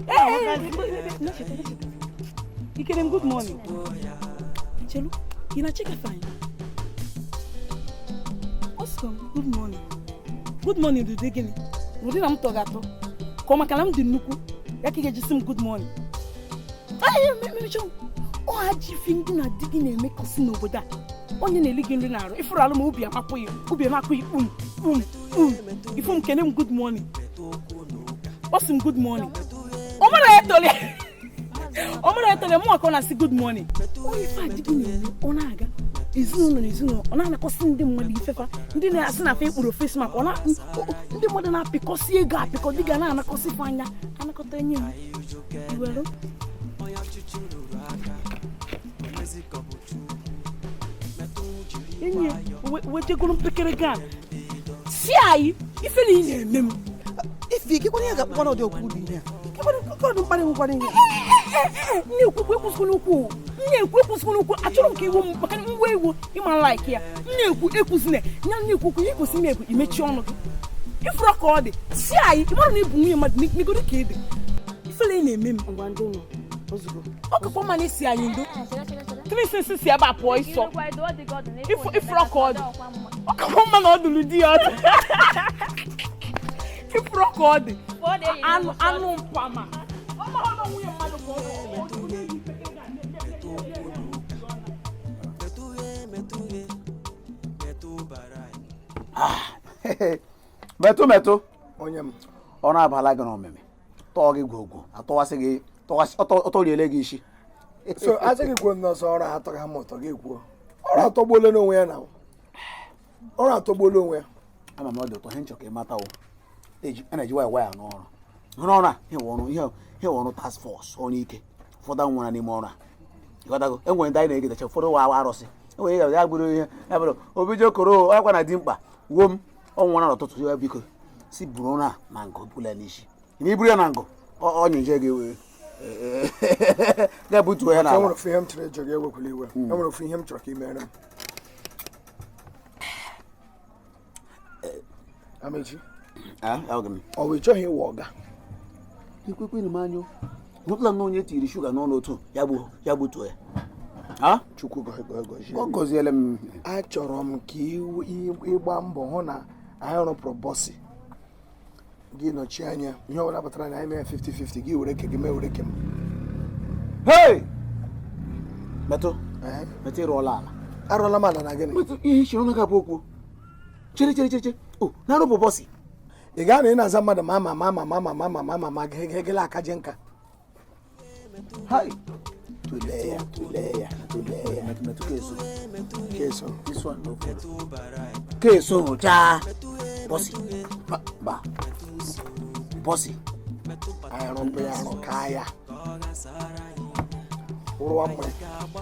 Hey, Ikerem, good morning. Chelu, ị na-check fine. Welcome. Good morning. Good morning ụdị gịnị? Ụdị na m tọ ga-atọ. Ka ọ maka na m dị nnukwu, ya ka ị ga-eji sị m good morning. Memecha ọ ajọ ife ndị na di gị na-emekọsị n'obodo a. Onye na-eli gị nri na-arụ ifuru alụ ma obi amapụghị obi amakụghị kpum kpum kpum ifu m kene m good morning. Ọ sị m good morning. Ọ mara ya tole. Ọ mara ya tole mụ ka ọ na-asị good morning. Onye ife a di gị na-eme ọ na-aga ezinụlọ na ezinụlọ ọ na-anakọsị ndị mmadụ ifefa ndị na-asị na afa ekpuru face mask ọ na ndị mmadụ na-apịkọsị ego apịkọ dị ga na-anakọsị ife anya anakọta enye m iwere enyi wetegoro mpekere gan si anyị ife na ị na-eme m ife ike kwanye ga-akpọkwa n'ọdị okwu dị ihe a mkparị nkwari ihe na-ekwukwu ekwusikwu n'ukwu na-ekwu ekwusikwu n'ukwu achọrọ m ka iwu m maka ngwa egwu ịma like ya na-ekwu ekwuzina ya na-ekwu okwu ihe kwesịrị ime bụ imechi ọnụ gị ifuru ka ọ dị si anyị ị mara na ịbụ nwunye mmadụ n'igoro ka ị dị ifele na-eme m ọ kakwa mma na isi anyị ndo trisisi si ebe a pụọ ịsọ ifuru ka ọ dị ọ kakwa mma na ọ dụrụ di ya ọdụ ifuru ka ọ dị anụ mpama metụ metụ onye m ọ na-abala gị n'ọmịmị tọọ gị gwogwo atọwasị gị ọtọriele gị isi so asị gị kwuo n'ọsọ ọrụ atọghị m ụtọ gị kwuo ọrụ atọgbuola n'onwe ya na ọrụ atọgbuola onwe ya ama m ọ dị ụtọ ihe nchọ ka ị mata o a na-eji waya waya n'ọrụ hụrụ ọrụ a ihe ọrụ task force ọrụ ike ụfọdụ nwere n'ime ọrụ a ịghọtago enwere ndị anyị na-egedacha ụfọdụ wa arụsị enwere ihe ya bụrụ ihe ya bụrụ obijokoro akwa na dimkpa wuo m ọ nwụra n'ụtụtụ ya biko si buru ọrụ a na ngụ bula n'isi na iburu ya na ngụ ọ nyeje gị ga-ebutuo ya n'ala. Enwere ofu ihe m chọrọ ịjụ gị ewekwala iwe. Enwere ofu ihe m chọrọ ka ị mere m. Amechi ọ bụ ị chọghị ịwụ ọga ikwekwe na m anya hụtụla na onye tiri shuga n'ọnụ otu ya gbutuo ya Chukwu gọzie ọ gọziele m. Achọrọ m ka ịgba mbọ hụ na anyị rụpụrụ bọsị gị nọchie anya ihe ọbụla pụtara na anyị mee 50-50 gị were ke gị mee were ke m. Hey! Metụ metụ ịrụọla ala arụọla m ala na gịnị? Metụ ihe iche ọnụ ga-abụ okwu chere chere chere o na-arụpụ bọsị ị gaa na ị na-aza mmadụ ma ma ma ma ma ma ma ma ma ma gịgịla aka je nka. Hai! Tulee ya tulee ya tulee ya metụ keso keso this one no keso chaa bọsị ba bọsị anyị rụpụ ya arụ kaa ya rụọ mmanya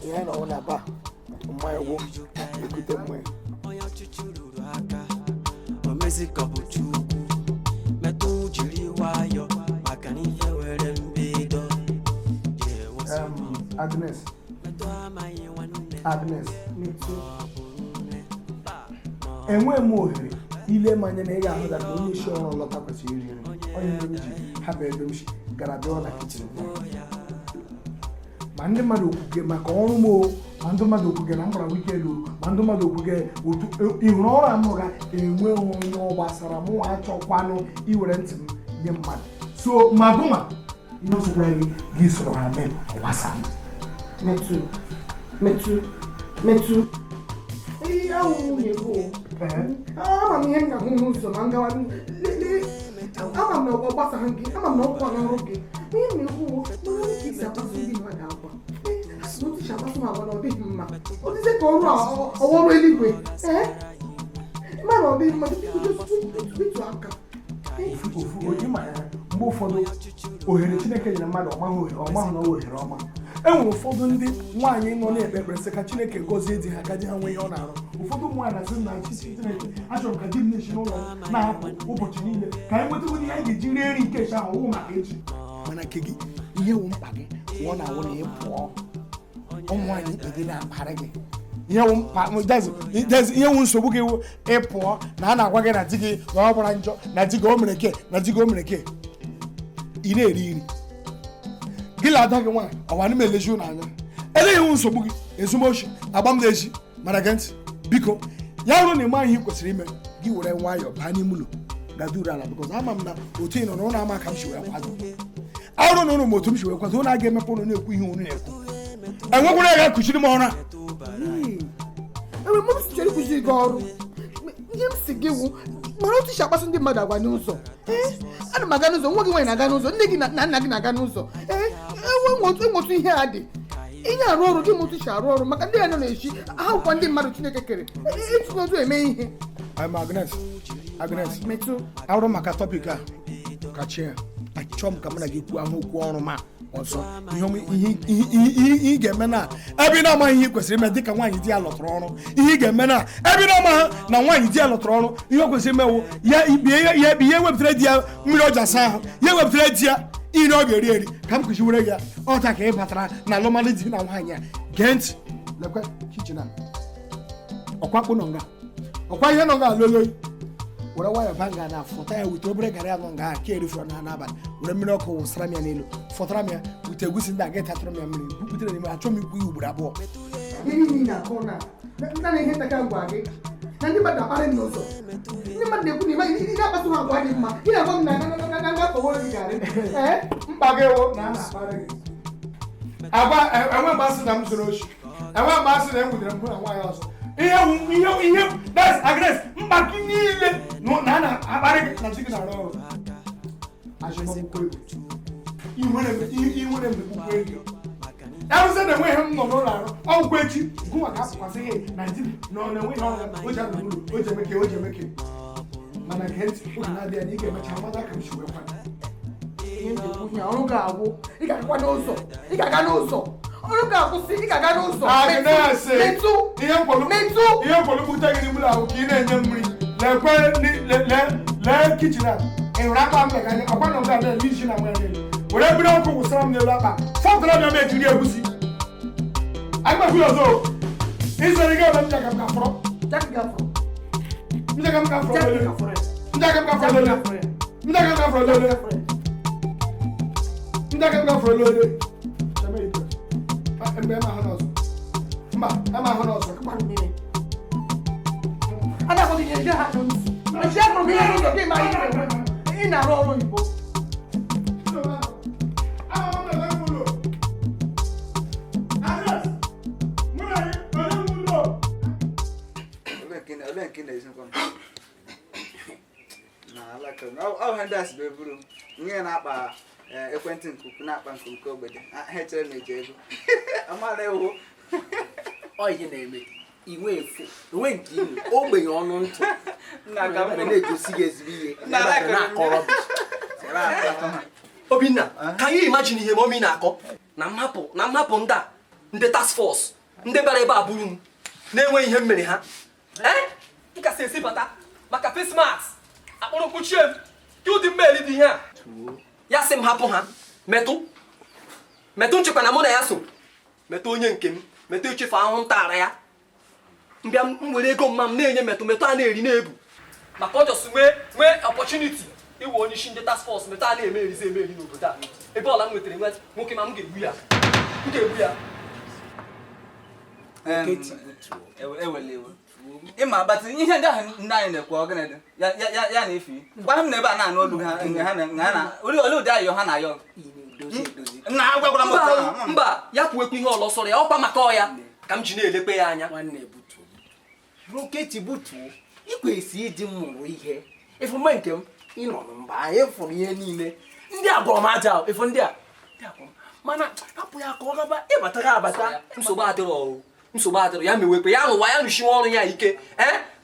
ihe na ọ na-aba mmanya gwụ ekute mmanya. Metụ jiri nwayọ maka na ihe nwere mbido. Agnes Agnes enweghị m ohere ile m anya na ị ga-ahụ na onye isi ọrụ lọta kwesịrị iri nri onye mere m ji hapụ ebe m si gara bịa na kichin ma ndị mmadụ okwuge maka ọrụ m o ma ndị mmadụ okwuge na m gbara wikendi o ma ndị mmadụ okwuge otu ịhụrụ ọrụ a m ga enweghị onye ọ gbasara mụ achọkwanụ iwere ntị m nye mmadụ so ma gụma ihe ọsọkwara gị gị soro ha mee ọ gbasara m. Metụ metụ metụ ihe ahụ nwunye gị ama m ihe m ga-ahụ n'ụzọ ma m gawa ama m na ọ gbasaghị gị ama m na ọkwa n'ọrụ gị ihe m na-ekwu mana ka isi akpasu ndị mmadụ agwa otu isi akpasu m agwa na ọ dịghị mma ọ dịzie ka ọrụ ọrụ eluigwe ee mana ọ dịghị mma bitụ aka mgbe ụfọdụ ohere Chineke nyere mmadụ ọmahụ na ohere ọma e nwere ụfọdụ ndị nwaanyị nọ na-ekpe ekpere sị ka Chineke gọzie di ha ka di ha nwee ihe ọ na-arụ ụfọdụ ụmụ nwaanyị na-asị na Chineke achọrọ m ka di m na-esi n'ụlọ m na-apụ ụbọchị niile ka anyị nweta ihe anyị ga-eji rie nri nke echi ahụ ọwụ maka echi mana nke gị ihe wụ mkpa gị ọ na-awụ na ị pụọ ụmụ nwaanyị ikpe gị na-akparị gị ihe wụ nsogbu gị wụ ị pụọ na a na-agwa gị na di gị na ọ gbara njọ na di gị o mere ke na di gị o mere ke ị na-eri nri gị na ada gị nwaanyị ọwa m eleji ụlọ anya eleghị iwu nsogbu gị ezumoshi agba m na-eji mana gee ntị biko ya bụrụ na ị maghị ihe ị kwesịrị ime Gị were nwayọọ baa n'ime ụlọ gaduru ala because ama m na otu ị nọ n'ụlọ ama ka m si wee kwado. Arụ na ụlọ m otu m si wee kwado ụlọ aga emepe ụlọ na-ekwu ihe ụnụ na-ekwu. Enwekwara ya ga-akụchiri m ọrụ a. Enwe m si chere ịkụziri gị ọrụ. Ihe m si gị wụ mara otu isi akpaso ndị mmadụ agwa n'ụzọ. Ana m aga n'ụzọ, nwa gị nwaanyị na-aga n'ụzọ, nne gị na nna gị na-aga n'ụzọ. Enwe otu ihe a dị. Ị na-arụ ọrụ gị ma otu isi arụ ọrụ maka ndị ya nọ na-echi ha bụkwa ndị mmadụ Chineke kere. Etinye otu eme ihe. Agnes, Agnes, metụ arụ maka topic a kachie achọọ m ka mụ na gị kwuo ahụ okwu ọrụ ma ọzọ ihe ị ga-eme na ebe ị na-amaghị ihe ị kwesịrị ime dịka nwaanyị di ya lọtụrụ ọrụ ihe ị ga-eme na ebe ị na-amaghị na nwaanyị di ya lọtụrụ ọrụ ihe o kwesịrị ime wụ ya ya ewepụtara di ya mmiri ọja asa ahụ ya ewepụtara di ya iri ọ ga-eri eri ka m kụziwere ya ọta ka ị batara na alụmalụ di na nwaanyị a gee ntị lekwe kichin a ọkwa kpụ nọ nga ọkwa ihe nọ nga alụloi were nwayọ banga na fọta ya wite obere garị anọ nga ka erifuru na n'abalị were mmiri ọkụ wụsara m ya n'elu fọtara m ya wite egusi ndị a ga tatụrụ m ya mmiri buputere n'ime achọ m ikwu ya ugboro abụọ. Na ndị mmadụ akparị m n'ụzọ ndị mmadụ na-ekwu na ị ga-akpaso ha agwa dị mma ị na-agwa m na na-akọwara gị garị mkpa gị wụ na a na-akparị gị agwa enwe mgbe asị na m zuru oshi enwe mgbe asị na e nwudere m hụ na nwaanyị ọzọ ihe that's Agnes mkpa gị niile na a na-akparị gị na di gị na-arụ ọrụ ihere mmekwukwu ego arụsị na enweghị m nọ n'ụlọ arụ ọgwụkwa echi gụnwa ka apụkwasị ihe na di na ọ na-enweghị ọrụ o ji anọ n'ụlọ o ji emeke o ji emeke mana gee ntị oge na-adịghị anya ị ga-emecha mmadụ aka m si wee kwado ọrụ ga-agwụ ị ga-agakwa n'ụzọ ị ga-aga n'ụzọ ọrụ ga-akwụsị ị ga-aga n'ụzọ ihe nkwado kpute gị n'ime ụlọ ahụ ka ị na-enye mmiri lekwe lee kichin a ị hụrụ akpa m lega anya ọkwa na ụga na-ele isi na nwere n'elu were mmiri ọkụ wụsara m n'elu akpa fọtụrụ m ya ma ejiri egusi agbakwụ ọzọ izere gị ebe m jaka m ka fọrọ m jaka m ka fọrọ lele m jaka m ka fọrọ lele m jaka m ka fọrọ lele m jaka m ka fọrọ lele mgbe ema ahụ n'ọzọ mba ema ahụ n'ọzọ a na-akpọ gị ihe ha n'ụzọ gị ma ị na-arụ ọrụ oyibo. Ihe na-akpa ekwentị nkuku na-akpa nkuku ogbede ha echere na eji ego amara ewu ọ ihe na-eme inwe efu enwe nke ime ogbenye ọnụ ntụ na-egosi gị ezigbo ihe na-akọrọ. Obinna, can you imagine ihe mommy na-akọ na mmapụ ndị a ndị task force ndị bịara ebe a buru m na-enweghị ihe mmere ha ị kasị esi bata maka face mask akpụrụ mkpuchie m ka ụdị mmeri dị ihe a ya sị m hapụ ha metụ metụ nchekwa na mụ na ya so metụ onye nke m metụ echefu ahụhụ ntara ya mbịa m were ego mma m na-enye metụ metụ a na-eri na-ebu maka ọ jọs nwee opportunity iwe onye isi ndị task force metụ a na-eme erizi emeri n'obodo a ebe ọla m nwetara nwe nwoke ma m ga-egbu ya m ga-egbu ya. Ịma abatị ihe ndị ahụ ndị anyị na-ekwu ọgịnị ya na efi gwa m na ebe a na-anụ olu ha na ole ụdị ayọ ha na-ayọ nna ha gwagwara m otu mba ya kwuwekwu ihe ọlọ sọrọ ya ọkwa maka ọya ka m ji na-elekpe ya anya. Nwanne butuo roketi butuo ikwesị ịdị mụrụ ihe ịfụma nke m ịnọ mba anyị fụrụ ihe niile ndị agwọrọ m aja ịfụ ndị a mana hapụ ya ka ọ gaba ịbata abata nsogbu adịrọ nsogbu adịrọ ya mewekwe ya rụwa ya rụchiwe ọrụ ya ike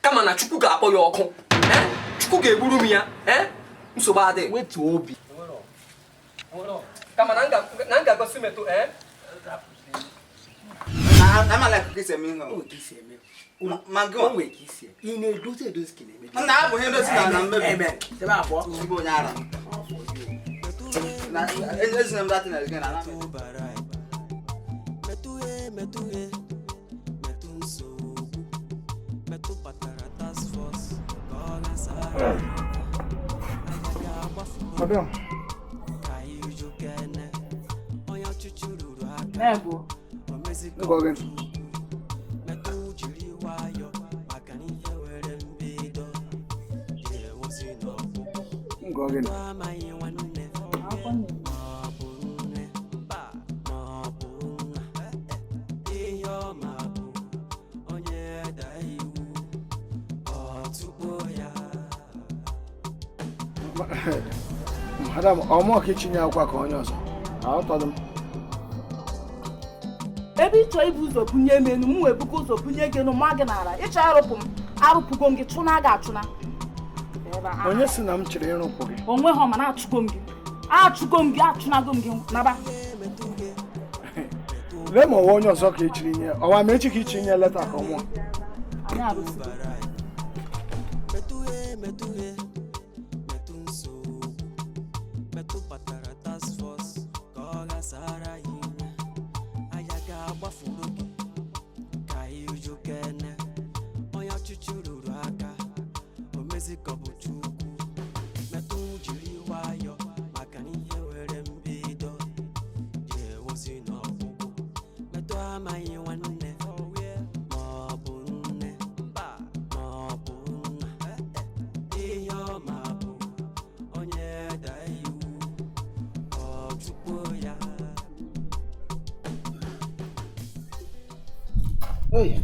kama na Chukwu ga-akpọ ya ọkụ Chukwu ga-egburu m ya nsogbu adịghị wetuo obi kama na m ga-agosi metụ ị na-edozi edozi ka na-eme nna abụghị edozi na mmebi onye ara ezina m datị na gị na Madam. Gụọ gịnị? Madam, ọ mụọ ka itinye akwa ka onye ọzọ. Aghọtaghị m. Ebe ịchọ ibu ụzọ bunye m enu, m wee bugo ụzọ bunye gị enu, ma gị n'ala. Ịchọ arụpụ m, arụpụgo m gị, chụna gị achụna. Onye si na m chere ịrụpụ gị? Onwe ha mana achụgo m gị. Achụgo m gị, achụnago m gị, naba. Lee ma ọwa onye ọzọ ka ị chiri nye. Ọwa ma echi ka ị chiri nye leta ka ọ nwụọ. Anyị arụsịgo. Hey.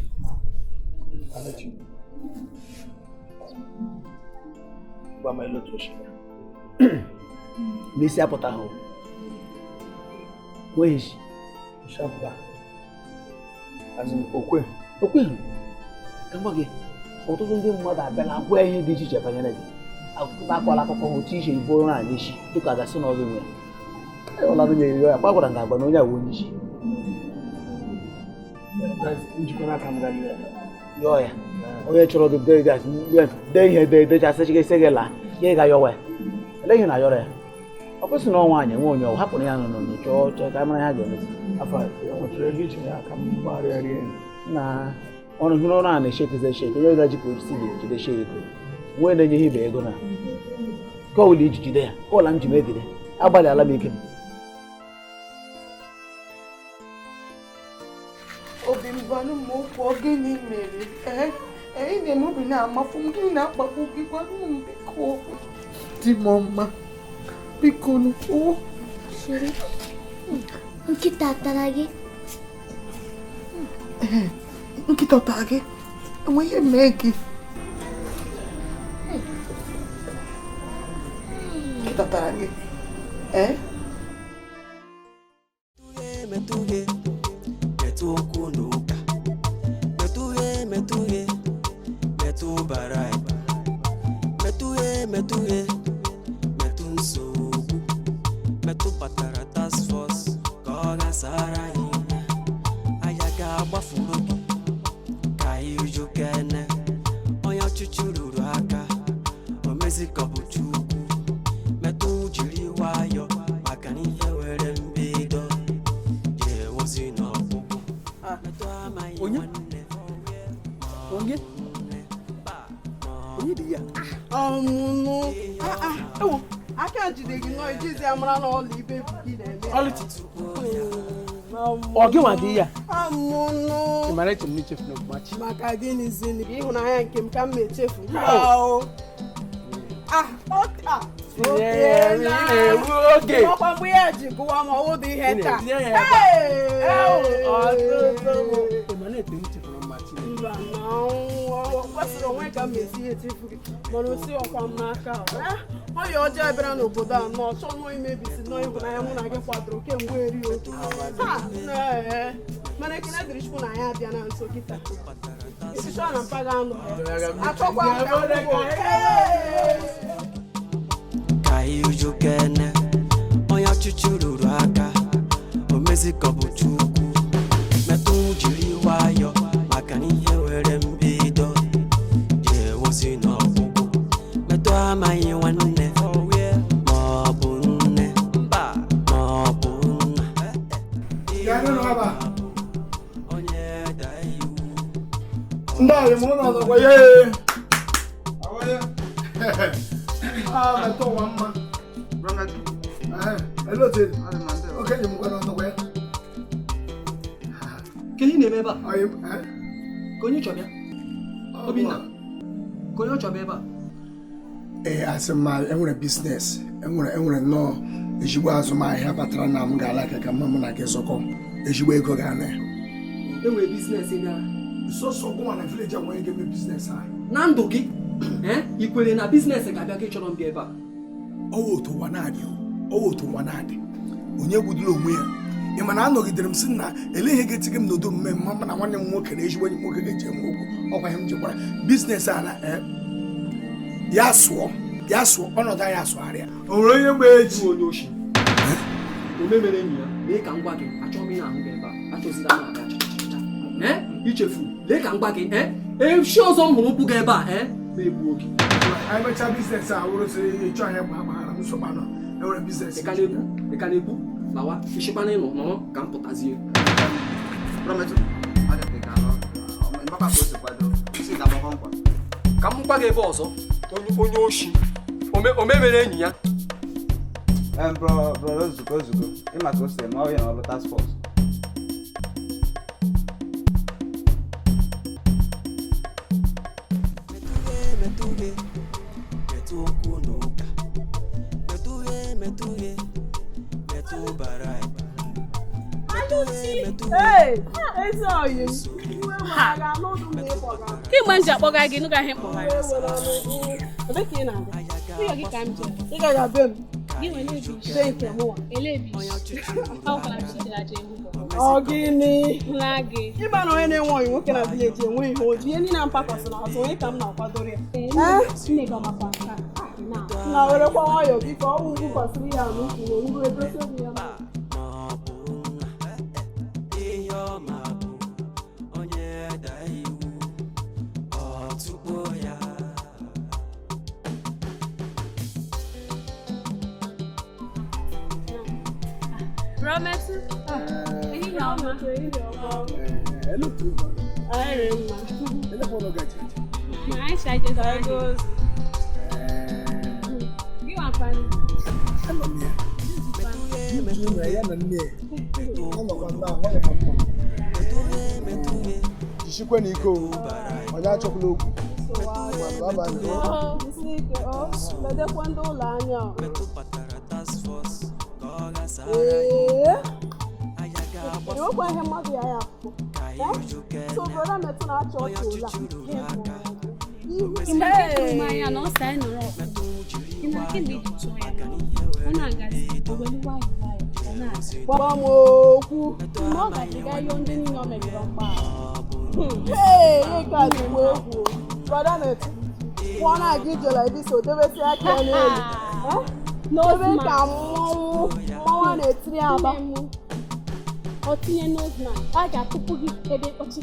Gwa m elu otu o si gaa. N'isi apụtaghị. Kweghị isi. Isi apụta. As in, okwe. Okweghị. Ka m gwa gị, ọtụtụ ndị mmadụ abịala gwa ihe dị iche iche banyere gị. Akụkọ akọla akụkọ otu isi ebu ọrụ a n'isi dịka a ga-asị na ọ gị nwe ya. Ọla dị na-eri ya, kwa gwara m ga-agba na onye a wụ onye isi. Njikọ aka m gara ya. Yọọ ya. Onye chọrọ gị dee ihe dee dechasị gị sị gị laa, ya ga yọwa ya. Ele ihe na-ayọrọ ya. Ọ kwesịrị na ọnwa anyị enwe onye ọ hapụrụ ya nọ chọọ chọọ ka mara ihe a ga-emezi. Afọ a, enwetara ego iji ya aka m gbagharịa rie. Na ọrụ hụrụ ọrụ a na-eshekezi esheke, onye ga-ji ka osisi ga-ejide shee ego. Nwee na-enye ihe ibe ego na. Ka ọ wụla iji jide ya, ka ọla m ji m egide. Agbalịala m ike m. Obi m gwanụ m okwu, ọ gịnị mere? Ee, ị na-eme obi na-amafu m, gịnị na-akpagbu gị? Gwanụ m biko. Di m ọma, biko nụ. Chere, nkịta tara gị? Nkịta tara gị? Enwe ihe mee gị? Nkịta tara gị? Ee? Metụ okwu n'ụka, metụghe metụghe, metụ bara metụghe metụghe, metụ nsogbu, metụ batara task force ka ọ gasara anyị. Aya ga-agbafuru gị ka iju kene, onye ọchịchị ruru aka, o mezi ka ọ bụ Chukwu. Metụ jiri nwayọ maka na ihe nwere mbido ga-enwezi n'ọgwụgwụ. Onye? Onye? Onye dị ya? Ọmụmụ. Ewo, aka jide gị nọ ijizi amara na ọla ibe gị na-eme. Ọlụchi. Ọ gị nwa dị ya? Ọmụmụ. Ị mara eche m n'ichefu n'okpukpachi. Maka gịnị zini? Ịhụnanya nke m ka m na-echefu. Ah, ọ taa. Na-ewu oge. Ọkwa mgbe ya ji gụwa ma ọ dị ihe taa. Mba na ọ kwesịrị onwe ka m esi echefu gị mana o si ọkwa m n'aka. Ọya ọjọọ bịara n'obodo a nọ chọọ nọ imebisi nọ ịhụnanya mụ na gị kwadoro kemgbe eri otu. Mana ekele dịrị Chukwu na anyị abịa na nso kịta. Isichọ na mpaghara anọ. Achọkwa m ka akwụkwọ. Ka iju kene, onye ọchịchị ruru aka, o mezi ka ọ bụ Chukwu. Metụ jiri nwayọ maka na ihe nwere mbido ga-enwezi n'ọgwụgwụ. Metụ amaghị nwanne ma ọ bụ nne ma ọ bụ nna. Onye daa iwu. Ndị ọyị m ụlọ ọzọkwa ye. Ah, metụ ụwa mma. Hello, Ted. Okenye m gwara ọzọkwa ya. Ka ihe na-eme ebe a? Ka onye chọrọ ya? Obinna, ka onye chọrọ ebe a? Ee, asị m ma enwere business, enwere nnọọ ezigbo azụmahịa batara na m ga-ala aka ka mma mụ na gị zụkọ ezigbo ego ga-ana ya. Enwere business bịara. Sọsọ gụnwa na village a nwere ga-eme business a. Na ndụ gị, ị kwere na business ga-abịa ka ị chọrọ mbịa ebe a? Ọwụ otu ụwa na-adị, ọwụ otu ụwa na-adị. Onye gbudoro onwe ya. Ị ma na anọgidere m sị na ele ihe ga-etinye m n'udo mme mma na nwanne m nwoke na ezigbo enyi m nwoke ga-eji enwe okwu ọkwa ihe m jikwara business a na ya sụọ ọnọdụ anyị asụgharịa. O nwere onye mgbe echi onye oshi ome mere enyi ya. Lee ka m gwa gị, achọghị m ị na-ahụ gị ebe a, achọzila m abịa chachachacha. Ichefu, lee ka m gwa gị, echi ọzọ m hụrụ ụkwụ gị ebe a, ma egbuo gị. Anyị mechaa business a wụrụ sị ịchọ ahịa gbaghara m nsogbu anọ enwere business. Ị ka na-ekwu lawa ịchịkwana ịnọ nọrọ ka m pụtazie. Ka m gwa gị ebe ọzọ, onye oshi ome mere enyi ya. Bro, ozugbo ịma ka o si eme ọrịa n'ọrụ task force. Kemgbe m ji akpọga gị, nụga ihe mkpọga gị. Ị gaghị be m. Ọ gịnị? Ịba na onye na-enwe ọyị nwoke na vileji enwe ihe oji ihe niile mpakọsị n'azụ onye ka m na-akwadoro ya. Na werekwa nwayọọ biko ọ bụ ugwu kwasịrị ya n'ukwu na owuru edosi obi ya. Jisikwa n'ike o, onye achọkwala okwu. Ledekwa ndị ụlọ anya. Enwekwa ihe mmadụ ya ya akwụkwọ. So brother Metu na-achọ ọchị ụla. Gwa m okwu. Mgbe ọ gajiga ihe ndị niile o mebiri mgbaghara. Ee, ihe ka dịkwa egwu. Brother Metu, pụọ na-aga ije like this, o debesi aka ya n'elu. N'obe ka mmọnwụ a na-etiri aba. Ọ tinye nose mask, a ga-atụpụ gị ebe mkpọchi.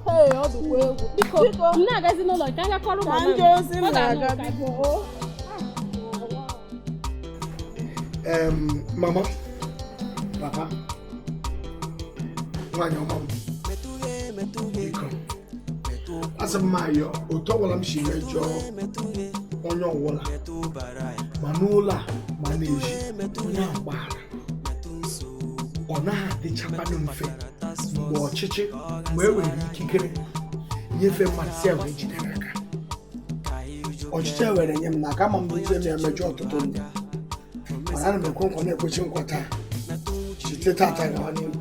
Ee, ọ dịkwa egwu. Biko, m na-agazi n'ụlọ ka m gakọrọ Ka mama m. ndị ozi m Ọ ga-anụ na-aga ụka. biko. Mama, papa, nwaanyị ọma m, biko, asị m ayọ otu ọbụla m si mejọọ onye ọbụla ma n'ụlọ a ma n'ezi onye agbaghara ọ naghị adịchakwanụ mfe mgbe ọchịchị mgbe e were ikikere nyefee mmadụ si wee jidere aka ọchịchị e were nye m n'aka ama m ije m ya mejọ ọtụtụ ndị mana ana m ekwe nkwa na-ekwechi nkwa taa site tata gawa n'ihu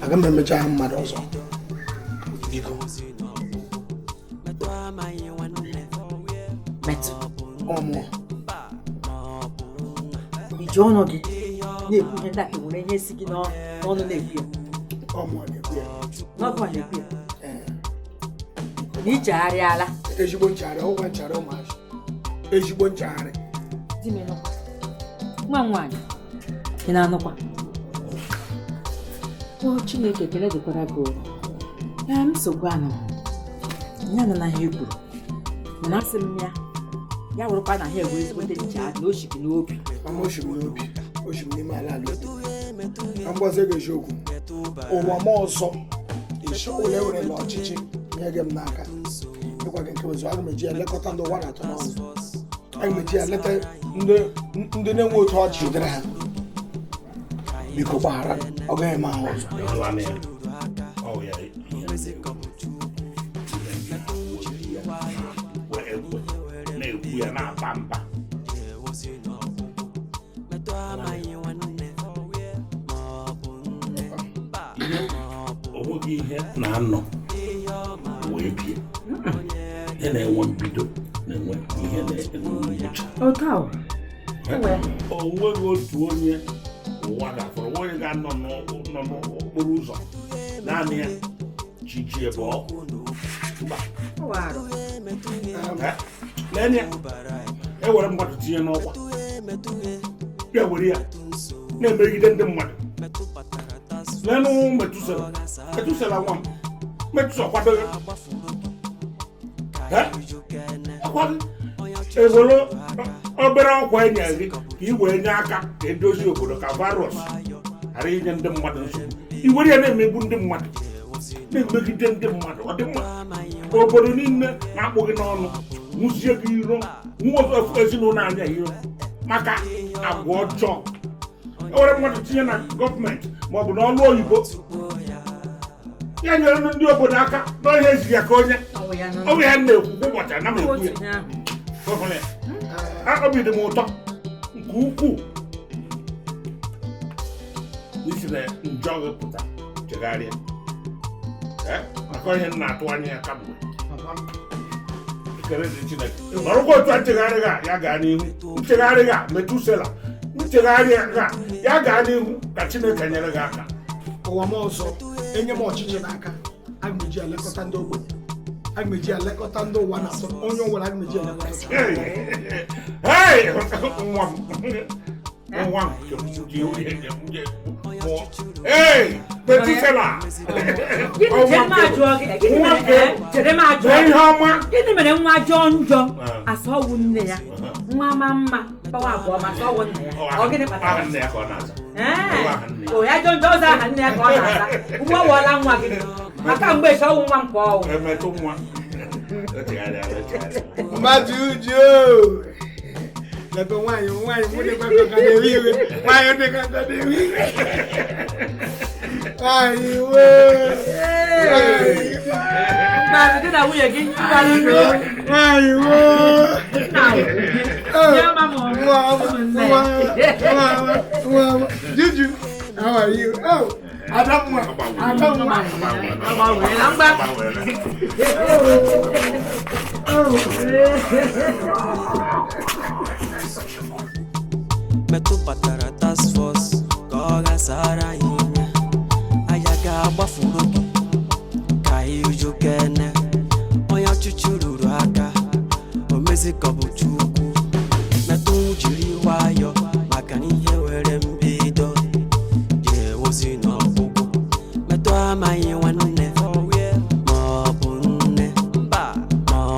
aga m emejọ aha mmadụ ọzọ biko. Metụ. Ọmụ. Iji ọnụ gị na-ekwu ihe ndị a ka nwere ihe si gị n'ọnụ na-ekwu ya. Ọmụ na-ekwu ya. N'ọgụ a na-ekwu ya. Na ichegharịala. Ezigbo nchegharị, ọgwụgwa nchegharị ụmụazị. Ezigbo nchegharị. Di m ịnụkwa. Nwa m nwaanyị, ị na-anụkwa? O Chineke ekele dịkwara gị o. Ee, nsogbu anọ. Ya nọ na ihe i kwuru. Mana asị m ya, ya wụrụkwa na ha enwe ezigbote nchegharị na o shi gị n'obi. Mama o shi m n'obi, o shi m n'ime ala ala obi. Ka m gwazie gị eziokwu, ụwa m ọzọ esi ụlọ ewere na ọchịchị nye gị m n'aka. Ịgwa gị nke ọzọ, aga m eji ya lekọta ndị ụwa na-atọ n'ọnụ. Aga m eji ya leta ndị na-enwe otu ọchị jidere ha. Biko gbaghara m, ọ gaghị eme ahụ ọzọ. na-emegbu ya na-aba mba. Onweghị ihe na-anọ wee bie. Ihe na-enwe mbido na-enwe ihe na-enwe ngwụcha. O nweghị otu onye ụwa gafere, onye ga-anọ n'okporo ụzọ naanị ya chiji ebe ọkụ. Mba. Lee ya, ewere mmadụ tinye n'ọkwa, ya were ya na-emegide ndị mmadụ. Leenụ Metusela, Metusela nwa m, Metusela kwadoghị. Ewere obere ọkwa e nyere gị ka ị wee nye aka ka edozi obodo ka virus ghara inye ndị mmadụ nsogbu. I were ya na-emegbu ndị mmadụ, na-emegide ndị mmadụ. Ọ dị mma obodo niile na-akpụ gị n'ọnụ, nwụzie gị iro, nwụọ ezinụlọ anya iro maka agwa ọjọọ. Ewere mmadụ tinye na gọọmenti ma ọ bụ n'ọlụ oyibo, ya nyere ndị obodo aka n'ọhịa ezighị ya ka onye ọ bụ ya na-ekwu ụbọchị ana m ekwu ya. Obi dị m ụtọ nke ukwuu n'isi na njọ gị pụta chegharịa maka ihe m na-atụ anya ya kamgbe. Ekele dị Chineke. Ọrụkwa otu a nchegharị ga ya gaa n'ihu, nchegharị ga Metusela, nchegharị ga ya gaa n'ihu ka Chineke nyere gị aka. Ụwa m ọzọ enye m ọchịchị n'aka, aga m eji elekọta ndị ogbenye, aga m eji elekọta ndị ụwa na-asọ, onye ọ nwere aga m eji elekọta. Hey, nwa m, nwa m, hey, Metusela. Gịnị mere nwa jọọ njọ asọwụ nne ya, nwa ma mma kpawa abụọ ma asọwụ nna ya? Ọ gịnị kpatara? O ya jọọ njọ ọzọ aha nne ya ka ọ na-aza. Ugbu ọ wụọla nwa gị maka mgbe ịchọwụ nwa m ka ọ wụ. Mmadụ uju lebe nwaanyị nwaanyị mụ dịkwa ka na-ewe iwe, nwaanyị dịkwa ka na-ewe iwe. Nwaanyị wee. Mmadụ dị na nwunye gị. Nwaanyị wee. Nwa Juju, how are you? Oh, Adamwa, Adamwa. Metụ batara task force ka ọ ghasara ihe aya ga-agbafuru gị ka iju kene onye ọchịchị ruru aka o mezi ka ọ bụ Chukwu. Metụ jiri nwayọ maka na ihe were mbido ga-ewozi n'ọgwụgwụ. Metụ amaghị nwanne ma ọ bụ nne ma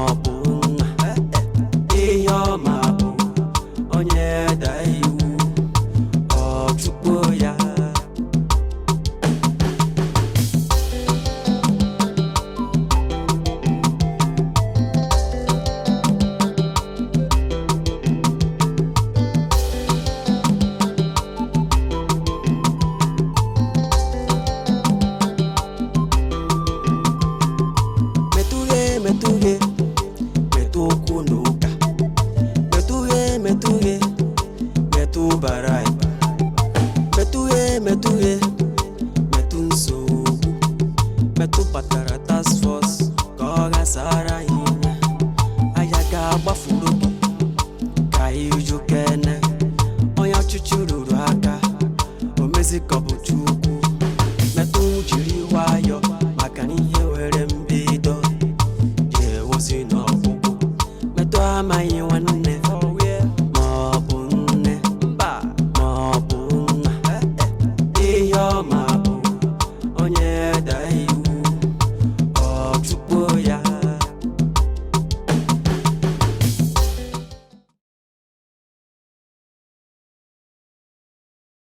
ọ bụ nna, ihe ọ ma bụ onye daa iwu ọ chụpụ ya. Metụghe metụ okwu n'ụka, metụghe metụghe metụ bara ịba, metụghe metụghe metụ nsogbu. Metụ batara task force ka ọ ghasara ihe aya ga-agbafuru gị ka iju kene onye ọchịchị ruru aka o mezi ka ọ bụ Chukwu. Metụ jiri nwayọ maka na ihe were mbido n'ọgwụgwụ. Metụ amaghị